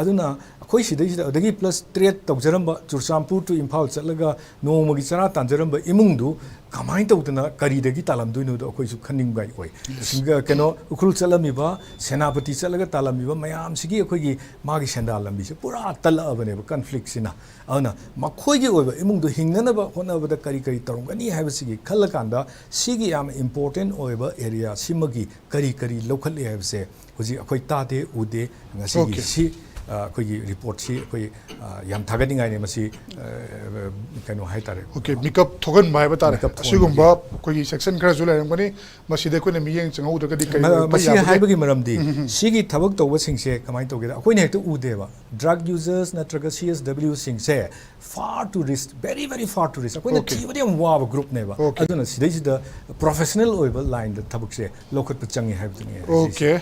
ꯑꯗꯨꯅ ꯑꯩꯈꯣꯏ ꯁꯤꯗꯩꯁꯤꯗ, ꯑꯗꯒꯤ ꯄ꯭ꯂꯁ ꯇ꯭ꯔꯦꯠ ꯇꯧꯖꯔꯝꯕ, ꯆꯨꯔꯆꯥꯟꯄꯨꯔ to ꯏꯝꯐꯥꯜ ꯆꯠꯂꯒ ꯅꯣꯡꯃꯒꯤ ꯆꯔꯥ ꯇꯥꯟꯖꯔꯝꯕ ꯏꯃꯨꯡꯗꯨ ꯀꯃꯥꯏꯅ ꯇꯧꯗꯅ ꯀꯔꯤꯗꯒꯤ ꯇꯥꯜꯂꯝꯗꯣꯏꯅꯣꯗꯣ ꯑꯩꯈꯣꯏꯁꯨ ꯈꯟꯅꯤꯡꯕ ꯑꯣꯏ꯫ ꯁꯤꯡꯒ-, ꯀꯩꯅꯣ, ꯎꯈ꯭ꯔꯨꯜ ꯆꯠꯂꯝꯃꯤꯕ, ꯁꯦꯅꯥꯄꯇꯤ ꯆꯠꯂꯒ ꯇꯥꯜꯂꯝꯃꯤꯕ ꯃꯌꯥꯝꯁꯤꯒꯤ ꯑꯩꯈꯣꯏꯒꯤ ꯃꯥꯒꯤ ꯁꯦꯟꯗꯥꯜ ꯂꯝꯕꯤꯁꯦ ꯄꯨꯔꯥ ꯇꯠꯂꯛꯑꯕꯅꯦꯕ ꯀꯟꯐ꯭ꯂꯤꯛꯁꯤꯅ꯫ ꯑꯗꯨꯅ ꯃꯈꯣꯏꯒꯤ ꯑꯣꯏꯕ ꯏꯃꯨꯡꯗꯣ ꯍꯤꯡꯅꯅꯕ ꯍꯣꯠꯅꯕꯗ ꯀꯔꯤ ꯀꯔꯤ ꯇꯧꯔꯝꯒꯅꯤ ꯍꯥꯏꯕꯁꯤꯒꯤ ꯈꯜꯂꯀꯥꯟꯗ, ꯁꯤꯒꯤ ꯌꯥꯝ ꯏꯝꯄꯣꯔꯇꯦꯟ ꯑꯣꯏꯕ ꯑꯦꯔꯤꯌꯥ ꯁꯤꯃꯒꯤ ꯀꯔꯤ ꯀꯔꯤ ꯂꯧꯈꯠꯂꯤ ꯍꯥꯏꯕꯁꯦ ꯍꯧꯖꯤꯛ ꯑꯩꯈꯣꯏ ꯇꯥꯗꯦ, ꯎꯗꯦ꯫ ꯉꯁꯤꯒꯤ Okay. ꯁꯤ, ꯑ, ꯑꯩꯈꯣꯏꯒꯤ ꯔꯤꯄꯣꯔꯠꯁꯤ ꯑꯩꯈꯣꯏ, ꯑ, ꯌꯥꯝ ꯊꯥꯒꯠꯅꯤꯡꯉꯥꯏꯅꯤ꯫ ꯃꯁꯤ, ꯑ, ꯀꯩꯅꯣ ꯍꯥꯏꯇꯥꯔꯦ꯫ Okay, ꯃꯤꯀꯞ ꯊꯣꯛꯍꯟꯕ ꯍꯥꯏꯕ ꯇꯥꯔꯦ꯫ ꯃꯤꯀꯞ ꯊꯣꯛꯍꯟꯕꯒꯤ꯫ ꯑꯁꯤꯒꯨꯝꯕ ꯑꯩꯈꯣꯏꯒꯤ ꯁꯦꯛꯁꯟ ꯈꯔꯁꯨ ꯂꯩꯔꯝꯒꯅꯤ, ꯃꯁꯤꯗ ꯑꯩꯈꯣꯏꯅ ꯃꯤꯠꯌꯦꯡ ꯆꯪꯍꯧꯗ꯭ꯔꯒꯗꯤ ꯀꯔꯤ ꯃ-, ꯑꯣꯏꯔꯛꯄ ꯃꯁꯤ ꯌꯥꯕꯒꯦ? ꯍꯥꯏꯕꯒꯤ ꯃꯔꯝꯗꯤ, ꯁꯤꯒꯤ ꯊꯕꯛ ꯇꯧꯕꯁꯤꯡꯁꯦ ꯀꯃꯥꯏꯅ ꯇꯧꯒꯦꯗ, ꯑꯩꯈꯣꯏꯅ ꯍꯦꯛꯇ ꯎꯗꯦꯕ꯫ ꯗ꯭ꯔꯒ ꯌꯨꯖꯔꯁ ꯅꯠꯇ꯭ꯔꯒ C S ꯗꯕ꯭ꯂꯤꯌꯨꯁꯤꯡꯁꯦ far tourist, very very far tourist, ꯑꯩꯈꯣꯏꯅ Okay. ꯊꯤꯕꯗ ꯌꯥꯝ ꯋꯥꯕ ꯒ꯭ꯔꯨꯞꯅꯦꯕ꯫ Okay. ꯑꯗꯨꯅ ꯁꯤꯗꯩꯁꯤꯗ ꯄ꯭ꯔꯣꯐꯦꯁꯅꯦꯜ ꯑꯣꯏꯕ ꯂꯥꯏꯟꯗ ꯊꯕꯛꯁꯦ ꯂꯧꯈꯠꯄ ꯆꯪꯉꯤ ꯍꯥꯏꯕꯗꯨꯅꯤ ꯑꯩ ꯍꯥꯏꯖꯩꯁꯦ꯫ Okay.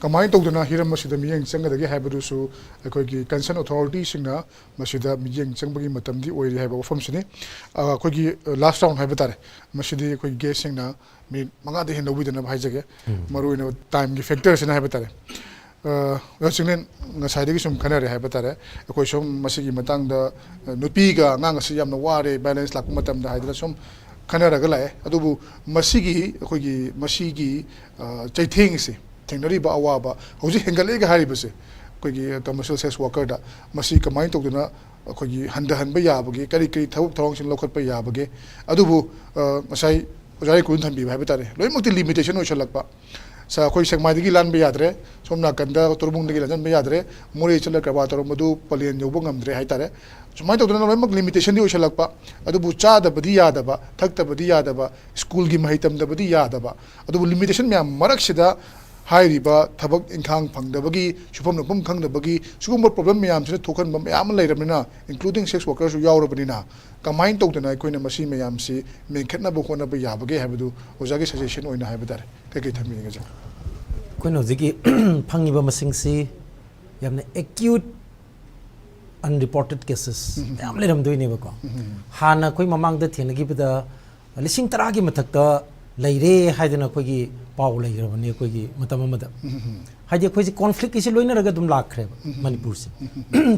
ꯀꯃꯥꯏꯅ ꯇꯧꯗꯅ ꯍꯤꯔꯝ ꯑꯁꯤꯗ ꯃꯤꯠꯌꯦꯡ ꯆꯪꯒꯗꯒꯦ ꯍꯥꯏꯕꯗꯨꯁꯨ ꯑꯩꯈꯣꯏꯒꯤ ꯀꯟꯁꯔꯟ ꯑꯣꯊꯣꯔꯤꯇꯤꯁꯤꯡꯅ ꯃꯁꯤꯗ ꯃꯤꯠꯌꯦꯡ ꯆꯪꯕꯒꯤ ꯃꯇꯝꯗꯤ ꯑꯣꯏꯔꯦ ꯍꯥꯏꯕ ꯋꯥꯐꯝꯁꯤꯅꯤ꯫ ꯑ, ꯑꯩꯈꯣꯏꯒꯤ, ꯑ, ꯂꯥꯁ ꯔꯥꯎꯟ ꯍꯥꯏꯕ ꯇꯥꯔꯦ, ꯃꯁꯤꯗꯤ ꯑꯩꯈꯣꯏꯒꯤ ꯒꯦꯁꯁꯤꯡꯅ ꯃꯤꯅꯤꯠ ꯃꯉꯥꯗ ꯍꯦꯟꯅ ꯂꯧꯕꯤꯗꯅꯕ ꯍꯥꯏꯖꯒꯦ꯫ ꯃꯔꯨꯑꯣꯏꯅ ꯇꯥꯏꯝꯒꯤ ꯐꯦꯛꯇꯔꯁꯤꯅ ꯍꯥꯏꯕ ꯇꯥꯔꯦ꯫ ꯑ, ꯑꯣꯖꯥ ꯆꯤꯡꯂꯦꯟ, ꯉꯁꯥꯏꯗꯒꯤ ꯁꯨꯝ ꯈꯟꯅꯔꯦ ꯍꯥꯏꯕ ꯇꯥꯔꯦ꯫ ꯑꯩꯈꯣꯏ ꯁꯨꯝ ꯃꯁꯤꯒꯤ ꯃꯇꯥꯡꯗ, ꯑ, ꯅꯨꯄꯤꯒ ꯑꯉꯥꯡ ꯑꯁꯤ ꯌꯥꯝꯅ ꯋꯥꯔꯦ, ꯚꯥꯏꯑꯣꯂꯦꯟꯁ ꯂꯥꯛꯄ ꯃꯇꯝꯗ ꯍꯥꯏꯗꯅ ꯁꯨꯝ ꯈꯟꯅꯔꯒ ꯂꯥꯛꯑꯦ꯫ ꯑꯗꯨꯕꯨ ꯃꯁꯤꯒꯤ, ꯑꯩꯈꯣꯏꯒꯤ ꯃꯁꯤꯒꯤ, ꯑ, ꯆꯩꯊꯦꯡꯁꯦ, ꯊꯦꯡꯅꯔꯤꯕ ꯑꯋꯥꯕ, ꯍꯧꯖꯤꯛ ꯍꯦꯟꯒꯠꯂꯛꯑꯦꯒ ꯍꯥꯏꯔꯤꯕꯁꯦ, ꯑꯩꯈꯣꯏꯒꯤ ꯀꯃꯔꯁꯤꯌꯦꯜ ꯁꯦꯛꯁ ꯋꯥꯔꯀꯔꯗ, ꯃꯁꯤ ꯀꯃꯥꯏꯅ ꯇꯧꯗꯅ ꯑꯩꯈꯣꯏꯒꯤ ꯍꯟꯊꯍꯟꯕ ꯌꯥꯕꯒꯦ, ꯀꯔꯤ ꯀꯔꯤ ꯊꯕꯛ ꯊꯧꯔꯥꯡꯁꯤꯡ ꯂꯧꯈꯠꯄ ꯌꯥꯕꯒꯦ? ꯑꯗꯨꯕꯨ, ꯑ, ꯉꯁꯥꯏ ꯑꯣꯖꯥ ꯏꯀꯨꯟ ꯊꯝꯕꯤꯕ ꯍꯥꯏꯕ ꯇꯥꯔꯦ, ꯂꯣꯏꯅꯃꯛꯇꯤ ꯂꯤꯃꯤꯇꯦꯁꯟ ꯑꯣꯏꯁꯜꯂꯛꯄ꯫ ꯁ-, ꯑꯩꯈꯣꯏ ꯁꯦꯛꯃꯥꯏꯗꯒꯤ ꯂꯥꯟꯕ ꯌꯥꯗ꯭ꯔꯦ, ꯁꯣꯝ ꯅꯥꯀꯟꯗ ꯇꯣꯔꯕꯨꯡꯗꯒꯤ ꯂꯥꯟꯖꯟꯕ ꯌꯥꯗ꯭ꯔꯦ, ꯃꯣꯔꯦ ꯆꯠꯂꯒ ꯀꯔꯕꯥꯔ ꯇꯧꯔꯝꯕꯗꯨ ꯄꯂꯦꯟ ꯌꯧꯕ ꯉꯝꯗ꯭ꯔꯦ ꯍꯥꯏꯇꯥꯔꯦ꯫ ꯁꯨꯃꯥꯏꯅ ꯇꯧꯗꯅ ꯂꯣꯏꯅꯃꯛ ꯂꯤꯃꯤꯇꯦꯁꯟꯗꯤ ꯑꯣꯏꯁꯜꯂꯛꯄ, ꯑꯗꯨꯕꯨ ꯆꯥꯗꯕꯗꯤ ꯌꯥꯗꯕ, ꯊꯛꯇꯕꯗꯤ ꯌꯥꯗꯕ, ꯁ꯭ꯀꯨꯜꯒꯤ ꯃꯍꯩ ꯇꯝꯗꯕꯗꯤ ꯌꯥꯗꯕ, ꯑꯗꯨꯕꯨ ꯂꯤꯃꯤꯇꯦꯁꯟ ꯃꯌꯥꯝ ꯃꯔꯛꯁꯤꯗ ꯍꯥꯏꯔꯤꯕ ꯊꯕꯛ ꯏꯪꯈꯥꯡ ꯐꯪꯗꯕꯒꯤ, ꯁꯨꯐꯝ ꯅꯣꯝꯐꯝ ꯈꯪꯗꯕꯒꯤ, ꯁꯤꯒꯨꯝꯕ ꯄ꯭ꯔꯣꯕ꯭ꯂꯦꯝ ꯃꯌꯥꯝꯁꯤꯅ ꯊꯣꯛꯍꯟꯕ ꯃꯌꯥꯝ ꯑꯃ ꯂꯩꯔꯕꯅꯤꯅ, including sex workerꯁꯨ ꯌꯥꯎꯔꯕꯅꯤꯅ, ꯀꯃꯥꯏꯅ ꯇꯧꯗꯅ ꯑꯩꯈꯣꯏꯅ ꯃꯁꯤ ꯃꯌꯥꯝꯁꯤ ꯃꯦꯟꯈꯠꯅꯕ ꯍꯣꯠꯅꯕ ꯌꯥꯕꯒꯦ ꯍꯥꯏꯕꯗꯨ ꯑꯣꯖꯥꯒꯤ ꯁꯖꯦꯁꯟ ꯑꯣꯏꯅ ꯍꯥꯏꯕ ꯇꯥꯔꯦ꯫ ꯀꯩꯀꯩ ꯊꯝꯕꯤꯅꯤꯡꯉꯤ, ꯑꯣꯖꯥ? ꯑꯩꯈꯣꯏꯅ ꯍꯧꯖꯤꯛꯀꯤ ꯐꯪꯉꯤꯕ ꯃꯁꯤꯡꯁꯤ ꯌꯥꯝꯅ acute unreported cases ꯃꯌꯥꯝ ꯂꯩꯔꯝꯗꯣꯏꯅꯦꯕꯀꯣ꯫ ꯍꯥꯟꯅ ꯑꯩꯈꯣꯏ ꯃꯃꯥꯡꯗ ꯊꯦꯡꯅꯈꯤꯕꯗ ꯂꯤꯁꯤꯡ ꯇꯔꯥꯒꯤ ꯃꯊꯛꯇ ꯂꯩꯔꯦ ꯍꯥꯏꯗꯅ ꯑꯩꯈꯣꯏꯒꯤ ꯄꯥꯎ ꯂꯩꯈ꯭ꯔꯕꯅꯤ ꯑꯩꯈꯣꯏꯒꯤ ꯃꯇꯝ ꯑꯃꯗ꯫ ꯍꯥꯏꯗꯤ ꯑꯩꯈꯣꯏꯁꯦ ꯀꯣꯟꯐ꯭ꯂꯤꯛꯀꯤꯁꯤ ꯂꯣꯏꯅꯔꯒ ꯑꯗꯨꯝ ꯂꯥꯛꯈ꯭ꯔꯦꯕ ꯃꯅꯤꯄꯨꯔꯁꯦ꯫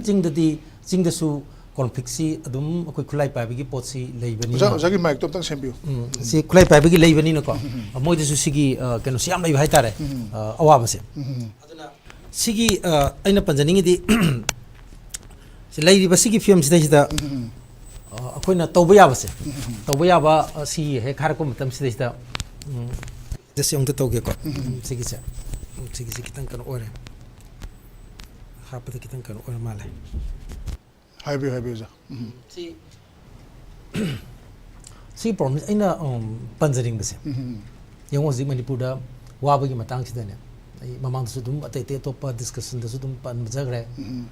ꯆꯤꯡꯗꯗꯤ, ꯆꯤꯡꯗꯁꯨ ꯀꯣꯟꯐ꯭ꯂꯤꯛꯁꯤ ꯑꯗꯨꯝ ꯑꯩꯈꯣꯏ ꯈꯨꯠꯂꯥꯏ ꯄꯥꯏꯕꯒꯤ ꯄꯣꯠꯁꯤ ꯂꯩꯕꯅꯤꯅ꯫ ꯑꯣꯖꯥ, ꯑꯣꯖꯥꯒꯤ ꯃꯥꯏꯛꯇꯣ ꯑꯝꯇꯪ ꯁꯦꯝꯕꯤꯌꯨ꯫ ꯎꯝ, ꯁꯤ ꯈꯨꯠꯂꯥꯏ ꯄꯥꯏꯕꯒꯤ ꯂꯩꯕꯅꯤꯅꯀꯣ, ꯃꯣꯏꯗꯁꯨ ꯁꯤꯒꯤ, ꯑ, ꯀꯩꯅꯣꯁꯤ ꯌꯥꯝ ꯂꯩꯕ ꯍꯥꯏꯇꯥꯔꯦ, ꯑ, ꯑꯋꯥꯕꯁꯦ꯫ ꯑꯗꯨꯅ ꯁꯤꯒꯤ, ꯑ, ꯑꯩꯅ ꯄꯟꯖꯅꯤꯡꯉꯤꯗꯤ, ꯁꯤ ꯂꯩꯔꯤꯕ ꯁꯤꯒꯤ ꯐꯤꯕꯝꯁꯤꯗꯩꯁꯤꯗ, ꯑ, ꯑꯩꯈꯣꯏꯅ ꯇꯧꯕ ꯌꯥꯕꯁꯦ, ꯇꯧꯕ ꯌꯥꯕ, ꯑ, ꯁꯤ ꯍꯦꯛ ꯍꯥꯏꯔꯛꯄ ꯃꯇꯝꯁꯤꯗꯩꯁꯤꯗ, ꯎꯝ, ꯁꯤ ꯑꯃꯨꯛꯇ ꯇꯧꯒꯦꯀꯣ꯫ ꯎꯝ, ꯁꯤꯒꯤꯁꯦ, ꯎꯝ, ꯁꯤꯒꯤꯁꯦ ꯈꯤꯇꯪ ꯀꯩꯅꯣ ꯑꯣꯏꯔꯦ, ꯍꯥꯞꯄꯗ ꯈꯤꯇꯪ ꯀꯩꯅꯣ ꯑꯣꯏꯔ ꯃꯥꯜꯂꯦ꯫ ꯍꯥꯏꯕꯤꯌꯨ, ꯍꯥꯏꯕꯤꯌꯨ, ꯑꯣꯖꯥ꯫ ꯎꯝ꯫ ꯁꯤ ꯁꯤ ꯄ꯭ꯔꯣꯕ꯭ꯂꯦꯝꯁꯦ ꯑꯩꯅ, ꯎꯝ, ꯄꯟꯖꯅꯤꯡꯕꯁꯦ, ꯎꯝ꯫ ꯌꯦꯡꯉꯣ, ꯍꯧꯖꯤꯛ ꯃꯅꯤꯄꯨꯔꯗ ꯋꯥꯕꯒꯤ ꯃꯇꯥꯡꯁꯤꯗꯅꯦ, ꯑꯩ ꯃꯃꯥꯡꯗꯁꯨ ꯑꯗꯨꯝ ꯑꯇꯩ ꯑꯇꯩ ꯑꯇꯣꯞꯄ ꯗꯤꯁꯀꯁꯟꯗꯁꯨ ꯑꯗꯨꯝ ꯄꯟꯖꯈ꯭ꯔꯦ꯫ ꯎꯝ꯫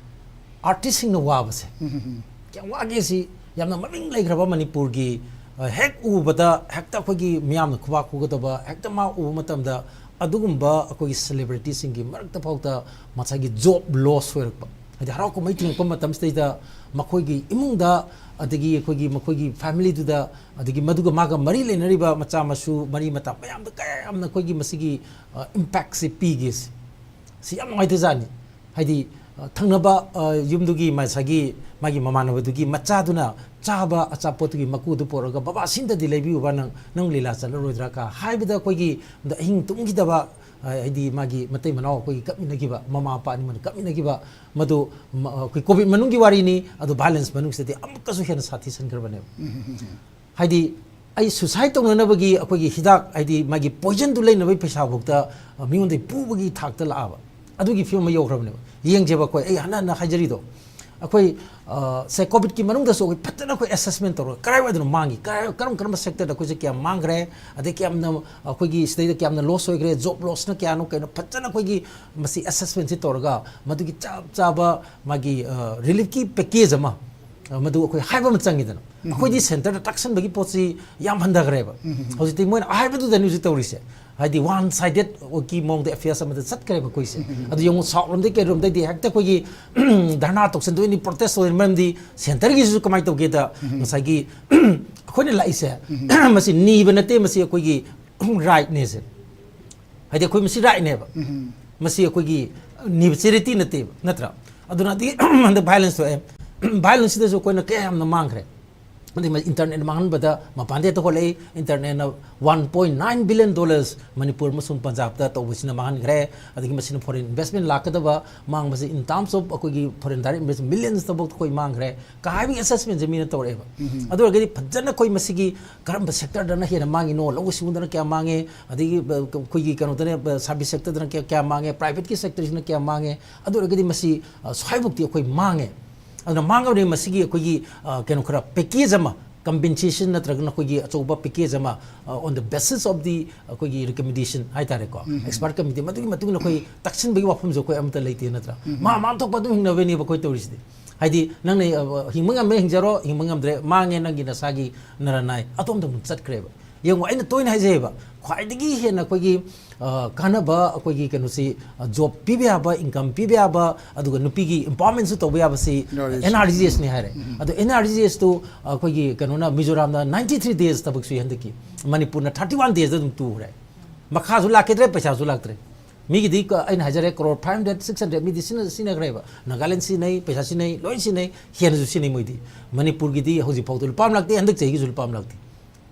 ꯑꯥꯔꯇꯤꯁꯁꯤꯡꯅ ꯋꯥꯕꯁꯦ ꯎꯝ꯫ ꯀꯌꯥꯝ ꯋꯥꯒꯦ ꯁꯤ ꯌꯥꯝꯅ ꯃꯃꯤꯡ ꯂꯩꯈ꯭ꯔꯕ ꯃꯅꯤꯄꯨꯔꯒꯤ, ꯑ, ꯍꯦꯛ ꯎꯕꯗ ꯍꯦꯛꯇ ꯑꯩꯈꯣꯏꯒꯤ ꯃꯤꯌꯥꯝꯅ ꯈꯨꯕꯥꯛ ꯈꯨꯒꯗꯕ, ꯍꯦꯛꯇ ꯃꯥ ꯎꯕ ꯃꯇꯝꯗ ꯑꯗꯨꯒꯨꯝꯕ ꯑꯩꯈꯣꯏꯒꯤ ꯁꯦꯂꯦꯕ꯭ꯔꯤꯇꯤꯁꯤꯡꯒꯤ ꯃꯔꯛꯇ ꯐꯥꯎꯗ ꯉꯁꯥꯏꯒꯤ ꯖꯣꯕ ꯂꯣꯁ ꯑꯣꯏꯔꯛꯄ, ꯍꯥꯏꯗꯤ ꯍꯔꯥꯎ ꯀꯨꯝꯍꯩ ꯊꯤꯡꯉꯛꯄ ꯃꯇꯝꯁꯤꯗꯩꯗ ꯃꯈꯣꯏꯒꯤ ꯏꯃꯨꯡꯗ, ꯑꯗꯒꯤ ꯑꯩꯈꯣꯏꯒꯤ ꯃꯈꯣꯏꯒꯤ ꯐꯦꯃꯤꯂꯤꯗꯨꯗ, ꯑꯗꯒꯤ ꯃꯗꯨꯒ ꯃꯥꯒ ꯃꯔꯤ ꯂꯩꯅꯔꯤꯕ ꯃꯆꯥ ꯃꯁꯨ, ꯃꯔꯤ ꯃꯇꯥ ꯃꯌꯥꯝꯗ ꯀꯌꯥ ꯌꯥꯝꯅ ꯑꯩꯈꯣꯏꯒꯤ ꯃꯁꯤꯒꯤ, ꯑ, ꯏꯝꯄꯦꯛꯁꯦ ꯄꯤꯒꯦ ꯁꯤ꯫ ꯁꯤ ꯌꯥꯝ ꯅꯨꯡꯉꯥꯏꯇꯖꯥꯠꯅꯤ꯫ ꯍꯥꯏꯗꯤ, ꯑ, ꯊꯪꯅꯕ, ꯑ, ꯌꯨꯝꯗꯨꯒꯤ ꯉꯁꯥꯏꯒꯤ ꯃꯥꯒꯤ ꯃꯃꯥꯟꯅꯕꯗꯨꯒꯤ ꯃꯆꯥꯗꯨꯅ ꯆꯥꯕ ꯑꯆꯥꯄꯣꯠꯇꯨꯒꯤ ꯃꯀꯨꯗꯨ ꯄꯨꯔꯛꯑꯒ, "ꯕꯕꯥ, ꯁꯤꯝꯇꯗꯤ ꯂꯩꯕꯤꯌꯨꯕ, ꯅꯪ, ꯅꯪ ꯂꯤꯂꯥ ꯆꯠꯂꯔꯣꯏꯗ꯭ꯔꯥ?" ꯀ ꯍꯥꯏꯕꯗ ꯑꯩꯈꯣꯏꯒꯤ ꯑꯍꯤꯡ ꯇꯨꯝꯈꯤꯗꯕ, ꯑ, ꯍꯥꯏꯗꯤ ꯃꯥꯒꯤ ꯃꯇꯩ ꯃꯅꯥꯎ ꯑꯩꯈꯣꯏꯒꯤ ꯀꯞꯃꯤꯟꯅꯈꯤꯕ, ꯃꯃꯥ ꯃꯄꯥ ꯑꯅꯤꯃꯛꯅ ꯀꯞꯃꯤꯟꯅꯈꯤꯕ, ꯃꯗꯨ ꯃ-, ꯑꯩꯈꯣꯏ ꯀꯣꯚꯤꯗ ꯃꯅꯨꯡꯒꯤ ꯋꯥꯔꯤꯅꯤ, ꯑꯗꯨ ꯚꯥꯏꯂꯦꯟꯁ ꯃꯅꯨꯡꯁꯤꯗꯗꯤ ꯑꯃꯨꯛꯀꯁꯨ ꯍꯦꯟꯅ ꯁꯥꯊꯤꯁꯟꯈ꯭ꯔꯕꯅꯦꯕ꯫ ꯍꯥꯏꯗꯤ, ꯑꯩ ꯁꯨꯁꯥꯏꯠ ꯇꯧꯅꯅꯕꯒꯤ ꯑꯩꯈꯣꯏꯒꯤ ꯍꯤꯗꯥꯛ, ꯍꯥꯏꯗꯤ ꯃꯥꯒꯤ ꯄꯣꯏꯖꯟꯗꯨ ꯂꯩꯅꯕꯒꯤ ꯄꯩꯁꯥꯐꯥꯎꯗ, ꯑ, ꯃꯤꯉꯣꯟꯗꯒꯤ ꯄꯨꯕꯒꯤ ꯊꯥꯛꯇ ꯂꯥꯛꯑꯕ꯫ ꯑꯗꯨꯒꯤ ꯐꯤꯕꯝ ꯑꯃ ꯌꯧꯈ꯭ꯔꯕꯅꯦꯕ꯫ ꯌꯦꯡꯖꯦꯕ ꯑꯩꯈꯣꯏ, ꯑꯩ ꯍꯟꯅ ꯍꯟꯅ ꯍꯥꯏꯖꯔꯤꯗꯣ, ꯑꯩꯈꯣꯏ, ꯑ, ꯁꯦ, ꯀꯣꯚꯤꯗꯀꯤ ꯃꯅꯨꯡꯗꯁꯨ ꯑꯩꯈꯣꯏ ꯐꯖꯅ ꯑꯩꯈꯣꯏ ꯑꯦꯁꯦꯁꯃꯦꯟ ꯇꯧꯔꯒ ꯀꯔꯥꯏꯋꯥꯏꯗꯅꯣ ꯃꯥꯡꯉꯤ, ꯀꯔꯥꯏ-, ꯀꯔꯝ ꯀꯔꯝꯕ ꯁꯦꯛꯇꯔꯗ ꯑꯩꯈꯣꯏꯁꯦ ꯀꯌꯥꯝ ꯃꯥꯡꯈ꯭ꯔꯦ, ꯑꯗꯩ ꯀꯌꯥꯝꯅ ꯑꯩꯈꯣꯏꯒꯤ ꯁꯤꯗꯩꯗ ꯀꯌꯥꯝꯅ ꯂꯣꯁ ꯑꯣꯏꯈ꯭ꯔꯦ, ꯖꯣꯕ ꯂꯣꯁꯅ ꯀꯌꯥꯅꯣ ꯀꯩꯅꯣ, ꯐꯖꯅ ꯑꯩꯈꯣꯏꯒꯤ ꯃꯁꯤ ꯑꯦꯁꯦꯁꯃꯦꯟꯁꯤ ꯇꯧꯔꯒ ꯃꯗꯨꯒꯤ ꯆꯞ ꯆꯥꯕ ꯃꯥꯒꯤ, ꯑ, ꯔꯤꯂꯤꯐꯀꯤ ꯄꯦꯀꯦꯖ ꯑꯃ, ꯑ, ꯃꯗꯨ ꯑꯩꯈꯣꯏ ꯍꯥꯏꯕ ꯑꯃ ꯆꯪꯉꯤꯗꯅ꯫ ꯑꯩꯈꯣꯏꯗꯤ ꯁꯦꯟꯇꯔꯗ ꯇꯥꯛꯁꯟꯕꯒꯤ ꯄꯣꯠꯁꯤ ꯌꯥꯝ ꯍꯟꯊꯈ꯭ꯔꯦꯕ꯫ ꯍꯧꯖꯤꯛꯇꯤ ꯃꯣꯏꯅ ꯍꯥꯏꯕꯗꯨꯗꯅꯤ ꯍꯧꯖꯤꯛ ꯇꯧꯔꯤꯁꯦ꯫ ꯍꯥꯏꯗꯤ ꯋꯥꯟ ꯁꯥꯏꯗꯦꯠꯀꯤ ꯃꯑꯣꯡꯗ ꯑꯦꯐꯤꯌꯔꯁ ꯑꯃꯗ ꯆꯠꯈ꯭ꯔꯦꯕ ꯑꯩꯈꯣꯏꯁꯦ꯫ ꯑꯗꯨ ꯌꯦꯡꯉꯨ, ꯁꯥꯎꯠ ꯂꯣꯝꯗꯒꯤ ꯀꯩꯔꯣꯝꯗꯒꯤ ꯍꯦꯛꯇ ꯑꯩꯈꯣꯏꯒꯤ ꯙꯔꯅꯥ ꯇꯧꯁꯟꯗꯣꯏꯅꯤ, ꯄ꯭ꯔꯣꯇꯦꯁ ꯇꯧꯗꯣꯏꯅꯤ꯫ ꯃꯔꯝꯗꯤ ꯁꯦꯟꯇꯔꯒꯤꯁꯨ ꯀꯃꯥꯏꯅ ꯇꯧꯒꯦꯗ, ꯉꯁꯥꯏꯒꯤ ꯑꯩꯈꯣꯏꯅ ꯂꯥꯛꯏꯁꯦ, ꯃꯁꯤ ꯅꯤꯕ ꯅꯠꯇꯦ, ꯃꯁꯤ ꯑꯩꯈꯣꯏꯒꯤ ꯔꯥꯏꯠꯅꯦꯁꯦ꯫ ꯍꯥꯏꯗꯤ ꯑꯩꯈꯣꯏ ꯃꯁꯤ ꯔꯥꯏꯠꯅꯦꯕ꯫ ꯃꯁꯤ ꯑꯩꯈꯣꯏꯒꯤ ꯅꯤꯕ ꯆꯦꯔꯤꯇꯤ ꯅꯠꯇꯦꯕ, ꯅꯠꯇ꯭ꯔꯥ? ꯑꯗꯨꯅ ꯑꯗꯤ ꯍꯟꯗꯛ ꯚꯥꯏꯂꯦꯟꯁ ꯊꯣꯛꯑꯦ꯫ ꯚꯥꯏꯂꯦꯟꯁꯁꯤꯗꯁꯨ ꯑꯩꯈꯣꯏꯅ ꯀꯌꯥ ꯌꯥꯝꯅ ꯃꯥꯡꯈ꯭ꯔꯦ꯫ ꯑꯗꯩ ꯃ-, ꯏꯟꯇꯔꯅꯦꯠ ꯃꯥꯡꯍꯟꯕꯗ ꯃꯄꯥꯟꯗ ꯍꯦꯛꯇ ꯍꯣꯜꯂꯛꯏ꯫ ꯏꯟꯇꯔꯅꯦꯠꯅ one point nine billion dollars Manipur ꯑꯃꯁꯨꯡ ꯄꯟꯖꯥꯕꯇ ꯇꯧꯕꯁꯤꯅ ꯃꯥꯡꯍꯟꯈ꯭ꯔꯦ꯫ ꯑꯗꯒꯤ ꯃꯁꯤꯅ ꯐꯣꯔꯦꯟ ꯏꯟꯚꯦꯁꯃꯦꯟ ꯂꯥꯛꯀꯗꯕ ꯃꯥꯡꯕꯁꯤ, in terms of ꯑꯩꯈꯣꯏꯒꯤ ꯐꯣꯔꯦꯟ ꯗꯥꯏꯔꯦꯛ ꯏꯟꯚꯦꯁꯃꯦꯟ ꯃꯤꯂꯤꯌꯟꯁꯇꯐꯥꯎ ꯑꯩꯈꯣꯏ ꯃꯥꯡꯈ꯭ꯔꯦ꯫ ꯀꯥ ꯍꯥꯏꯕꯒꯤ ꯑꯦꯁꯦꯁꯃꯦꯟꯁꯦ ꯃꯤꯅ ꯇꯧꯔꯛꯑꯦꯕ꯫ ꯑꯗꯨ ꯑꯣꯏꯔꯒꯗꯤ ꯐꯖꯅ ꯑꯩꯈꯣꯏ ꯃꯁꯤꯒꯤ ꯀꯔꯝꯕ ꯁꯦꯛꯇꯔꯗꯅ ꯍꯦꯟꯅ ꯃꯥꯡꯉꯤꯅꯣ, ꯂꯧꯎ ꯁꯤꯡꯎꯗꯅ ꯀꯌꯥ ꯃꯥꯡꯉꯦ, ꯑꯗꯒꯤ, ꯑ, ꯑꯩꯈꯣꯏꯒꯤ ꯀꯩꯅꯣꯗꯅ, ꯑ, ꯁꯥꯔꯚꯤꯁ ꯁꯦꯛꯇꯔꯗꯅ ꯀꯌꯥ, ꯀꯌꯥ ꯃꯥꯡꯉꯦ, ꯄ꯭ꯔꯥꯏꯚꯦꯠꯀꯤ ꯁꯦꯛꯇꯔꯁꯤꯅ ꯀꯌꯥ ꯃꯥꯡꯉꯦ, ꯑꯗꯨ ꯑꯣꯏꯔꯒꯗꯤ ꯃꯁꯤ, ꯑ, ꯁ꯭ꯋꯥꯏꯐꯥꯎꯛꯇꯤ ꯑꯩꯈꯣꯏ ꯃꯥꯡꯉꯦ꯫ ꯑꯗꯨꯅ ꯃꯥꯡꯉꯕꯅꯤꯅ ꯃꯁꯤꯒꯤ ꯑꯩꯈꯣꯏꯒꯤ, ꯑ, ꯀꯩꯅꯣ ꯈꯔ ꯄꯦꯀꯦꯖ ꯑꯃ, ꯀꯝꯄꯦꯟꯁꯦꯁꯟ ꯅꯠꯇ꯭ꯔꯒꯅ ꯑꯩꯈꯣꯏꯒꯤ ꯑꯆꯧꯕ ꯄꯦꯀꯦꯖ ꯑꯃ, ꯑ, on the basis of the ꯑꯩꯈꯣꯏꯒꯤ ꯔꯤꯀꯃꯦꯟꯗꯦꯁꯟ ꯍꯥꯏꯇꯥꯔꯦꯀꯣ, ꯑꯦꯛꯁꯄꯔꯠ ꯀꯃꯤꯇꯤ, ꯃꯗꯨꯒꯤ ꯃꯇꯨꯡ ꯏꯟꯅ ꯑꯩꯈꯣꯏ ꯇꯛꯁꯤꯟꯕꯒꯤ ꯋꯥꯐꯝꯁꯨ ꯑꯩꯈꯣꯏ ꯑꯃꯠꯇ ꯂꯩꯇꯦ, ꯅꯠꯇ꯭ꯔꯥ? ꯃꯥ ꯃꯥ ꯊꯣꯛꯄ ꯑꯗꯨꯝ ꯍꯤꯡꯅꯕꯅꯦꯕ ꯑꯩꯈꯣꯏ ꯇꯧꯔꯤꯁꯤꯗꯤ꯫ ꯍꯥꯏꯗꯤ ꯅꯪꯅ, ꯑ, ꯍꯤꯡꯕ ꯉꯝꯃꯦ ꯍꯤꯡꯖꯔꯣ, ꯍꯤꯡꯕ ꯉꯝꯗ꯭ꯔꯦ ꯃꯥꯡꯉꯦ ꯅꯪꯒꯤ ꯅꯁꯥꯒꯤ ꯅꯔꯥꯅꯥꯏ, ꯑꯗꯣꯝꯗ ꯑꯗꯨꯝ ꯆꯠꯈ꯭ꯔꯦꯕ꯫ ꯌꯦꯡꯉꯣ, ꯑꯩꯅ ꯇꯣꯏꯅ ꯍꯥꯏꯖꯩꯑꯕ, ꯈ꯭ꯋꯥꯏꯗꯒꯤ ꯍꯦꯟꯅ ꯑꯩꯈꯣꯏꯒꯤ, ꯑ, ꯀꯥꯟꯅꯕ ꯑꯩꯈꯣꯏꯒꯤ ꯀꯩꯅꯣꯁꯤ, ꯑ, ꯖꯣꯕ ꯄꯤꯕ ꯌꯥꯕ, ꯏꯟꯀꯝ ꯄꯤꯕ ꯌꯥꯕ, ꯑꯗꯨꯒ ꯅꯨꯄꯤꯒꯤ ꯑꯦꯝꯄꯥꯋꯔꯃꯦꯟꯁꯨ ꯇꯧꯕ ꯌꯥꯕꯁꯤ N R G S. N R G ꯑꯦꯁꯅꯤ ꯍꯥꯏꯔꯦ꯫ ꯑꯗꯣ ꯑꯦꯟ ꯑꯥꯔ ꯖꯤ ꯑꯦꯁꯇꯨ ꯑꯩꯈꯣꯏꯒꯤ ꯀꯩꯅꯣꯅ ꯃꯤꯖꯣꯔꯥꯝꯗ ꯅꯥꯏꯟꯇꯤ ꯊ꯭ꯔꯤ ꯗꯦꯖ ꯊꯕꯛ ꯁꯨꯏ ꯍꯟꯗꯛꯀꯤ꯫ ꯃꯅꯤꯄꯨꯔꯅ ꯊꯥꯔꯇꯤ ꯋꯥꯟ ꯗꯦꯖꯇ ꯑꯗꯨꯝ ꯇꯨꯈ꯭ꯔꯦ꯫ ꯃꯈꯥꯁꯨ ꯂꯥꯛꯈꯤꯗ꯭ꯔꯦ, ꯄꯩꯁꯥꯁꯨ ꯂꯥꯛꯇ꯭ꯔꯦ꯫ ꯃꯤꯒꯤꯗꯤ ꯀ-, ꯑꯩꯅ ꯍꯥꯏꯖꯔꯦ, crore five hundred, six hundred ꯃꯤꯗꯤ ꯁꯤꯟꯅ-, ꯁꯤꯟꯅꯈ꯭ꯔꯦꯕ꯫ ꯅꯥꯒꯥꯂꯦꯟ ꯁꯤꯟꯅꯩ, ꯄꯩꯁꯥ ꯁꯤꯟꯅꯩ, ꯂꯣꯏ ꯁꯤꯟꯅꯩ, ꯍꯦꯟꯅꯁꯨ ꯁꯤꯟꯅꯩ ꯃꯣꯏꯗꯤ꯫ ꯃꯅꯤꯄꯨꯔꯒꯤꯗꯤ ꯍꯧꯖꯤꯛ ꯐꯥꯎꯗ ꯂꯨꯄꯥ ꯑꯃ ꯂꯥꯛꯇꯦ, ꯍꯟꯗꯛ ꯆꯍꯤꯒꯤꯁꯨ ꯂꯨꯄꯥ ꯑꯃ ꯂꯥꯛꯇꯦ꯫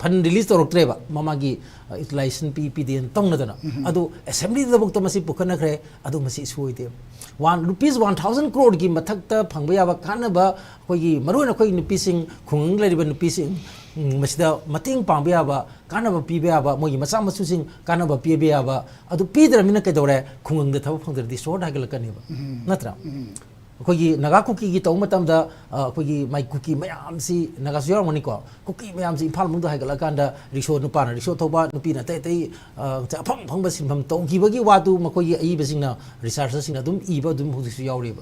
ꯐꯟ ꯔꯤꯂꯤꯁ ꯇꯧꯔꯛꯇ꯭ꯔꯦꯕ, ꯃꯃꯥꯡꯒꯤ, ꯑ, ꯌꯨꯇꯤꯂꯥꯏꯖꯦꯁꯟ ꯄꯤ-, ꯄꯤꯗꯦꯅ ꯇꯧꯅꯗꯅ꯫ ꯑꯗꯨ ꯑꯦꯁꯦꯝꯕ꯭ꯂꯤꯗꯐꯥꯎꯗ ꯃꯁꯤ ꯄꯨꯈꯠꯅꯈ꯭ꯔꯦ, ꯑꯗꯨ ꯃꯁꯤ ꯏꯁꯨ ꯑꯣꯏꯗꯦꯕ꯫ ꯋꯥꯟ, ꯔꯨꯄꯤꯁ ꯋꯥꯟ ꯊꯥꯎꯖꯟ ꯀ꯭ꯔꯣꯔꯒꯤ ꯃꯊꯛꯇ ꯐꯪꯕ ꯌꯥꯕ ꯀꯥꯟꯅꯕ ꯑꯩꯈꯣꯏꯒꯤ, ꯃꯔꯨꯑꯣꯏꯅ ꯑꯩꯈꯣꯏꯒꯤ ꯅꯨꯄꯤꯁꯤꯡ, ꯈꯨꯡꯒꯪꯗ ꯂꯩꯔꯤꯕ ꯅꯨꯄꯤꯁꯤꯡ, ꯎꯝ, ꯃꯁꯤꯗ ꯃꯇꯦꯡ ꯄꯥꯡꯕ ꯌꯥꯕ, ꯀꯥꯟꯅꯕ ꯄꯤꯕ ꯌꯥꯕ, ꯃꯣꯏꯒꯤ ꯃꯆꯥ ꯃꯁꯨꯁꯤꯡ ꯀꯥꯟꯅꯕ ꯄꯤꯕ ꯌꯥꯕ, ꯑꯗꯨ ꯄꯤꯗ꯭ꯔꯕꯅꯤꯅ ꯀꯩꯗꯧꯔꯦ? ꯈꯨꯡꯒꯪꯗ ꯊꯕꯛ ꯐꯪꯗ꯭ꯔꯗꯤ ꯁꯣꯍꯣꯔꯗ ꯍꯥꯏꯒꯠꯂꯛꯀꯅꯦꯕ, ꯅꯠꯇ꯭ꯔꯥ? ꯑꯩꯈꯣꯏꯒꯤ ꯅꯥꯒꯥ ꯀꯨꯀꯤꯒꯤ ꯇꯧꯕ ꯃꯇꯝꯗ, ꯑ, ꯑꯩꯈꯣꯏꯒꯤ ꯃꯥꯏ ꯀꯨꯀꯤ ꯃꯌꯥꯝꯁꯤ, ꯅꯥꯒꯥꯁꯨ ꯌꯥꯎꯔꯝꯒꯅꯤꯀꯣ, ꯀꯨꯀꯤ ꯃꯌꯥꯝꯁꯤ ꯏꯝꯐꯥꯜ ꯃꯅꯨꯡꯗ ꯍꯥꯏꯒꯠꯂꯛꯑꯀꯥꯟꯗ ꯔꯤꯛꯁꯣ, ꯅꯨꯄꯥꯅ ꯔꯤꯛꯁꯣ ꯊꯧꯕ, ꯅꯨꯄꯤꯅ ꯑꯇꯩ ꯑꯇꯩ, ꯑ, ꯑꯐꯪ ꯑꯐꯪꯕ ꯁꯤꯟꯐꯝ ꯇꯧꯈꯤꯕꯒꯤ ꯋꯥꯗꯨ ꯃꯈꯣꯏꯒꯤ ꯑꯏꯕꯁꯤꯡꯅ, ꯔꯤꯁꯥꯔꯆꯔꯁꯤꯡꯅ ꯑꯗꯨꯝ ꯏꯕ ꯑꯗꯨꯝ ꯍꯧꯖꯤꯛꯁꯨ ꯌꯥꯎꯔꯤꯕ꯫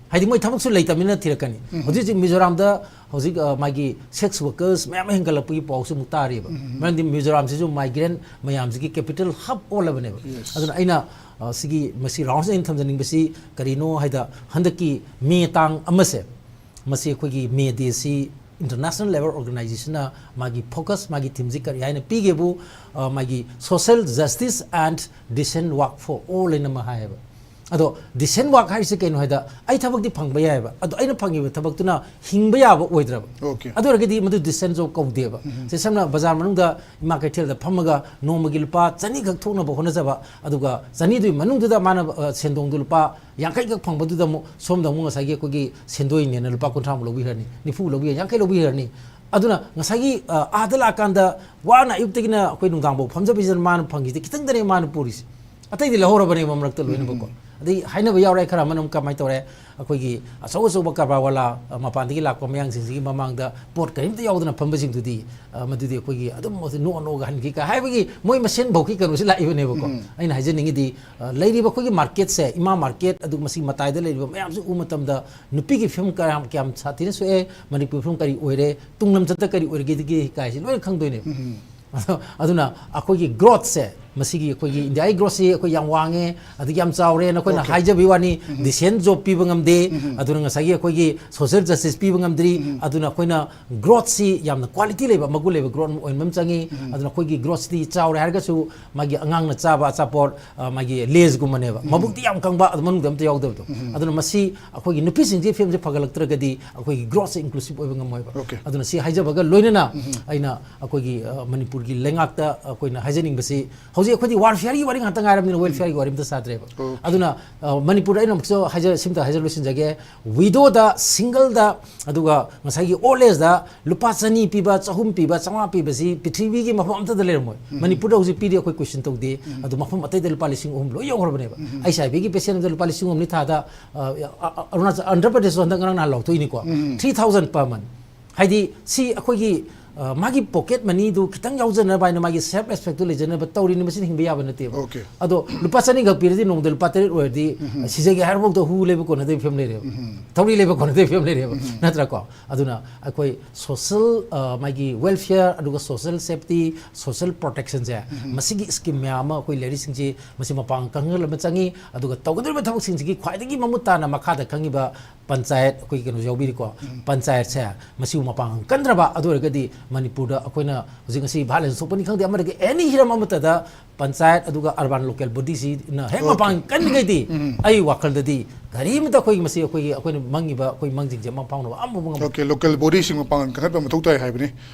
ꯍꯥꯏꯗꯤ ꯃꯣꯏ ꯊꯕꯛꯁꯨ ꯂꯩꯇꯕꯅꯤꯅ ꯊꯤꯔꯛꯀꯅꯤ꯫ ꯍꯧꯖꯤꯛ ꯍꯧꯖꯤꯛ ꯃꯤꯖꯣꯔꯥꯝꯗ ꯍꯧꯖꯤꯛ, ꯑ, ꯃꯥꯒꯤ sex workers ꯃꯌꯥꯝ ꯍꯦꯟꯒꯠꯂꯛꯄꯒꯤ ꯄꯥꯎꯁꯨ ꯑꯃꯨꯛ ꯇꯥꯔꯤꯕ꯫ ꯃꯔꯝꯗꯤ ꯃꯤꯖꯣꯔꯥꯝꯁꯤꯁꯨ migrant ꯃꯌꯥꯝꯁꯤꯒꯤ capital hub ꯑꯣꯜꯂꯕꯅꯦꯕ꯫ ꯑꯗꯨꯅ ꯑꯩꯅ, ꯑ, ꯁꯤꯒꯤ ꯃꯁꯤ ꯔꯥꯎꯟꯁ ꯑꯩꯅ ꯊꯝꯖꯅꯤꯡꯕꯁꯤ ꯀꯔꯤꯅꯣ ꯍꯥꯏꯗ, ꯍꯟꯗꯛꯀꯤ ꯃꯦ ꯇꯥꯡ ꯑꯃꯁꯦ, ꯃꯁꯤ ꯑꯩꯈꯣꯏꯒꯤ ꯃꯦ ꯗꯦꯁꯤ International Labour Organizationꯅ ꯃꯥꯒꯤ focus, ꯃꯥꯒꯤ themeꯁꯤ ꯀꯔꯤ ꯍꯥꯏꯅ ꯄꯤꯒꯦꯕꯨ, ꯑ, ꯃꯥꯒꯤ social justice and decent work for all ꯍꯥꯏꯅ ꯑꯃ ꯍꯥꯏꯌꯦꯕ꯫ ꯑꯗꯣ decent work ꯍꯥꯏꯔꯤꯁꯦ ꯀꯩꯅꯣ ꯍꯥꯏꯗ, ꯑꯩ ꯊꯕꯛꯇꯤ ꯐꯪꯕ ꯌꯥꯏꯑꯕ, ꯑꯗꯣ ꯑꯩꯅ ꯐꯪꯉꯤꯕ ꯊꯕꯛꯇꯨꯅ ꯍꯤꯡꯕ ꯌꯥꯕ ꯑꯣꯏꯗ꯭ꯔꯕ, ꯑꯗꯨ ꯑꯣꯏꯔꯒꯗꯤ ꯃꯗꯨ decent job ꯀꯧꯗꯦꯕ꯫ ꯁꯦ, ꯁꯝꯅ ꯕꯖꯥꯔ ꯃꯅꯨꯡꯗ ꯏꯃꯥ ꯀꯩꯊꯦꯜꯗ ꯐꯝꯃꯒ ꯅꯣꯡꯃꯒꯤ ꯂꯨꯄꯥ ꯆꯅꯤꯈꯛ ꯊꯣꯛꯅꯕ ꯍꯣꯠꯅꯖꯕ, ꯑꯗꯨꯒ ꯆꯅꯤꯗꯨꯒꯤ ꯃꯅꯨꯡꯗꯨꯗ ꯃꯥꯅ, ꯑ, ꯁꯦꯟꯗꯣꯡꯗꯨ ꯂꯨꯄꯥ ꯌꯥꯡꯈꯩꯈꯛ ꯐꯪꯕꯗꯨꯗ ꯑꯃꯨꯛ ꯁꯣꯝꯗ ꯑꯃꯨꯛ ꯉꯁꯥꯏꯒꯤ ꯑꯩꯈꯣꯏꯒꯤ ꯁꯦꯟꯗꯣꯏꯅꯦꯅ ꯂꯨꯄꯥ ꯀꯨꯟꯊ꯭ꯔꯥꯃꯨꯛ ꯂꯧꯕꯤꯈ꯭ꯔꯅꯤ, ꯅꯤꯐꯨ ꯂꯧꯕꯤꯈ꯭ꯔꯅꯤ, ꯌꯥꯡꯈꯩ ꯂꯧꯕꯤꯈ꯭ꯔꯅꯤ꯫ ꯑꯗꯨꯅ ꯉꯁꯥꯏꯒꯤ, ꯑ, ꯑꯥꯗ ꯂꯥꯛꯑꯀꯥꯟꯗ ꯋꯥꯅ ꯑꯌꯨꯛꯇꯒꯤꯅ ꯑꯩꯈꯣꯏ ꯅꯨꯡꯗꯥꯡꯐꯥꯎ ꯐꯝꯖꯕꯁꯤꯗ ꯃꯥꯅ ꯐꯪꯈꯤꯁꯦ ꯈꯤꯇꯪꯗꯅꯦ ꯃꯥꯅ ꯄꯨꯔꯤꯁꯦ꯫ ꯑꯇꯩꯗꯤ ꯂꯧꯍꯧꯔꯕꯅꯦꯕ ꯃꯔꯛꯇ ꯂꯣꯏꯅꯃꯛꯀꯣ꯫ ꯑꯗꯩ ꯍꯥꯏꯅꯕ ꯌꯥꯎꯔꯦ, ꯈꯔ ꯑꯃꯅ ꯑꯃꯨꯛ ꯀꯃꯥꯏꯅ ꯇꯧꯔꯦ, ꯑꯩꯈꯣꯏꯒꯤ ꯑꯆꯧ ꯑꯆꯧꯕ ꯀꯔꯕꯥꯔ ꯋꯥꯂꯥ, ꯑ, ꯃꯄꯥꯟꯗꯒꯤ ꯂꯥꯛꯄ ꯃꯌꯥꯡꯁꯤꯡꯁꯤꯒꯤ ꯃꯃꯥꯡꯗ ꯄꯣꯠ ꯀꯔꯤꯝꯇ ꯌꯥꯎꯗꯅ ꯐꯝꯕꯁꯤꯡꯗꯨꯗꯤ, ꯑ, ꯃꯗꯨꯗꯤ ꯑꯩꯈꯣꯏꯒꯤ ꯑꯗꯨꯝ ꯅꯣꯛ ꯅꯣꯛꯑꯒ ꯍꯟꯈꯤ ꯀ ꯍꯥꯏꯕꯒꯤ ꯃꯣꯏ ꯃꯁꯦꯟ ꯐꯥꯎꯒꯤ ꯀꯩꯅꯣꯁꯤ ꯂꯥꯛꯏꯕꯅꯦꯕꯀꯣ꯫ ꯑꯩꯅ ꯍꯥꯏꯖꯅꯤꯡꯉꯤꯗꯤ, ꯑ, ꯂꯩꯔꯤꯕ ꯑꯩꯈꯣꯏꯒꯤ ꯃꯥꯔꯀꯦꯠꯁꯦ, ꯏꯃꯥ ꯃꯥꯔꯀꯦꯠ, ꯑꯗꯨꯒ ꯃꯁꯤꯒꯤ ꯃꯇꯥꯏꯗ ꯂꯩꯔꯤꯕ ꯃꯌꯥꯝꯁꯤ ꯎꯕ ꯃꯇꯝꯗ ꯅꯨꯄꯤꯒꯤ ꯐꯤꯕꯝ ꯀꯌꯥꯝ, ꯀꯌꯥꯝ ꯁꯥꯊꯤꯅ ꯁꯣꯛꯑꯦ, ꯃꯅꯤꯄꯨꯔ ꯐꯤꯕꯝ ꯀꯔꯤ ꯑꯣꯏꯔꯦ, ꯇꯨꯡ ꯂꯝꯆꯠꯇ ꯀꯔꯤ ꯑꯣꯏꯔꯒꯦ ꯍꯥꯏꯁꯤ ꯂꯣꯏꯅ ꯈꯪꯗꯣꯏꯅꯦꯕ꯫ ꯑꯗꯣ, ꯑꯗꯨꯅ ꯑꯩꯈꯣꯏꯒꯤ ꯒ꯭ꯔꯣꯠꯁꯦ, ꯃꯁꯤꯒꯤ ꯑꯩꯈꯣꯏꯒꯤ ꯏꯟꯗꯤꯌꯥꯒꯤ ꯒ꯭ꯔꯣꯠꯁꯤ ꯑꯩꯈꯣꯏ ꯌꯥꯝ ꯋꯥꯡꯉꯦ, ꯑꯗꯒꯤ ꯌꯥꯝ ꯆꯥꯎꯔꯦꯅ ꯑꯩꯈꯣꯏꯅ ꯍꯥꯏꯖꯕꯒꯤ ꯋꯥꯅꯤ, ꯗꯤꯁꯦꯟ ꯖꯣꯕ ꯄꯤꯕ ꯉꯝꯗꯦ, ꯑꯗꯨꯅ ꯉꯁꯥꯏꯒꯤ ꯑꯩꯈꯣꯏꯒꯤ ꯁꯣꯁꯤꯌꯦꯜ ꯖꯁꯇꯤꯁ ꯄꯤꯕ ꯉꯝꯗ꯭ꯔꯤ, ꯑꯗꯨꯅ ꯑꯩꯈꯣꯏꯅ ꯒ꯭ꯔꯣꯠꯁꯤ ꯌꯥꯝꯅ ꯀ꯭ꯋꯥꯂꯤꯇꯤ ꯂꯩꯕ, ꯃꯒꯨꯟ ꯂꯩꯕ ꯒ꯭ꯔꯣꯠ ꯑꯃ ꯑꯣꯏꯍꯟꯕ ꯑꯃ ꯆꯪꯉꯤ꯫ ꯑꯗꯨꯅ ꯑꯩꯈꯣꯏꯒꯤ ꯒ꯭ꯔꯣꯠꯁꯤꯗꯤ ꯆꯥꯎꯔꯦ ꯍꯥꯏꯔꯒꯁꯨ ꯃꯥꯒꯤ ꯑꯉꯥꯡꯅ ꯆꯥꯕ ꯑꯆꯥꯄꯣꯠ, ꯑ, ꯃꯥꯒꯤ ꯂꯦꯁꯒꯨꯝꯕꯅꯦꯕ, ꯃꯕꯨꯛꯇꯤ ꯌꯥꯝ ꯀꯪꯕ, ꯑꯗꯨ ꯃꯅꯨꯡꯗ ꯑꯝꯇ ꯌꯥꯎꯗꯕꯗꯣ꯫ ꯑꯗꯨꯅ ꯃꯁꯤ ꯑꯩꯈꯣꯏꯒꯤ ꯅꯨꯄꯤꯁꯤꯡꯁꯤ ꯐꯤꯕꯝꯁꯦ ꯐꯒꯠꯂꯛꯇ꯭ꯔꯒꯗꯤ ꯑꯩꯈꯣꯏꯒꯤ ꯒ꯭ꯔꯣꯠꯁꯦ ꯏꯟꯀ꯭ꯂꯨꯁꯤꯞ ꯑꯣꯏꯕ ꯉꯝꯃꯣꯏꯕ꯫ ꯑꯗꯨꯅ ꯁꯤ ꯍꯥꯏꯖꯕꯒ ꯂꯣꯏꯅꯅ ꯑꯩꯅ ꯑꯩꯈꯣꯏꯒꯤ, ꯑ, ꯃꯅꯤꯄꯨꯔꯒꯤ ꯂꯩꯉꯥꯛꯇ ꯑꯩꯈꯣꯏꯅ ꯍꯥꯏꯖꯅꯤꯡꯕꯁꯤ, ꯍꯧꯖꯤꯛ ꯑꯩꯈꯣꯏꯗꯤ ꯋꯥꯔꯐꯤꯌꯥꯔꯒꯤ ꯋꯥꯔꯤ ꯉꯥꯛꯇ ꯉꯥꯏꯔꯕꯅꯤꯅ ꯋꯦꯜꯐꯤꯌꯥꯔꯒꯤ ꯋꯥꯔꯤ ꯑꯝꯇ ꯆꯥꯗ꯭ꯔꯦꯕ꯫ ꯑꯗꯨꯅ, ꯑ, ꯃꯅꯤꯄꯨꯔꯗ ꯑꯩꯅ ꯑꯃꯨꯛꯁꯨ ꯍꯥꯏꯖ-, ꯁꯤꯝꯇ ꯍꯥꯏꯖ-, ꯂꯣꯏꯁꯤꯟꯖꯒꯦ꯫ ꯋꯤꯗꯣꯗ, ꯁꯤꯡꯒꯜꯗ, ꯑꯗꯨꯒ ꯉꯁꯥꯏꯒꯤ ꯑꯣꯜ ꯑꯦꯖꯗ ꯂꯨꯄꯥ ꯆꯅꯤ ꯄꯤꯕ, ꯆꯍꯨꯝ ꯄꯤꯕ, ꯆꯥꯝꯃꯉꯥ ꯄꯤꯕꯁꯤ ꯄ꯭ꯔꯤꯊꯤꯕꯤꯒꯤ ꯃꯐꯝ ꯑꯝꯇꯗ ꯂꯩꯔꯝꯃꯣꯏ꯫ ꯃꯅꯤꯄꯨꯔꯗ ꯍꯧꯖꯤꯛ ꯄꯤꯔꯤ ꯑꯩꯈꯣꯏ ꯀꯣꯏꯁꯟ ꯇꯧꯗꯦ꯫ ꯑꯗꯨ ꯃꯐꯝ ꯑꯇꯩꯗ ꯂꯨꯄꯥ ꯂꯤꯁꯤꯡ ꯑꯍꯨꯝ ꯂꯣꯏ ꯌꯧꯈ꯭ꯔꯕꯅꯦꯕ꯫ ꯑꯩꯁ ꯑꯥꯏ ꯕꯤꯒꯤ ꯄꯦꯁꯦꯟ ꯑꯃꯗ ꯂꯨꯄꯥ ꯂꯤꯁꯤꯡ ꯑꯍꯨꯝꯅꯤ ꯊꯥꯗ, ꯑ, ꯑ, ꯑ, ꯑꯔꯨꯅꯥꯆꯜ, ꯑꯟꯙ꯭ꯔ ꯄ꯭ꯔꯗꯦꯁ ꯍꯟꯗꯛ ꯉꯔꯥꯡ ꯅꯍꯥꯟ ꯂꯥꯎꯊꯣꯛꯏꯅꯤꯀꯣ꯫ Three thousand per month꯫ ꯍꯥꯏꯗꯤ ꯁꯤ ꯑꯩꯈꯣꯏꯒꯤ, ꯑ, ꯃꯥꯒꯤ ꯄꯣꯀꯦꯠ ꯃꯅꯤꯗꯨ ꯈꯤꯇꯪ ꯌꯥꯎꯖꯅꯕ ꯍꯥꯏꯅ, ꯃꯥꯒꯤ ꯁꯦꯜꯐ ꯔꯦꯁꯄꯦꯛꯇꯨ ꯂꯩꯖꯅꯕ ꯇꯧꯔꯤꯅꯤ, ꯃꯁꯤꯅ ꯍꯤꯡꯕ ꯌꯥꯕ ꯅꯠꯇꯦꯕ꯫ ꯑꯣꯀꯦ꯫ ꯑꯗꯣ ꯂꯨꯄꯥ ꯆꯅꯤꯈꯛ ꯄꯤꯔꯗꯤ ꯅꯣꯡꯃꯗ ꯂꯨꯄꯥ ꯇꯔꯦꯠ ꯑꯣꯏꯔꯗꯤ, ꯁꯤꯖꯒꯦ ꯍꯥꯏꯔꯐꯥꯎꯗ ꯍꯨ ꯂꯩꯕ ꯀꯣꯟꯅꯗꯕ ꯐꯤꯕꯝ ꯂꯩꯔꯦꯕ꯫ ꯊꯧꯔꯤ ꯂꯩꯕ ꯀꯣꯟꯅꯗꯕ ꯐꯤꯕꯝ ꯂꯩꯔꯦꯕ꯫ ꯅꯠꯇ꯭ꯔꯥꯀꯣ? ꯑꯗꯨꯅ ꯑꯩꯈꯣꯏ ꯁꯣꯁꯦꯜ, ꯑ, ꯃꯥꯒꯤ ꯋꯦꯜꯐꯤꯌꯔ, ꯑꯗꯨꯒ ꯁꯣꯁꯦꯜ ꯁꯦꯐꯇꯤ, ꯁꯣꯁꯦꯜ ꯄ꯭ꯔꯣꯇꯦꯛꯁꯟꯁꯦ, ꯃꯁꯤꯒꯤ ꯁ꯭ꯀꯤꯝ ꯃꯌꯥꯝ ꯑꯃ ꯑꯩꯈꯣꯏ ꯂꯩꯔꯤꯁꯤꯡꯁꯤ ꯃꯁꯤ ꯃꯄꯥꯡꯒꯜ ꯀꯟꯈꯠꯍꯟꯕ ꯆꯪꯉꯤ꯫ ꯑꯗꯨꯒ ꯇꯧꯒꯗꯧꯔꯤꯕ ꯊꯕꯛꯁꯤꯡꯁꯤꯒꯤ ꯈ꯭ꯋꯥꯏꯗꯒꯤ ꯃꯃꯨꯠ ꯇꯥꯅ ꯃꯈꯥꯗ ꯈꯪꯉꯤꯕ ꯄꯟꯆꯥꯌꯠ, ꯑꯩꯈꯣꯏꯒꯤ ꯀꯩꯅꯣ ꯌꯥꯎꯕꯤꯔꯤꯀꯣ, ꯄꯟꯆꯥꯌꯠꯁꯦ ꯃꯁꯤꯕꯨ ꯃꯄꯥꯡꯒꯜ ꯀꯟꯗ꯭ꯔꯕ, ꯑꯗꯨ ꯑꯣꯏꯔꯒꯗꯤ ꯃꯅꯤꯄꯨꯔꯗ ꯑꯩꯈꯣꯏꯅ ꯍꯧꯖꯤꯛ ꯉꯁꯤ violence ꯊꯣꯛꯄꯅꯤ ꯈꯪꯗꯦ, ꯑꯃꯗꯒꯤ ꯑꯦꯅꯤ ꯍꯤꯔꯝ ꯑꯃꯠꯇꯗ ꯄꯟꯆꯥꯌꯠ ꯑꯗꯨꯒ ꯑꯔꯕꯥꯟ ꯂꯣꯀꯦꯜ ꯕꯣꯗꯤꯁꯤꯅ ꯍꯦꯛ ꯑꯣꯀꯦ꯫ ꯃꯄꯥꯡꯒꯜ ꯀꯟꯈ꯭ꯔꯒꯗꯤ, ꯎꯝ꯫ ꯑꯩ ꯋꯥꯈꯜꯗꯗꯤ ꯀꯔꯤꯃꯇ ꯑꯩꯈꯣꯏꯒꯤ ꯃꯁꯤ ꯑꯩꯈꯣꯏꯒꯤ, ꯑꯩꯈꯣꯏꯅ ꯃꯪꯉꯤꯕ ꯑꯩꯈꯣꯏ ꯃꯪꯁꯤꯡꯁꯦ ꯃꯪ ꯐꯥꯎꯅꯕ ꯑꯃꯐꯥꯎ ꯉꯝꯃꯣꯏ꯫ ꯑꯣꯀꯦ, ꯂꯣꯀꯦꯜ ꯕꯣꯗꯤꯁꯤꯡ ꯃꯄꯥꯡꯒꯜ ꯀꯟꯈꯠꯄ ꯃꯊꯧ ꯇꯥꯏ ꯍꯥꯏꯕꯅꯤ꯫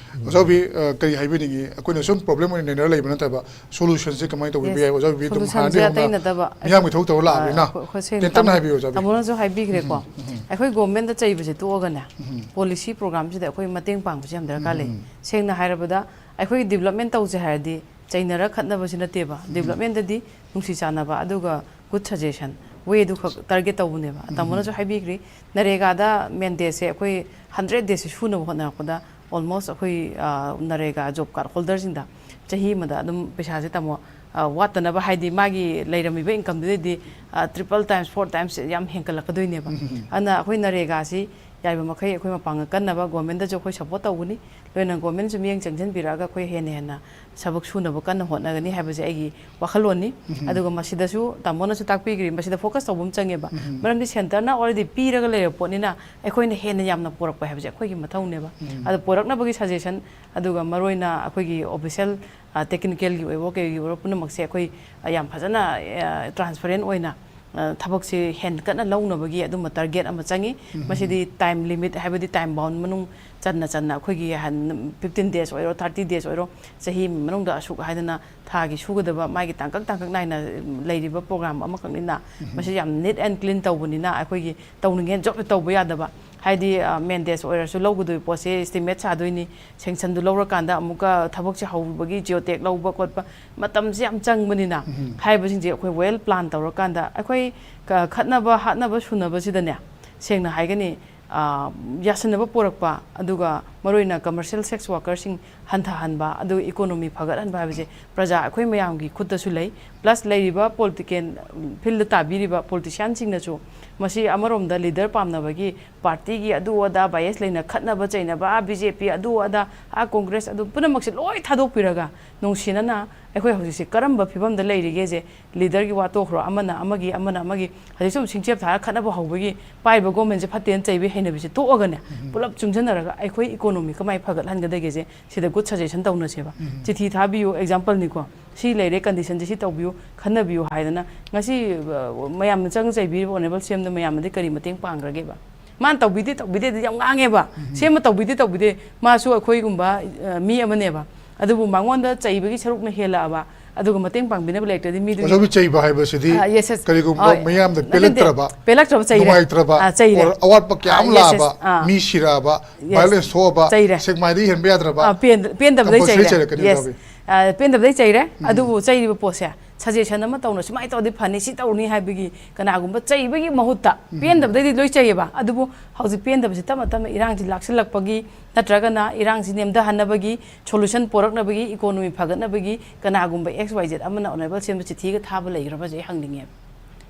ꯑꯣꯖꯥ ꯕꯤ, ꯑ, ꯀꯔꯤ ꯍꯥꯏꯕꯤꯅꯤꯡꯉꯤ? ꯑꯩꯈꯣꯏꯅ ꯁꯨꯝ ꯄ꯭ꯔꯣꯕ꯭ꯂꯦꯝ ꯑꯣꯏꯅ ꯅꯩꯅꯔ ꯂꯩꯕ ꯅꯠꯇꯕ, ꯁꯣꯂꯨꯁꯟꯁꯦ ꯀꯃꯥꯏꯅ ꯇꯧꯕꯤꯕ ꯌꯥꯏ? ꯑꯣꯖꯥ ꯕꯤꯕꯤ ꯑꯗꯨꯝ ꯁꯣꯂꯨꯁꯟꯁꯦ ꯍꯥꯟꯅꯗꯒꯤ ꯑꯇꯩ ꯍꯧꯅ ꯅꯠꯇꯕ, ꯃꯤꯌꯥꯝꯒꯤ ꯊꯕꯛ ꯇꯧꯔ ꯂꯥꯛꯑꯕꯅꯤꯅ꯫ ꯑ, ꯑꯩꯈꯣꯏ ꯁꯦꯡꯅ ꯇꯦꯟꯇꯛꯅ ꯇꯝ-, ꯍꯥꯏꯕꯤꯌꯨ, ꯑꯣꯖꯥ ꯕꯤ꯫ ꯇꯥꯃꯣꯅꯁꯨ ꯍꯥꯏꯕꯤꯈ꯭ꯔꯦꯀꯣ꯫ ꯎꯝ, ꯎꯝ꯫ ꯑꯩꯈꯣꯏ ꯒꯣꯔꯃꯦꯟꯗ ꯆꯩꯕꯁꯦ ꯇꯣꯛꯑꯒꯅꯦ, ꯎꯝ꯫ ꯄꯣꯂꯤꯁꯤ ꯄ꯭ꯔꯣꯒ꯭ꯔꯥꯝꯁꯤꯗ ꯑꯩꯈꯣꯏ ꯃꯇꯦꯡ ꯄꯥꯡꯕꯁꯦ ꯌꯥꯝ ꯗꯔꯀꯥꯔ ꯂꯩ꯫ ꯎꯝ꯫ ꯁꯦꯡꯅ ꯍꯥꯏꯔꯕꯗ, ꯑꯩꯈꯣꯏꯒꯤ ꯗꯤꯕ꯭ꯂꯞꯃꯦꯟ ꯇꯧꯁꯦ ꯍꯥꯏꯔꯗꯤ ꯆꯩꯅꯔ ꯈꯠꯅꯕꯁꯤ ꯅꯠꯇꯦꯕ꯫ ꯎꯝ꯫ ꯗꯤꯕ꯭ꯂꯞꯃꯦꯟꯗꯗꯤ ꯅꯨꯡꯁꯤ ꯆꯥꯟꯅꯕ, ꯑꯗꯨꯒ ꯒꯨꯗ ꯁꯖꯦꯁꯟ, ꯋꯦꯗꯨ ꯈꯛ ꯇꯥꯔꯒꯦꯠ ꯇꯧꯕꯅꯦꯕ꯫ ꯎꯝ꯫ ꯇꯥꯃꯣꯅꯁꯨ ꯍꯥꯏꯕꯤꯈ꯭ꯔꯤ, ꯅꯔꯦꯒꯥꯗ ꯃꯦꯟꯗꯦꯠꯁꯦ ꯑꯩꯈꯣꯏ ꯍꯟꯗ꯭ꯔꯦꯠ ꯗꯦꯖꯁꯦ ꯁꯨꯅꯕ ꯍꯣꯠꯅꯔꯛꯄꯗ, ꯑꯣꯜꯃꯣꯁ ꯑꯩꯈꯣꯏ, ꯑ, ꯅꯔꯦꯒꯥ ꯖꯣꯕ ꯀꯥꯔꯗ ꯍꯣꯜꯗꯔꯁꯤꯡꯗ ꯆꯍꯤ ꯑꯃꯗ ꯑꯗꯨꯝ ꯄꯩꯁꯥꯁꯦ, ꯇꯥꯃꯣ, ꯑ, ꯋꯥꯠꯇꯅꯕ, ꯍꯥꯏꯗꯤ ꯃꯥꯒꯤ ꯂꯩꯔꯝꯃꯤꯕ ꯏꯟꯀꯝꯗꯨꯗꯩꯗꯤ, ꯑ, ꯇ꯭ꯔꯤꯄꯜ ꯇꯥꯏꯝꯁ, ꯐꯣꯔ ꯇꯥꯏꯝꯁ ꯌꯥꯝ ꯍꯦꯟꯒꯠꯂꯛꯀꯗꯣꯏꯅꯦꯕ꯫ ꯎꯝ, ꯎꯝ, ꯎꯝ꯫ ꯑꯗꯨꯅ ꯑꯩꯈꯣꯏ ꯅꯔꯦꯒꯥꯁꯤ ꯌꯥꯔꯤꯕ ꯃꯈꯩ ꯑꯩꯈꯣꯏ ꯃꯄꯥꯡꯒꯜ ꯀꯟꯅꯕ ꯒꯣꯔꯃꯦꯟꯗꯁꯨ ꯑꯩꯈꯣꯏ ꯁꯄꯣꯔꯠ ꯇꯧꯒꯅꯤ, ꯂꯣꯏꯅ ꯒꯣꯔꯃꯦꯟꯅꯁꯨ ꯃꯤꯠꯌꯦꯡ ꯆꯪꯁꯤꯟꯕꯤꯔꯛꯑꯒ ꯑꯩꯈꯣꯏ ꯍꯦꯟꯅ ꯍꯦꯟꯅ ꯊꯕꯛ ꯁꯨꯅꯕ ꯀꯟꯅ ꯍꯣꯠꯅꯒꯅꯤ ꯍꯥꯏꯕꯁꯦ ꯑꯩꯒꯤ ꯋꯥꯈꯜꯂꯣꯟꯅꯤ꯫ ꯎꯝ꯫ ꯑꯗꯨꯒ ꯃꯁꯤꯗꯁꯨ ꯇꯥꯃꯣꯅꯁꯨ ꯇꯥꯛꯄꯤꯈ꯭ꯔꯤ, ꯃꯁꯤꯗ ꯐꯣꯀꯁ ꯇꯧꯕ ꯑꯃ ꯆꯪꯉꯦꯕ꯫ ꯎꯝ꯫ ꯃꯔꯝꯗꯤ ꯁꯦꯟꯇꯔꯅ already ꯄꯤꯔꯒ ꯂꯩꯔꯕ ꯄꯣꯠꯅꯤꯅ, ꯑꯩꯈꯣꯏꯅ ꯍꯦꯟꯅ ꯌꯥꯝꯅ ꯄꯨꯔꯛꯄ ꯍꯥꯏꯕꯁꯦ ꯑꯩꯈꯣꯏꯒꯤ ꯃꯊꯧꯅꯦꯕ꯫ ꯎꯝ꯫ ꯑꯗꯣ ꯄꯨꯔꯛꯅꯕꯒꯤ ꯁꯖꯦꯁꯟ, ꯑꯗꯨꯒ ꯃꯔꯨꯑꯣꯏꯅ ꯑꯩꯈꯣꯏꯒꯤ ꯑꯣꯐꯤꯁꯤꯌꯦꯜ, ꯑ, ꯇꯦꯛꯅꯤꯀꯦꯜꯒꯤ ꯑꯣꯏꯕ, ꯀꯩꯒꯤ ꯑꯣꯏꯕ ꯄꯨꯝꯅꯃꯛꯁꯦ ꯑꯩꯈꯣꯏ, ꯑ, ꯌꯥꯝ ꯐꯖꯅ, ꯑ, ꯇ꯭ꯔꯥꯟꯁꯄꯔꯦꯟ ꯑꯣꯏꯅ ꯑ, ꯊꯕꯛꯁꯤ ꯍꯦꯟꯒꯠꯅ ꯂꯧꯅꯕꯒꯤ ꯑꯗꯨꯝꯕ target ꯑꯃ ꯆꯪꯉꯤ꯫ ꯃꯁꯤꯗꯤ time limit, ꯍꯥꯏꯕꯗꯤ time bound ꯃꯅꯨꯡ ꯆꯟꯅ ꯆꯟꯅ ꯑꯩꯈꯣꯏꯒꯤ ꯍꯟ-, fifteen days ꯑꯣꯏꯔꯣ, thirty days ꯑꯣꯏꯔꯣ, ꯆꯍꯤ ꯃꯅꯨꯡꯗ ꯑꯁꯨꯛ ꯍꯥꯏꯗꯅ ꯊꯥꯒꯤ ꯁꯨꯒꯗꯕ ꯃꯥꯒꯤ ꯇꯥꯡꯀꯛ ꯇꯥꯡꯀꯛ ꯅꯥꯏꯅ ꯂꯩꯔꯤꯕ program ꯑꯃꯈꯛꯅꯤꯅ, ꯃꯁꯤ ꯌꯥꯝ neat and clean ꯇꯧꯕꯅꯤꯅ ꯑꯩꯈꯣꯏꯒꯤ ꯇꯧꯅꯤꯡꯉꯦꯅ ꯖꯣꯕ ꯇꯧꯕ ꯌꯥꯗꯕ꯫ ꯍꯥꯏꯗꯤ, ꯑ, ꯃꯦꯟꯗꯦꯁ ꯑꯣꯏꯔꯁꯨ ꯂꯧꯒꯗꯣꯏ ꯄꯣꯠꯁꯦ estimate ꯁꯥꯗꯣꯏꯅꯤ, sanctionꯗꯨ ꯂꯧꯔꯀꯥꯟꯗ ꯑꯃꯨꯛꯀ ꯊꯕꯛꯁꯦ ꯍꯧꯕꯒꯤ geotag ꯂꯧꯕ ꯈꯣꯠꯄ ꯃꯇꯝꯁꯦ ꯌꯥꯝ ꯆꯪꯕꯅꯤꯅ, ꯍꯥꯏꯔꯤꯕꯁꯤꯡꯁꯦ ꯑꯩꯈꯣꯏ well plan ꯇꯧꯔꯀꯥꯟꯗ ꯑꯩꯈꯣꯏ ꯀ-, ꯈꯠꯅꯕ ꯍꯥꯠꯅꯕ ꯁꯨꯅꯕꯁꯤꯗꯅꯦ, ꯁꯦꯡꯅ ꯍꯥꯏꯒꯅꯤ, ꯑ, ꯌꯥꯁꯤꯟꯅꯕ ꯄꯨꯔꯛꯄ, ꯑꯗꯨꯒ ꯃꯔꯨꯑꯣꯏꯅ commercial sex workerꯁꯤꯡ ꯍꯟꯊꯍꯟꯕ, ꯑꯗꯨꯒ economy ꯐꯒꯠꯍꯟꯕ ꯍꯥꯏꯕꯁꯦ ꯄ꯭ꯔꯖꯥ ꯑꯩꯈꯣꯏ ꯃꯌꯥꯝꯒꯤ ꯈꯨꯠꯇꯁꯨ ꯂꯩ꯫ Plus ꯂꯩꯔꯤꯕ political fieldꯗ ꯇꯥꯕꯤꯔꯤꯕ politicianꯁꯤꯡꯅꯁꯨ ꯃꯁꯤ ꯑꯃꯔꯣꯝꯗ leader ꯄꯥꯝꯅꯕꯒꯤ, partyꯒꯤ ꯑꯗꯨ ꯑꯗꯥ bias ꯂꯩꯅ ꯈꯠꯅꯕ ꯆꯩꯅꯕ, ꯑꯥ BJP ꯑꯗꯨ ꯑꯗꯥ, ꯑꯥ Congress ꯑꯗꯨ ꯄꯨꯝꯅꯃꯛꯁꯦ ꯂꯣꯏ ꯊꯥꯗꯣꯛꯄꯤꯔꯒ ꯅꯨꯡꯁꯤꯅꯅ ꯑꯩꯈꯣꯏ ꯍꯧꯖꯤꯛꯁꯦ ꯀꯔꯝꯕ ꯐꯤꯕꯝꯗ ꯂꯩꯔꯤꯒꯦꯁꯦ, leaderꯒꯤ ꯋꯥ ꯇꯣꯛꯈ꯭ꯔꯣ, ꯑꯃꯅ ꯑꯃꯒꯤ, ꯑꯃꯅ ꯑꯃꯒꯤ, ꯍꯧꯖꯤꯛ ꯁꯨꯝ ꯁꯤꯡꯆꯦꯞ ꯊꯥꯔꯒ ꯈꯠꯅꯕ ꯍꯧꯕꯒꯤ ꯄꯥꯏꯕ governmentꯁꯦ ꯐꯠꯇꯦꯅ ꯆꯩꯕꯒꯤ ꯍꯩꯅꯕꯤꯁꯦ ꯇꯣꯛꯑꯒꯅꯦ, ꯄꯨꯂꯞ ꯆꯨꯡꯁꯤꯟꯅꯔꯒ ꯑꯩꯈꯣꯏ economy ꯀꯃꯥꯏꯅ ꯐꯒꯠꯍꯟꯒꯗꯒꯦꯁꯦ ꯁꯤꯗ good suggestion ꯇꯧꯅꯁꯦꯕ꯫ ꯆꯤꯊꯤ ꯊꯥꯕꯤꯌꯨ, exampleꯅꯤꯀꯣ, ꯁꯤ ꯂꯩꯔꯦ, conditionꯁꯦ ꯁꯤ ꯇꯧꯕꯤꯌꯨ, ꯈꯟꯅꯕꯤꯌꯨ ꯍꯥꯏꯗꯅ ꯉꯁꯤ, ꯑ, ꯃꯌꯥꯝꯅ ꯆꯪ ꯆꯩꯕꯤꯔꯤꯕ honourable CMꯗ ꯃꯌꯥꯝꯅꯗꯤ ꯀꯔꯤ ꯃꯇꯦꯡ ꯄꯥꯡꯈ꯭ꯔꯒꯦꯕ? ꯃꯥꯅ ꯇꯧꯕꯤꯗꯦ, ꯇꯧꯕꯤꯗꯦꯗꯤ ꯌꯥꯝ ꯉꯥꯡꯉꯦꯕ꯫ CMꯅ ꯇꯧꯕꯤꯗꯦ, ꯇꯧꯕꯤꯗꯦ, ꯃꯥꯁꯨ ꯑꯩꯈꯣꯏꯒꯨꯝꯕ, ꯑ, ꯃꯤ ꯑꯃꯅꯦꯕ꯫ ꯑꯗꯨꯕꯨ ꯃꯉꯣꯟꯗ ꯆꯩꯕꯒꯤ ꯁꯔꯨꯛꯅ ꯍꯦꯜꯂꯛꯑꯕ, ꯑꯗꯨꯒ ꯃꯇꯦꯡ ꯄꯥꯡꯕꯤꯅꯕ ꯂꯩꯔꯛꯇ꯭ꯔꯗꯤ ꯃꯤꯗꯨꯒꯤ ꯑꯣꯖꯥꯕꯨ ꯆꯩꯕ ꯍꯥꯏꯕꯁꯤꯗꯤ ꯑ, yes, yes. ꯀꯔꯤꯒꯨꯝꯕ ꯑ, ꯃꯤꯌꯥꯝꯗ ꯅꯠꯇꯦ, ꯅꯠꯇꯦ꯫ ꯄꯦꯜꯂꯛꯇ꯭ꯔꯕ, ꯄꯦꯜꯂꯛꯇ꯭ꯔꯕ ꯆꯩꯔꯦ꯫ ꯅꯨꯡꯉꯥꯏꯇ꯭ꯔꯕ, ꯑ, ꯆꯩꯔꯦ꯫ Or ꯑꯋꯥꯠꯄ ꯀꯌꯥ ꯑ, ꯑꯃ yes, yes. ꯂꯥꯛꯑꯕ, ꯑ, ꯃꯤ ꯁꯤꯔꯛꯑꯕ, yes. Violence ꯊꯣꯛꯑꯕ, ꯆꯩꯔꯦ꯫ ꯁꯦꯛꯃꯥꯏꯗꯒꯤ ꯍꯦꯟꯕ ꯌꯥꯗ꯭ꯔꯕ, ꯑ, ꯄꯦꯟꯗ-, ꯄꯦꯟꯗꯕꯗꯩ compulsory ꯆꯩꯔꯦ꯫ ꯆꯩꯔꯛꯀꯅꯤ, yes. ꯑꯣꯖꯥꯕꯤ꯫ ꯑ, ꯄꯦꯟꯗꯕꯗꯩ ꯆꯩꯔꯦ꯫ ꯑꯗꯨꯕꯨ ꯆꯩꯔꯤꯕ ꯄꯣꯠꯁꯦ suggestion ꯑꯃ ꯇꯧꯅ ꯁꯨꯃꯥꯏꯅ ꯇꯧꯔꯗꯤ ꯐꯅꯤ, ꯁꯤ ꯇꯧꯔꯅꯤ ꯍꯥꯏꯕꯒꯤ ꯀꯅꯥꯒꯨꯝꯕ ꯆꯩꯕꯒꯤ ꯃꯍꯨꯠꯇ ꯄꯦꯟꯗꯕꯗꯩꯗꯤ ꯂꯣꯏ ꯆꯩꯌꯦꯕ꯫ ꯑꯗꯨꯕꯨ ꯍꯧꯖꯤꯛ ꯄꯦꯟꯗꯕꯁꯤ ꯇꯞꯅ ꯇꯞꯅ ꯏꯔꯥꯡꯁꯤ ꯂꯥꯛꯁꯤꯜꯂꯛꯄꯒꯤ ꯅꯠꯇ꯭ꯔꯒꯅ ꯏꯔꯥꯡꯁꯤ ꯅꯦꯝꯊꯍꯟꯅꯕꯒꯤ solution ꯄꯣꯔꯛꯅꯕꯒꯤ, economy ꯐꯒꯠꯅꯕꯒꯤ ꯀꯅꯥꯒꯨꯝꯕ X Y Z ꯑꯃꯅ honourable CMꯗ ꯆꯤꯊꯤꯒ ꯊꯥꯕ ꯂꯩꯈ꯭ꯔꯕꯁꯦ ꯑꯩ ꯍꯪꯅꯤꯡꯉꯦꯕ꯫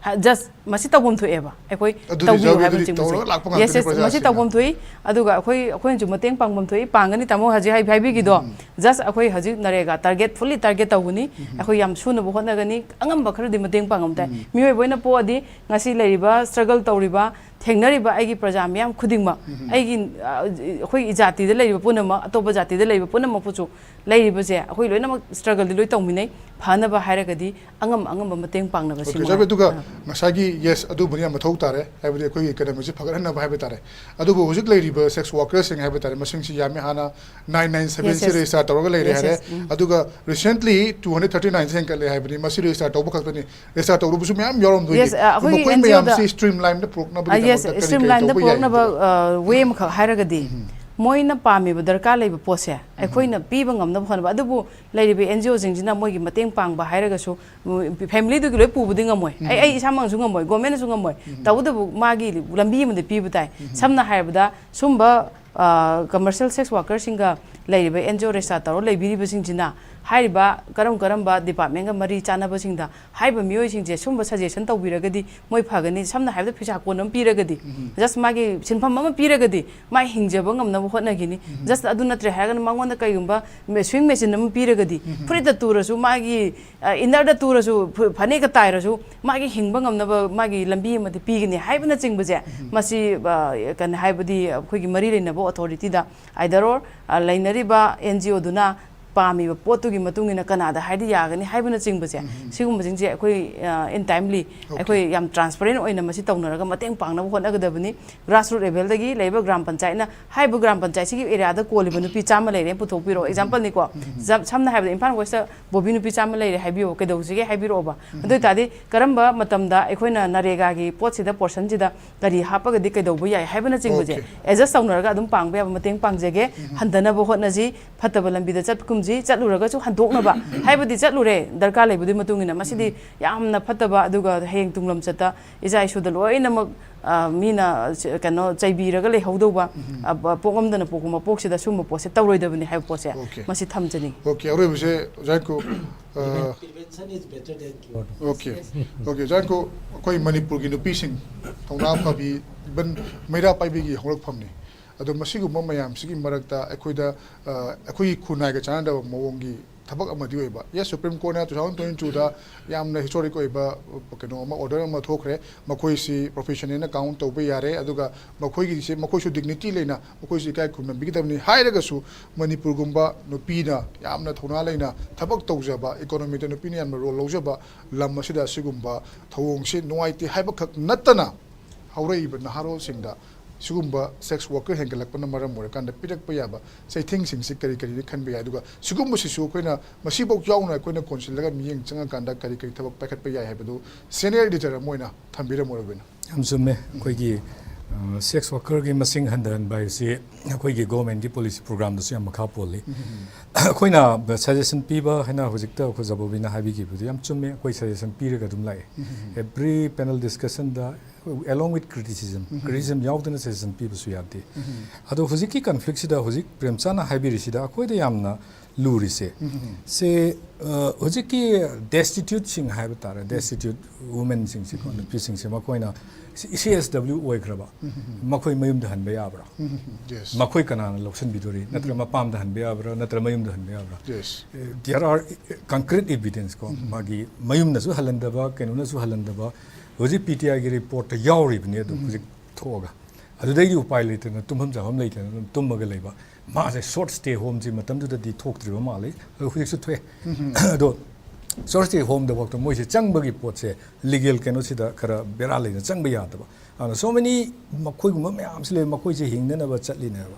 ꯍ-, just ꯃꯁꯤ ꯇꯧꯐꯝ ꯊꯣꯛꯑꯦꯕ, ꯑꯩꯈꯣꯏ ꯑꯗꯨꯗꯤ ꯇꯧꯕꯤꯌꯨ ꯏꯆꯥꯎꯒꯤ ꯍꯥꯏꯕꯅ ꯑꯗꯨꯗꯤ ꯆꯤꯡꯕꯁꯦ꯫ ꯇꯧꯔꯒ ꯂꯥꯛꯄ Yes, ꯉꯥꯛꯇꯅꯤ yes, ꯃꯁꯤ ꯄ꯭ꯔꯖꯥꯁꯤꯡꯅ꯫ ꯇꯧꯐꯝ ꯊꯣꯛꯏ꯫ ꯑꯗꯨꯒ ꯑꯩꯈꯣꯏ, ꯑꯩꯈꯣꯏꯅꯁꯨ ꯃꯇꯦꯡ ꯄꯥꯡꯐꯝ ꯊꯣꯛꯏ, ꯄꯥꯡꯒꯅꯤ ꯇꯥꯃꯣ ꯍꯧꯖꯤꯛ ꯍꯥꯏ-, ꯍꯥꯏꯕꯤꯈꯤꯗꯣ꯫ Just ꯑꯩꯈꯣꯏ ꯍꯧꯖꯤꯛ ꯅꯔꯦꯒꯥ target, fully target ꯇꯧꯒꯅꯤ꯫ ꯑꯩꯈꯣꯏ ꯌꯥꯝ ꯁꯨꯅꯕ ꯍꯣꯠꯅꯒꯅꯤ, ꯑꯉꯝꯕ ꯈꯔꯗꯤ ꯃꯇꯦꯡ ꯄꯥꯡꯉꯝ ꯇꯥꯏ꯫ ꯃꯤꯑꯣꯏꯕ ꯑꯣꯏꯅ ꯄꯣꯛꯑꯗꯤ ꯉꯁꯤ ꯂꯩꯔꯤꯕ struggle ꯇꯧꯔꯤꯕ ꯊꯦꯡꯅꯔꯤꯕ ꯑꯩꯒꯤ ꯄ꯭ꯔꯖꯥ ꯃꯤꯌꯥꯝ ꯈꯨꯗꯤꯡꯃꯛ, ꯑꯩꯒꯤ, ꯑ, ꯑꯩꯈꯣꯏ ꯖꯥꯇꯤꯗ ꯂꯩꯔꯤꯕ ꯄꯨꯝꯅꯃꯛ, ꯑꯇꯣꯞꯄ ꯖꯥꯇꯤꯗ ꯂꯩꯔꯤꯕ ꯄꯨꯝꯅꯃꯛꯄꯨꯁꯨ, ꯂꯩꯔꯤꯕꯁꯦ ꯑꯩꯈꯣꯏ ꯂꯣꯏꯅꯃꯛ struggle ꯗꯤ ꯂꯣꯏ ꯇꯧꯃꯤꯟꯅꯩ꯫ ꯐꯅꯕ ꯍꯥꯏꯔꯒꯗꯤ ꯑꯉꯝ ꯑꯉꯝꯕ ꯃꯇꯦꯡ ꯄꯥꯡꯅꯕꯁꯤ Okay, ꯃꯉꯥꯏ꯫ ꯑꯗꯨꯒ ꯑ꯫ ꯉꯁꯥꯏꯒꯤ, yes, ꯑꯗꯨꯕꯨꯗꯤ ꯌꯥꯝ ꯃꯊꯧ ꯇꯥꯔꯦ, ꯍꯥꯏꯕꯗꯤ ꯑꯩꯈꯣꯏꯒꯤ economy ꯁꯦ ꯐꯒꯠꯍꯟꯅꯕ ꯍꯥꯏꯕ ꯇꯥꯔꯦ꯫ ꯑꯗꯨꯕꯨ ꯍꯧꯖꯤꯛ ꯂꯩꯔꯤꯕ sex worker ꯁꯤꯡ ꯍꯥꯏꯕ ꯇꯥꯔꯦ, ꯃꯁꯤꯡꯁꯤ ꯌꯥꯝꯃꯤ꯫ ꯍꯥꯟꯅ nine nine seven Yes, ꯁꯤ yes. register ꯇꯧꯔꯒ ꯂꯩꯔꯦ Yes, ꯍꯥꯏꯔꯦ꯫ yes. ꯎꯝ꯫ ꯑꯗꯨꯒ recently two hundred thirty nine ꯁꯤ ꯍꯦꯟꯒꯠꯂꯦ ꯍꯥꯏꯕꯅꯤ꯫ ꯃꯁꯤ register ꯇꯧꯕ ꯈꯛꯇꯅꯤ, register ꯇꯧꯔꯨꯕꯁꯨ ꯃꯌꯥꯝ ꯌꯥꯎꯔꯝꯗꯣꯏꯅꯤ꯫ Yes, ꯑ, ꯑꯩꯈꯣꯏꯒꯤ ꯃꯈꯣꯏ N G O ꯗ ꯃꯌꯥꯝꯁꯤ streamline ꯗ ꯄꯨꯔꯛꯅꯕꯒꯤ ꯑ, yes, ꯗꯃꯛꯇ ꯀꯔꯤ ꯀꯔꯤ streamline ꯗ ꯇꯧꯕ ꯌꯥꯏ ꯄꯨꯔꯛꯅꯕ, ꯍꯥꯏꯕꯗꯣ? ꯑ, way ꯑꯃꯈꯛ ꯍꯥꯏꯔꯒꯗꯤ, ꯃꯣꯏꯅ ꯄꯥꯝꯃꯤꯕ ꯗꯔꯀꯥꯔ ꯂꯩꯕ ꯄꯣꯠꯁꯦ ꯑꯩꯈꯣꯏꯅ ꯄꯤꯕ ꯉꯝꯅꯕ ꯍꯣꯠꯅꯕ꯫ ꯑꯗꯨꯕꯨ ꯂꯩꯔꯤꯕ N G O ꯁꯤꯡꯁꯤꯅ ꯃꯣꯏꯒꯤ ꯃꯇꯦꯡ ꯄꯥꯡꯕ ꯍꯥꯏꯔꯒꯁꯨ, ꯎꯝ, family ꯗꯨꯒꯤ ꯂꯣꯏ ꯄꯨꯕꯗꯤ ꯉꯝꯃꯣꯏ꯫ ꯑꯩ, ꯑꯩ ꯏꯁꯥꯃꯛꯅꯁꯨ ꯉꯝꯃꯣꯏ, government ꯅꯁꯨ ꯉꯝꯃꯣꯏ꯫ ꯇꯧꯕꯇꯕꯨ ꯃꯥꯒꯤ ꯂꯝꯕꯤ ꯑꯃꯗꯤ ꯄꯤꯕ ꯇꯥꯏ꯫ ꯁꯝꯅ ꯍꯥꯏꯔꯕꯗ, ꯁꯨꯝꯕ, ꯑ, commercial sex worker ꯁꯤꯡꯒ ꯂꯩꯔꯤꯕ N G O register ꯇꯧꯔ ꯂꯩꯕꯤꯔꯤꯕꯁꯤꯡꯁꯤꯅ ꯍꯥꯏꯔꯤꯕ ꯀꯔꯝ ꯀꯔꯝꯕ department ꯒ ꯃꯔꯤ ꯆꯥꯟꯅꯕꯁꯤꯡꯗ ꯍꯥꯏꯔꯤꯕ ꯃꯤꯑꯣꯏꯁꯤꯡꯁꯦ ꯁꯨꯝꯕ suggestion ꯇꯧꯕꯤꯔꯒꯗꯤ ꯃꯣꯏ ꯐꯒꯅꯤ꯫ ꯁꯝꯅ ꯍꯥꯏꯔꯕꯗ ꯐꯤꯁꯥ ꯀꯣꯟ ꯑꯃ ꯄꯤꯔꯒꯗꯤ, just ꯃꯥꯒꯤ ꯁꯤꯟꯐꯝ ꯑꯃ ꯄꯤꯔꯒꯗꯤ ꯃꯥ ꯍꯤꯡꯖꯕ ꯉꯝꯅꯕ ꯍꯣꯠꯅꯈꯤꯅꯤ꯫ Just ꯑꯗꯨ ꯅꯠꯇ꯭ꯔꯦ ꯍꯥꯏꯔꯒꯅ ꯃꯉꯣꯟꯗ ꯀꯩꯒꯨꯝꯕ sewing machine ꯑꯃ ꯄꯤꯔꯒꯗꯤ, ꯐꯨꯔꯤꯠꯇ ꯇꯨꯔꯁꯨ, ꯃꯥꯒꯤ, ꯑ, inner ꯗ ꯇꯨꯔꯁꯨ, ꯐꯨ-, ꯐꯅꯦꯛꯀ ꯇꯥꯏꯔꯁꯨ ꯃꯥꯒꯤ ꯍꯤꯡꯕ ꯉꯝꯅꯕ ꯃꯥꯒꯤ ꯂꯝꯕꯤ ꯑꯃꯗꯤ ꯄꯤꯒꯅꯤ ꯍꯥꯏꯕꯅꯆꯤꯡꯕꯁꯦ, ꯃꯁꯤ, ꯑ, ꯀꯩꯅꯣ ꯍꯥꯏꯕꯗꯤ ꯑꯩꯈꯣꯏꯒꯤ ꯃꯔꯤ ꯂꯩꯅꯕ authority ꯗ either or, ꯑ, ꯂꯩꯅꯔꯤꯕ N G O ꯗꯨꯅ ꯄꯥꯝꯃꯤꯕ ꯄꯣꯠꯇꯨꯒꯤ ꯃꯇꯨꯡ ꯏꯟꯅ ꯀꯅꯥꯗ ꯍꯥꯏꯗꯤ ꯌꯥꯒꯅꯤ ꯍꯥꯏꯕꯅꯆꯤꯡꯕꯁꯦ, ꯁꯤꯒꯨꯝꯕꯁꯤꯡꯁꯦ ꯑꯩꯈꯣꯏ, ꯑ, in timely, ꯑꯩꯈꯣꯏ ꯌꯥꯝ transparent ꯑꯣꯏꯅ ꯃꯁꯤ ꯇꯧꯅꯔꯒ ꯃꯇꯦꯡ ꯄꯥꯡꯅꯕ ꯍꯣꯠꯅꯒꯗꯕꯅꯤ꯫ Grassroot level ꯗꯒꯤ ꯂꯩꯔꯤꯕ ꯒ꯭ꯔꯥꯝ ꯄꯟꯆꯥꯌꯠꯅ ꯍꯥꯏꯔꯤꯕ ꯒ꯭ꯔꯥꯝ ꯄꯟꯆꯥꯌꯠꯁꯤꯒꯤ area ꯗ ꯀꯣꯜꯂꯤꯕ ꯅꯨꯄꯤ ꯆꯥꯝꯃ ꯂꯩꯔꯦꯅ ꯄꯨꯊꯣꯛꯄꯤꯔꯛꯑꯣ, example ꯅꯤꯀꯣ꯫ ꯖ-, ꯁꯝꯅ ꯍꯥꯏꯔꯕꯗ ꯏꯝꯐꯥꯜ West ꯇ ꯕꯣꯕꯤ ꯅꯨꯄꯤ ꯆꯥꯝꯃ ꯂꯩꯔꯦ ꯍꯥꯏꯕꯤꯌꯣ, ꯀꯩꯗꯧꯁꯤꯒꯦ ꯍꯥꯏꯕꯤꯔꯛꯑꯣꯕ꯫ ꯑꯗꯨ ꯑꯣꯏꯇꯥꯔꯗꯤ ꯀꯔꯝꯕ ꯃꯇꯝꯗ ꯑꯩꯈꯣꯏꯅ ꯅꯔꯦꯒꯥꯒꯤ ꯄꯣꯠꯁꯤꯗ, portion ꯁꯤꯗ ꯀꯔꯤ ꯍꯥꯞꯄꯒꯗꯤ ꯀꯩꯗꯧꯕ ꯌꯥꯏ ꯍꯥꯏꯕꯅꯆꯤꯡꯕꯁꯦ Okay. adjust ꯇꯧꯅꯔꯒ ꯑꯗꯨꯝ ꯄꯥꯡꯕ ꯌꯥꯕ ꯃꯇꯦꯡ ꯄꯥꯡꯖꯒꯦ꯫ ꯍꯟꯗꯅꯕ ꯍꯣꯠꯅꯁꯤ, ꯐꯠꯇꯕ ꯂꯝꯕꯤꯗ ꯆꯠꯀꯨꯝꯁꯤ, ꯆꯠꯂꯨꯔꯒꯁꯨ ꯍꯟꯗꯣꯛꯅꯕ, ꯍꯥꯏꯕꯗꯤ ꯆꯠꯂꯨꯔꯦ ꯗꯔꯀꯥꯔ ꯂꯩꯕꯗꯨꯒꯤ ꯃꯇꯨꯡ ꯏꯟꯅ꯫ ꯃꯁꯤꯗꯤ ꯌꯥꯝꯅ ꯐꯠꯇꯕ, ꯑꯗꯨꯒ ꯍꯌꯦꯡ ꯇꯨꯡꯂꯝꯆꯠꯇ ꯏꯆꯥ ꯏꯁꯨꯗ ꯂꯣꯏꯅꯃꯛ, ꯑ, ꯃꯤꯅ, ꯑ, ꯀꯩꯅꯣ, ꯆꯩꯕꯤꯔꯒ ꯂꯩꯍꯧꯗꯧꯕ, ꯑ, ꯄ-, ꯄꯣꯛꯂꯝꯗꯅ ꯄꯣꯛꯄ ꯃꯄꯣꯛꯁꯤꯗ ꯁꯨꯝꯕ ꯄꯣꯠꯁꯦ ꯇꯧꯔꯣꯏꯗꯕꯅꯤ ꯍꯥꯏꯕ ꯄꯣꯠꯁꯦ Okay. ꯃꯁꯤ ꯊꯝꯖꯅꯤꯡꯉꯤ꯫ Okay, ꯑꯔꯣꯏꯕꯁꯦ ꯑꯣꯖꯥ ꯀꯨ, ꯑ, Prevention is better than cure. Okay, okay, ꯑꯣꯖꯥ ꯀꯨ, ꯑꯩꯈꯣꯏ ꯃꯅꯤꯄꯨꯔꯒꯤ ꯅꯨꯄꯤꯁꯤꯡ ꯊꯧꯅꯥ ꯐꯕꯤ, even ꯃꯩꯔꯥ ꯄꯥꯏꯕꯤꯒꯤ ꯍꯧꯔꯛꯐꯝꯅꯤ꯫ ꯑꯗꯣ ꯃꯁꯤꯒꯨꯝꯕ ꯃꯌꯥꯝꯁꯤꯒꯤ ꯃꯔꯛꯇ ꯑꯩꯈꯣꯏꯗ ꯑ, ꯑꯩꯈꯣꯏꯒꯤ ꯈꯨꯟꯅꯥꯏꯒ ꯆꯥꯟꯅꯗꯕ ꯃꯑꯣꯡꯒꯤ ꯊꯕꯛ ꯑꯃꯗꯤ ꯑꯣꯏꯕ꯫ Yes, Supreme Courtꯅ two thousand twenty twoꯗ ꯌꯥꯝꯅ historic ꯑꯣꯏꯕ ꯀꯩꯅꯣ ꯑꯃ, order ꯑꯃ ꯊꯣꯛꯈ꯭ꯔꯦ꯫ ꯃꯈꯣꯏꯁꯤ professionalꯅ count ꯇꯧꯕ ꯌꯥꯔꯦ, ꯑꯗꯨꯒ ꯃꯈꯣꯏꯒꯤꯁꯦ, ꯃꯈꯣꯏꯁꯨ dignity ꯂꯩꯅ ꯃꯈꯣꯏꯁꯨ ꯏꯀꯥꯏ ꯈꯨꯝꯅꯕꯤꯒꯗꯕꯅꯤ ꯍꯥꯏꯔꯒꯁꯨ, ꯃꯅꯤꯄꯨꯔꯒꯨꯝꯕ ꯅꯨꯄꯤꯅ ꯌꯥꯝꯅ ꯊꯧꯅꯥ ꯂꯩꯅ ꯊꯕꯛ ꯇꯧꯖꯕ, economyꯗ ꯅꯨꯄꯤꯅ ꯌꯥꯝꯅ role ꯂꯧꯖꯕ ꯂꯝ ꯑꯁꯤꯗ ꯑꯁꯤꯒꯨꯝꯕ ꯊꯧꯑꯣꯡꯁꯤ ꯅꯨꯡꯉꯥꯏꯇꯦ ꯍꯥꯏꯕꯈꯛ ꯅꯠꯇꯅ, ꯍꯧꯔꯛꯏꯕ ꯅꯍꯥꯔꯣꯜꯁꯤꯡꯗ ꯁꯤꯒꯨꯝꯕ sex worker ꯍꯦꯟꯒꯠꯂꯛꯄꯅ ꯃꯔꯝ ꯑꯣꯏꯔꯀꯥꯟꯗ ꯄꯤꯔꯛꯄ ꯌꯥꯕ ꯆꯩꯊꯦꯡꯁꯤꯡꯁꯤ ꯀꯔꯤ ꯀꯔꯤꯅꯤ ꯈꯟꯕ ꯌꯥꯏ, ꯑꯗꯨꯒ ꯁꯤꯒꯨꯝꯕꯁꯤꯁꯨ ꯑꯩꯈꯣꯏꯅ ꯃꯁꯤꯐꯥꯎ ꯌꯥꯎꯅ ꯑꯩꯈꯣꯏꯅ ꯀꯣꯟꯁꯤꯜꯂꯒ ꯃꯤꯠꯌꯦꯡ ꯆꯪꯉꯀꯥꯟꯗ ꯀꯔꯤ ꯀꯔꯤ ꯊꯕꯛ ꯄꯥꯏꯈꯠꯄ ꯌꯥꯏ ꯍꯥꯏꯕꯗꯨ senior editor ꯑꯃ ꯑꯣꯏꯅ ꯊꯝꯕꯤꯔꯝꯃꯣ, ꯔꯣꯕꯤꯟ꯫ ꯌꯥꯝ ꯆꯨꯝꯃꯦ꯫ ꯑꯩꯈꯣꯏꯒꯤ ꯁꯦꯛꯁ ꯋꯥꯀꯔꯒꯤ ꯃꯁꯤꯡ ꯍꯟꯊꯍꯟꯕ ꯍꯥꯏꯕꯁꯤ ꯑꯩꯈꯣꯏꯒꯤ ꯒꯣꯔꯃꯦꯟꯒꯤ ꯄꯣꯂꯤꯁꯤ ꯄ꯭ꯔꯣꯒ꯭ꯔꯥꯝꯗꯁꯨ ꯌꯥꯝ ꯃꯈꯥ ꯄꯣꯜꯂꯤ꯫ ꯑꯩꯈꯣꯏꯅ ꯁꯖꯦꯁꯟ ꯄꯤꯕ ꯍꯥꯏꯅ ꯍꯧꯖꯤꯛꯇ ꯑꯩꯈꯣꯏ ꯖꯕꯣꯕꯤꯅ ꯍꯥꯏꯕꯤꯈꯤꯕꯗꯨ ꯌꯥꯝ ꯆꯨꯝꯃꯦ꯫ ꯑꯩꯈꯣꯏ ꯁꯖꯦꯁꯟ ꯄꯤꯔꯒ ꯑꯗꯨꯝ ꯂꯥꯛꯑꯦ꯫ Every panel discussionꯗ, along with criticism, criticism ꯌꯥꯎꯗꯅ ꯁꯖꯦꯁꯟ ꯄꯤꯕꯁꯨ ꯌꯥꯗꯦ꯫ ꯑꯗꯣ ꯍꯧꯖꯤꯛꯀꯤ ꯀꯟꯐ꯭ꯂꯤꯛꯁꯤꯗ ꯍꯧꯖꯤꯛ ꯄ꯭ꯔꯦꯝꯆꯥꯅ ꯍꯥꯏꯕꯤꯔꯤꯁꯤꯗ ꯑꯩꯈꯣꯏꯗ ꯌꯥꯝꯅ ꯂꯨꯔꯤꯁꯦ, ꯁꯦ, ꯑ, ꯍꯧꯖꯤꯛꯀꯤ destituteꯁꯤꯡ ꯍꯥꯏꯕ ꯇꯥꯔꯦ, destitute womenꯁꯤꯡꯁꯦꯀꯣ, ꯅꯨꯄꯤꯁꯤꯡꯁꯦ, ꯃꯈꯣꯏꯅ C S W ꯑꯣꯏꯈ꯭ꯔꯕ, ꯃꯈꯣꯏ ꯃꯌꯨꯝꯗ ꯍꯟꯕ ꯌꯥꯕ꯭ꯔꯥ? Yes. ꯃꯈꯣꯏ ꯀꯅꯥꯅ ꯂꯧꯁꯤꯟꯕꯤꯗꯣꯔꯤ? ꯅꯠꯇ꯭ꯔꯒ ꯃꯄꯥꯝꯗ ꯍꯟꯕ ꯌꯥꯕ꯭ꯔꯥ? ꯅꯠꯇ꯭ꯔꯒ ꯃꯌꯨꯝꯗ ꯍꯟꯕ ꯌꯥꯕ꯭ꯔꯥ? Yes. There are concrete evidence ꯀꯣ, ꯃꯥꯒꯤ ꯃꯌꯨꯝꯅꯁꯨ ꯍꯜꯍꯟꯗꯕ, ꯀꯩꯅꯣꯅꯁꯨ ꯍꯜꯍꯟꯗꯕ, ꯍꯧꯖꯤꯛ P T Iꯒꯤ reportꯇ ꯌꯥꯎꯔꯤꯕꯅꯤ ꯑꯗꯨ ꯍꯧꯖꯤꯛ ꯊꯣꯛꯑꯒ꯫ ꯑꯗꯨꯗꯩꯗꯤ ꯎꯄꯥꯏ ꯂꯩꯇꯅ ꯇꯨꯝꯐꯝ ꯆꯥꯐꯝ ꯂꯩꯇꯅ ꯑꯗꯨꯝ ꯇꯨꯝꯃꯒ ꯂꯩꯕ꯫ ꯃꯥꯁꯦ short stay homeꯁꯤ ꯃꯇꯝꯗꯨꯗꯗꯤ ꯊꯣꯛꯇ꯭ꯔꯤꯕ ꯃꯥꯜꯂꯤ, ꯑꯗꯣ ꯍꯧꯖꯤꯛꯁꯨ ꯊꯣꯛꯑꯦ꯫ ꯑꯗꯣ short stay homeꯗꯐꯥꯎꯗ ꯃꯣꯏꯁꯦ ꯆꯪꯕꯒꯤ ꯄꯣꯠꯁꯦ legal ꯀꯩꯅꯣꯁꯤꯗ ꯈꯔ ꯕꯦꯔꯥ ꯂꯩꯅ ꯆꯪꯕ ꯌꯥꯗꯕ꯫ ꯑꯗꯨꯅ so many ꯃꯈꯣꯏꯒꯨꯝꯕ ꯃꯌꯥꯝꯁꯤ ꯂꯩ, ꯃꯈꯣꯏꯁꯦ ꯍꯤꯡꯅꯅꯕ ꯆꯠꯂꯤꯅꯦꯕ꯫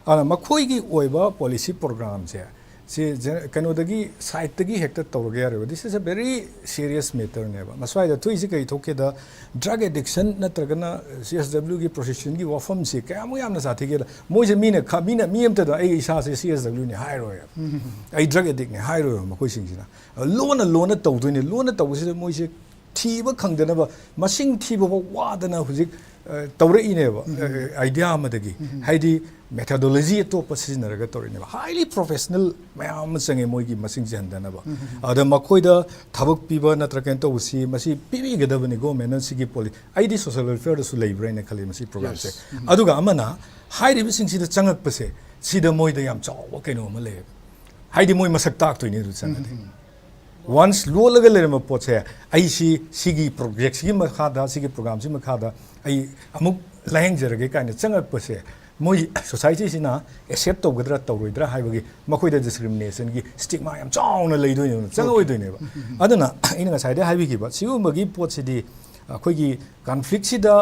ꯑꯗꯨꯅ ꯃꯈꯣꯏꯒꯤ ꯑꯣꯏꯕ ꯄꯣꯂꯤꯁꯤ ꯄ꯭ꯔꯣꯒ꯭ꯔꯥꯝꯁꯦ ꯁꯤ ꯖꯦ-, ꯀꯩꯅꯣꯗꯒꯤ, ꯁꯥꯏꯠꯇꯒꯤ ꯍꯦꯛꯇ ꯇꯧꯔꯒ ꯌꯥꯔꯣꯏꯕ꯫ This is a very serious matterꯅꯦꯕ꯫ ꯃꯁ꯭ꯋꯥꯏꯗ ꯊꯣꯛꯏꯁꯤ ꯀꯔꯤ ꯊꯣꯛꯀꯦꯗ, drug addiction ꯅꯠꯇ꯭ꯔꯒꯅ C S Wꯒꯤ prostitutionꯒꯤ ꯋꯥꯐꯝꯁꯤ ꯀꯌꯥꯃꯨꯛ ꯌꯥꯝꯅ ꯁꯥꯊꯤꯒꯦꯗ, ꯃꯣꯏꯁꯦ ꯃꯤꯅ ꯈ-, ꯃꯤꯅ, ꯃꯤ ꯑꯝꯇꯗ "ꯑꯩ ꯏꯁꯥꯁꯦ C S Wꯅꯤ" ꯍꯥꯏꯔꯣꯏꯕ, "ꯑꯩ drug addictꯅꯤ" ꯍꯥꯏꯔꯣꯏꯕ ꯃꯈꯣꯏꯁꯤꯡꯁꯤꯅ꯫ ꯂꯣꯟꯅ ꯂꯣꯟꯅ ꯇꯧꯗꯣꯏꯅꯦ꯫ ꯂꯣꯟꯅ ꯇꯧꯕꯁꯤꯗ ꯃꯣꯏꯁꯦ ꯊꯤꯕ ꯈꯪꯗꯅꯕ, ꯃꯁꯤꯡ ꯊꯤꯕ ꯐꯥꯎ ꯋꯥꯗꯅ ꯍꯧꯖꯤꯛ ꯑ, ꯇꯧꯔꯛꯏꯅꯦꯕ, ꯑꯥꯏꯗꯤꯌꯥ ꯑꯃꯗꯒꯤ꯫ ꯍꯥꯏꯗꯤ ꯃꯦꯊꯣꯗꯣꯂꯣꯖꯤ ꯑꯇꯣꯞꯄ ꯁꯤꯖꯤꯟꯅꯔꯒ ꯇꯧꯔꯛꯏꯅꯦꯕ꯫ ꯍꯥꯏꯂꯤ ꯄ꯭ꯔꯣꯐꯦꯁꯅꯦꯜ ꯃꯌꯥꯝ ꯑꯃ ꯆꯪꯉꯦ ꯃꯣꯏꯒꯤ ꯃꯁꯤꯡꯁꯦ ꯍꯟꯊꯅꯕ꯫ ꯑꯗ ꯃꯈꯣꯏꯗ ꯊꯕꯛ ꯄꯤꯕ ꯅꯠꯇ꯭ꯔꯒ ꯀꯩꯅꯣ ꯇꯧꯕꯁꯤ, ꯃꯁꯤ ꯄꯤꯕꯤꯒꯗꯕꯅꯤ ꯒꯣꯔꯃꯦꯟꯅ꯫ ꯁꯤꯒꯤ ꯄꯣꯂꯤ ꯑꯩꯗꯤ ꯁꯣꯁꯤꯌꯦꯜ ꯋꯦꯜꯐꯤꯌꯔꯗꯁꯨ ꯂꯩꯕ꯭ꯔꯥ ꯍꯥꯏꯅ ꯈꯜꯂꯤ ꯃꯁꯤ ꯄ꯭ꯔꯣꯒ꯭ꯔꯥꯝꯁꯦ꯫ ꯑꯗꯨꯒ ꯑꯃꯅ, ꯍꯥꯏꯔꯤꯕꯁꯤꯡꯁꯤꯗ ꯆꯪꯉꯛꯄꯁꯦ, ꯁꯤꯗ ꯃꯣꯏꯗ ꯌꯥꯝ ꯆꯥꯎꯕ ꯀꯩꯅꯣ ꯑꯃ ꯂꯩꯌꯦꯕ꯫ ꯍꯥꯏꯗꯤ ꯃꯣꯏ ꯃꯁꯛ ꯇꯥꯛꯇꯣꯏꯅꯤ ꯑꯗꯨ ꯆꯪꯉꯗꯤ꯫ ꯋꯥꯟꯁ ꯂꯣꯜꯂꯒ ꯂꯩꯔꯝꯕ ꯄꯣꯠꯁꯦ, ꯑꯩ ꯁꯤ, ꯁꯤꯒꯤ ꯄ꯭ꯔꯣꯖꯦꯛꯁꯤꯒꯤ ꯃꯈꯥꯗ, ꯁꯤꯒꯤ ꯄ꯭ꯔꯣꯒ꯭ꯔꯥꯝꯁꯤꯒꯤ ꯃꯈꯥꯗ ꯑꯩ ꯑꯃꯨꯛ ꯂꯥꯌꯦꯡꯖꯔꯒꯦ ꯀꯥꯏꯅ ꯆꯪꯉꯛꯄꯁꯦ, ꯃꯣꯏ ꯁꯣꯁꯥꯏꯇꯤꯁꯤꯅ ꯑꯦꯛꯁꯦꯞ ꯇꯧꯒꯗ꯭ꯔꯥ ꯇꯧꯔꯣꯏꯗ꯭ꯔꯥ ꯍꯥꯏꯕꯒꯤ ꯃꯈꯣꯏꯗ ꯗꯤꯁꯀ꯭ꯔꯤꯃꯤꯅꯦꯁꯟꯒꯤ ꯁ꯭ꯇꯤꯛꯃꯥ ꯌꯥꯝ ꯆꯥꯎꯅ ꯂꯩꯗꯣꯏꯅꯦꯕ, ꯆꯪꯉꯛꯑꯣꯏꯗꯣꯏꯅꯦꯕ꯫ ꯑꯗꯨꯅ ꯑꯩꯅ ꯉꯁꯥꯏꯗꯩ ꯍꯥꯏꯕꯤꯈꯤꯕ ꯁꯤꯒꯨꯝꯕꯒꯤ ꯄꯣꯠꯁꯤꯗꯤ ꯑꯩꯈꯣꯏꯒꯤ ꯀꯟꯐ꯭ꯂꯤꯛꯁꯤꯗ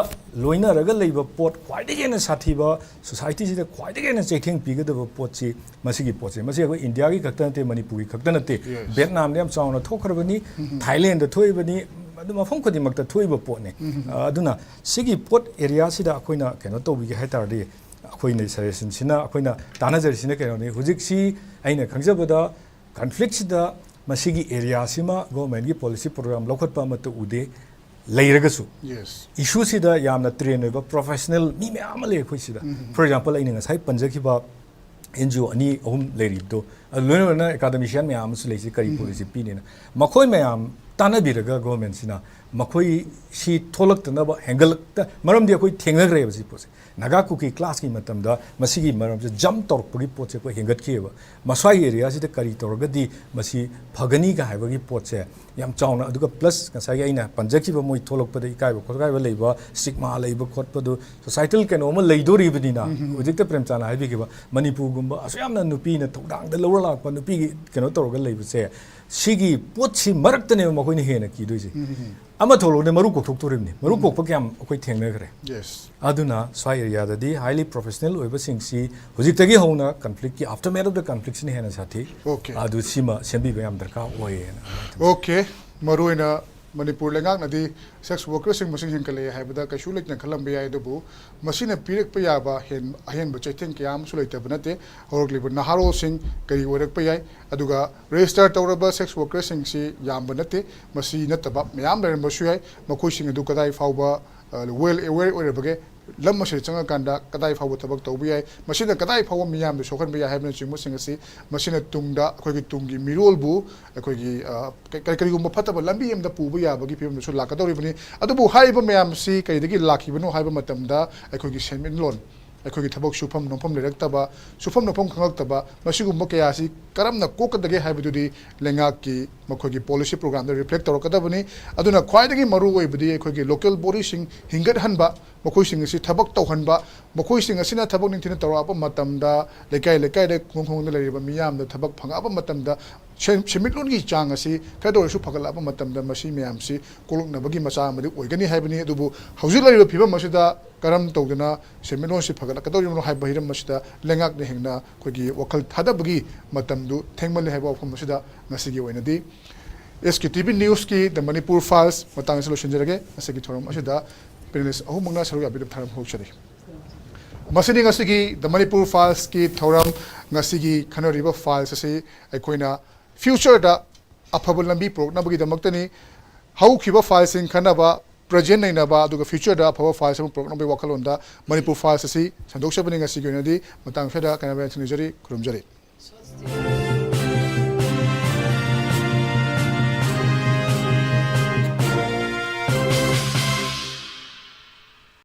ꯂꯣꯏꯅꯔꯒ ꯂꯩꯕ ꯄꯣꯠ ꯈ꯭ꯋꯥꯏꯗꯒꯤ ꯍꯦꯟꯅ ꯁꯥꯊꯤꯕ, ꯁꯣꯁꯥꯏꯇꯤꯁꯤꯗ ꯈ꯭ꯋꯥꯏꯗꯒꯤ ꯍꯦꯟꯅ ꯆꯩꯊꯦꯡ ꯄꯤꯒꯗꯕ ꯄꯣꯠꯁꯤ ꯃꯁꯤꯒꯤ ꯄꯣꯠꯁꯦ꯫ ꯃꯁꯤ ꯑꯩꯈꯣꯏ ꯏꯟꯗꯤꯌꯥꯒꯤ ꯈꯛꯇ ꯅꯠꯇꯦ, ꯃꯅꯤꯄꯨꯔꯒꯤ ꯈꯛꯇ ꯅꯠꯇꯦ꯫ ꯚꯦꯠꯅꯥꯝꯗ ꯌꯥꯝ ꯆꯥꯎꯅ ꯊꯣꯛꯈ꯭ꯔꯕꯅꯤ, ꯊꯥꯏꯂꯦꯟꯗ ꯊꯣꯛꯏꯕꯅꯤ, ꯑꯗꯨ ꯃꯐꯝ ꯈꯨꯗꯤꯡꯃꯛꯇ ꯊꯣꯛꯏꯕ ꯄꯣꯠꯅꯤ꯫ ꯑ, ꯑꯗꯨꯅ ꯁꯤꯒꯤ ꯄꯣꯠ ꯑꯦꯔꯤꯌꯥꯁꯤꯗ ꯑꯩꯈꯣꯏꯅ ꯀꯩꯅꯣ ꯇꯧꯕꯤꯒꯦ ꯍꯥꯏ ꯇꯥꯔꯗꯤ, ꯑꯩꯈꯣꯏꯅ ꯁꯖꯦꯁꯟꯁꯤꯅ, ꯑꯩꯈꯣꯏꯅ ꯇꯥꯟꯅꯖꯔꯤꯁꯤꯅ ꯀꯩꯅꯣꯅꯤ, ꯍꯧꯖꯤꯛꯁꯤ ꯑꯩꯅ ꯈꯪꯖꯕꯗ ꯀꯟꯐ꯭ꯂꯤꯛꯁꯤꯗ ꯃꯁꯤꯒꯤ ꯑꯦꯔꯤꯌꯥꯁꯤꯃ ꯒꯣꯔꯃꯦꯟꯒꯤ ꯄꯣꯂꯤꯁꯤ ꯄ꯭ꯔꯣꯒ꯭ꯔꯥꯝ ꯂꯧꯈꯠꯄ ꯑꯃꯠꯇ ꯎꯗꯦ꯫ ꯂꯩꯔꯒꯁꯨ ꯏꯁꯨꯁꯤꯗ ꯌꯥꯝꯅ ꯇ꯭ꯔꯦꯟ ꯑꯣꯏꯕ ꯄ꯭ꯔꯣꯐꯦꯁꯅꯦꯜ ꯃꯤ ꯃꯌꯥꯝ ꯑꯃ ꯂꯩ ꯑꯩꯈꯣꯏ ꯁꯤꯗ꯫ ꯐꯣꯔ ꯑꯦꯛꯖꯥꯝꯄꯜ, ꯑꯩꯅ ꯉꯁꯥꯏ ꯄꯟꯖꯈꯤꯕ ꯑꯦꯟ ꯖꯤ ꯑꯣ ꯑꯅꯤ ꯑꯍꯨꯝ ꯂꯩꯔꯤꯕꯗꯣ, ꯑꯗꯨ ꯂꯣꯏꯅ ꯂꯣꯏꯅ ꯑꯦꯀꯥꯗꯃꯤꯁꯤꯌꯥꯟ ꯃꯌꯥꯝ ꯑꯃꯁꯨ ꯂꯩꯁꯤ, ꯀꯔꯤ ꯄꯣꯂꯤꯁꯤ ꯄꯤꯅꯤꯅ꯫ ꯃꯈꯣꯏ ꯃꯌꯥꯝ ꯇꯥꯟꯅꯕꯤꯔꯒ ꯒꯣꯔꯃꯦꯟꯁꯤꯅ ꯃꯈꯣꯏ ꯁꯤ ꯊꯣꯛꯂꯛꯇꯅꯕ ꯍꯦꯟꯒꯠꯂꯛꯇ, ꯃꯔꯝꯗꯤ ꯑꯩꯈꯣꯏ ꯊꯦꯡꯅꯈ꯭ꯔꯦꯕ ꯁꯤ ꯄꯣꯠꯁꯦ꯫ ꯅꯥꯒꯥ ꯀꯨꯀꯤ ꯀ꯭ꯂꯥꯁꯀꯤ ꯃꯇꯝꯗ ꯃꯁꯤꯒꯤ ꯃꯔꯝꯁꯦ ꯖꯝꯞ ꯇꯧꯔꯛꯄꯒꯤ ꯄꯣꯠꯁꯦ ꯑꯩꯈꯣꯏ ꯍꯦꯟꯒꯠꯈꯤꯑꯕ꯫ ꯃꯁ꯭ꯋꯥꯏꯒꯤ ꯑꯦꯔꯤꯌꯥꯁꯤꯗ ꯀꯔꯤ ꯇꯧꯔꯒꯗꯤ ꯃꯁꯤ ꯐꯒꯅꯤꯒ ꯍꯥꯏꯕꯒꯤ ꯄꯣꯠꯁꯦ ꯌꯥꯝ ꯆꯥꯎꯅ, ꯑꯗꯨꯒ ꯄ꯭ꯂꯁ ꯉꯁꯥꯏꯒꯤ ꯑꯩꯅ ꯄꯟꯖꯈꯤꯕ ꯃꯣꯏ ꯊꯣꯛꯂꯛꯄꯗ ꯏꯀꯥꯏꯕ ꯈꯣꯠꯀꯥꯏꯕ ꯂꯩꯕ, ꯁ꯭ꯇꯤꯛꯃꯥ ꯂꯩꯕ ꯈꯣꯠꯄꯗꯨ, ꯁꯣꯁꯥꯏꯇꯜ ꯀꯩꯅꯣ ꯑꯃ ꯂꯩꯗꯣꯔꯤꯕꯅꯤꯅ, ꯍꯧꯖꯤꯛꯇ ꯄ꯭ꯔꯦꯝꯆꯥꯟꯅ ꯍꯥꯏꯕꯤꯈꯤꯕ ꯃꯅꯤꯄꯨꯔꯒꯨꯝꯕ ꯑꯁꯨꯛ ꯌꯥꯝꯅ ꯅꯨꯄꯤꯅ ꯊꯧꯗꯥꯡꯗ ꯂꯧꯔ ꯂꯥꯛꯄ ꯅꯨꯄꯤꯒꯤ ꯀꯩꯅꯣ ꯇꯧꯔꯒ ꯂꯩꯕꯁꯦ, ꯁꯤꯒꯤ ꯄꯣꯠꯁꯤ ꯃꯔꯛꯇꯅꯦꯕ ꯃꯈꯣꯏꯅ ꯍꯦꯟꯅ ꯀꯤꯗꯣꯏꯁꯦ꯫ ꯑꯃ ꯊꯣꯛꯂꯛꯑꯣꯅꯦ, ꯃꯔꯨ ꯀꯣꯛꯊꯣꯛꯇꯣꯔꯤꯕꯅꯤ꯫ ꯃꯔꯨ ꯀꯣꯛꯄ ꯀꯌꯥꯝ ꯑꯩꯈꯣꯏ ꯊꯦꯡꯅꯈ꯭ꯔꯦ꯫ ꯑꯗꯨꯅ ꯁ꯭ꯋꯥꯏ ꯑꯦꯔꯤꯌꯥꯗꯗꯤ ꯍꯥꯏꯂꯤ ꯄ꯭ꯔꯣꯐꯦꯁꯅꯦꯜ ꯑꯣꯏꯕꯁꯤꯡꯁꯤ ꯍꯧꯖꯤꯛꯇꯒꯤ ꯍꯧꯅ ꯀꯟꯐ꯭ꯂꯤꯛꯀꯤ ꯑꯥꯐꯇꯔꯃꯦꯊ ꯑꯣꯐ ꯗ ꯀꯟꯐ꯭ꯂꯤꯛꯁꯤꯅ ꯍꯦꯟꯅ ꯁꯥꯊꯤ꯫ ꯑꯗꯨ ꯁꯤꯃ ꯁꯦꯝꯕꯤꯕ ꯌꯥꯝ ꯗꯔꯀꯥꯔ ꯑꯣꯏꯌꯦꯅ꯫ ꯑꯣꯀꯦ, ꯃꯔꯨꯑꯣꯏꯅ ꯃꯅꯤꯄꯨꯔ ꯂꯩꯉꯥꯛꯅꯗꯤ ꯁꯦꯛꯁ ꯋꯥꯔꯀꯔꯁꯤꯡ ꯃꯁꯤꯡ ꯍꯦꯟꯒꯠꯂꯛꯑꯦ ꯍꯥꯏꯕꯗ ꯀꯩꯁꯨ ꯂꯩꯇꯅ ꯈꯜꯂꯝꯕ ꯌꯥꯏ, ꯑꯗꯨꯕꯨ ꯃꯁꯤꯅ ꯄꯤꯔꯛꯄ ꯌꯥꯕ ꯍꯦꯟ-, ꯑꯍꯦꯟꯕ ꯆꯩꯊꯦꯡ ꯀꯌꯥ ꯑꯃꯁꯨ ꯂꯩꯇꯕ ꯅꯠꯇꯦ꯫ ꯍꯧꯔꯛꯂꯤꯕ ꯅꯍꯥꯔꯣꯜꯁꯤꯡ ꯀꯔꯤ ꯑꯣꯏꯔꯛꯄ ꯌꯥꯏ, ꯑꯗꯨꯒ ꯔꯦꯖꯤꯁꯇꯔ ꯇꯧꯔꯕ ꯁꯦꯛꯁ ꯋꯥꯔꯀꯔꯁꯤꯡꯁꯤ ꯌꯥꯝꯕ ꯅꯠꯇꯦ, ꯃꯁꯤ ꯅꯠꯇꯕ ꯃꯌꯥꯝ ꯂꯩꯔꯝꯕꯁꯨ ꯌꯥꯏ꯫ ꯃꯈꯣꯏꯁꯤꯡ ꯑꯗꯨ ꯀꯗꯥꯏ ꯐꯥꯎꯕ ꯋꯦꯜ ꯑꯦꯋꯦꯌꯔ ꯑꯣꯏꯔꯕꯒꯦ, ꯂꯝ ꯑꯁꯤꯗ ꯆꯪꯉꯀꯥꯟꯗ ꯀꯗꯥꯏ ꯐꯥꯎꯕ ꯊꯕꯛ ꯇꯧꯕ ꯌꯥꯏ, ꯃꯁꯤꯅ ꯀꯗꯥꯏ ꯐꯥꯎꯕ ꯃꯤꯌꯥꯝꯗ ꯁꯣꯛꯍꯟꯕ ꯌꯥꯏ ꯍꯥꯏꯕꯅꯆꯤꯡꯕꯁꯤꯡ ꯑꯁꯤ ꯃꯁꯤꯅ ꯇꯨꯡꯗ ꯑꯩꯈꯣꯏꯒꯤ ꯇꯨꯡꯒꯤ ꯃꯤꯔꯣꯜꯕꯨ ꯑꯩꯈꯣꯏꯒꯤ, ꯑ, ꯀ-, ꯀꯔꯤꯒꯨꯝꯕ ꯐꯠꯇꯕ ꯂꯝꯕꯤ ꯑꯃꯗ ꯄꯨꯕ ꯌꯥꯕꯒꯤ ꯐꯤꯕꯝꯗꯁꯨ ꯂꯥꯛꯀꯗꯧꯔꯤꯕꯅꯤ꯫ ꯑꯗꯨꯕꯨ ꯍꯥꯏꯔꯤꯕ ꯃꯌꯥꯝ ꯑꯁꯤ ꯀꯔꯤꯗꯒꯤ ꯂꯥꯛꯈꯤꯕꯅꯣ ꯍꯥꯏꯕ ꯃꯇꯝꯗ ꯑꯩꯈꯣꯏꯒꯤ ꯁꯦꯟꯃꯤꯠꯂꯣꯟ, ꯑꯩꯈꯣꯏꯒꯤ ꯊꯕꯛ ꯁꯨꯐꯝ ꯅꯣꯝꯐꯝ ꯂꯩꯔꯛꯇꯕ, ꯁꯨꯐꯝ ꯅꯣꯝꯐꯝ ꯈꯪꯂꯛꯇꯕ, ꯃꯁꯤꯒꯨꯝꯕ ꯀꯌꯥ ꯑꯁꯤ ꯀꯔꯝꯅ ꯀꯣꯛꯀꯗꯒꯦ ꯍꯥꯏꯕꯗꯨꯗꯤ ꯂꯩꯉꯥꯛꯀꯤ ꯃꯈꯣꯏꯒꯤ ꯄꯣꯂꯤꯁꯤ ꯄ꯭ꯔꯣꯒ꯭ꯔꯥꯝꯗ ꯔꯤꯐ꯭ꯂꯦꯛ ꯇꯧꯔꯛꯀꯗꯕꯅꯤ꯫ ꯑꯗꯨꯅ ꯈ꯭ꯋꯥꯏꯗꯒꯤ ꯃꯔꯨ ꯑꯣꯏꯕꯗꯤ ꯑꯩꯈꯣꯏꯒꯤ ꯂꯣꯀꯦꯜ ꯕꯣꯗꯤꯁꯤꯡ ꯍꯤꯡꯒꯠꯍꯟꯕ, ꯃꯈꯣꯏꯁꯤꯡ ꯑꯁꯤ ꯊꯕꯛ ꯇꯧꯍꯟꯕ, ꯃꯈꯣꯏꯁꯤꯡ ꯑꯁꯤꯅ ꯊꯕꯛ ꯅꯤꯡꯊꯤꯅ ꯇꯧꯔꯛꯑꯕ ꯃꯇꯝꯗ, ꯂꯩꯀꯥꯏ ꯂꯩꯀꯥꯏꯗ, ꯈꯨꯡꯒꯪ ꯈꯨꯡꯒꯪꯗ ꯂꯩꯔꯤꯕ ꯃꯤꯌꯥꯝꯗ ꯊꯕꯛ ꯐꯪꯉꯛꯑꯕ ꯃꯇꯝꯗ, ꯁꯦꯟ-, ꯁꯦꯟꯃꯤꯠꯂꯣꯟꯒꯤ ꯆꯥꯡ ꯑꯁꯤ ꯈꯔꯗ ꯑꯣꯏꯔꯁꯨ ꯐꯒꯠꯂꯛꯑꯕ ꯃꯇꯝꯗ, ꯃꯁꯤ ꯃꯌꯥꯝꯁꯤ ꯀꯣꯛꯂꯛꯅꯕꯒꯤ ꯃꯆꯥꯛ ꯑꯃꯗꯤ ꯑꯣꯏꯒꯅꯤ ꯍꯥꯏꯕꯅꯤ꯫ ꯑꯗꯨꯕꯨ ꯍꯧꯖꯤꯛ ꯂꯩꯔꯤꯕ ꯐꯤꯕꯝ ꯑꯁꯤꯗ ꯀꯔꯝ ꯇꯧꯗꯅ ꯁꯦꯟꯃꯤꯠꯂꯣꯟꯁꯤ ꯐꯒꯠꯂꯛꯀꯗꯧꯔꯤꯕꯅꯣ ꯍꯥꯏꯕ ꯍꯤꯔꯝ ꯑꯁꯤꯗ ꯂꯩꯉꯥꯛꯅ ꯍꯦꯟꯅ ꯑꯩꯈꯣꯏꯒꯤ ꯋꯥꯈꯜ ꯊꯥꯗꯕꯒꯤ ꯃꯇꯝꯗꯨ ꯊꯦꯡꯃꯜꯂꯦ ꯍꯥꯏꯕ ꯋꯥꯐꯝ ꯑꯁꯤꯗ ꯉꯁꯤꯒꯤ ꯑꯣꯏꯅꯗꯤ ꯑꯦꯁ ꯀ꯭ꯌꯨ ꯇꯤ ꯚꯤ ꯅ꯭ꯌꯨꯁꯀꯤ The Manipur Files ꯃꯇꯥꯡ ꯑꯁꯤꯗ ꯂꯣꯏꯁꯤꯟꯖꯔꯒꯦ꯫ ꯉꯁꯤꯒꯤ ꯊꯧꯔꯝ ꯑꯁꯤꯗ ꯄꯦꯅꯦꯂꯤꯁ ꯑꯍꯨꯝꯃꯛꯅ ꯁꯔꯨꯛ ꯌꯥꯕꯤꯗꯨꯅ ꯊꯥꯒꯠꯄ ꯐꯣꯡꯗꯣꯛꯆꯔꯤ꯫ ꯃꯁꯤꯅꯤ ꯉꯁꯤꯒꯤ The Manipur Filesꯀꯤ ꯊꯧꯔꯝ꯫ ꯉꯁꯤꯒꯤ ꯈꯟꯅꯔꯤꯕ files ꯑꯁꯤ ꯑꯩꯈꯣꯏꯅ ꯐ꯭ꯌꯨꯆꯔꯗ ꯑꯐꯕ ꯂꯝꯕꯤ ꯄꯨꯔꯛꯅꯕꯒꯤꯗꯃꯛꯇꯅꯤ꯫ ꯍꯧꯈꯤꯕ filesꯁꯤꯡ ꯈꯟꯅꯕ, ꯄ꯭ꯔꯖꯦꯟ ꯅꯩꯅꯕ, ꯑꯗꯨꯒ ꯐ꯭ꯌꯨꯆꯔꯗ ꯑꯐꯕ files ꯑꯃ ꯄꯨꯔꯛꯅꯕꯒꯤ ꯋꯥꯈꯜꯂꯣꯟꯗ ꯃꯅꯤꯄꯨꯔ Files ꯑꯁꯤ ꯁꯟꯗꯣꯛꯆꯕꯅꯤ꯫ ꯉꯁꯤꯒꯤ ꯑꯣꯏꯅꯗꯤ ꯃꯇꯥꯡ ꯁ꯭ꯋꯥꯏꯗ ꯀꯥꯏꯅꯕ ꯌꯥꯊꯪ ꯅꯤꯖꯔꯤ꯫ ꯈꯨꯔꯨꯝꯖꯔꯤ꯫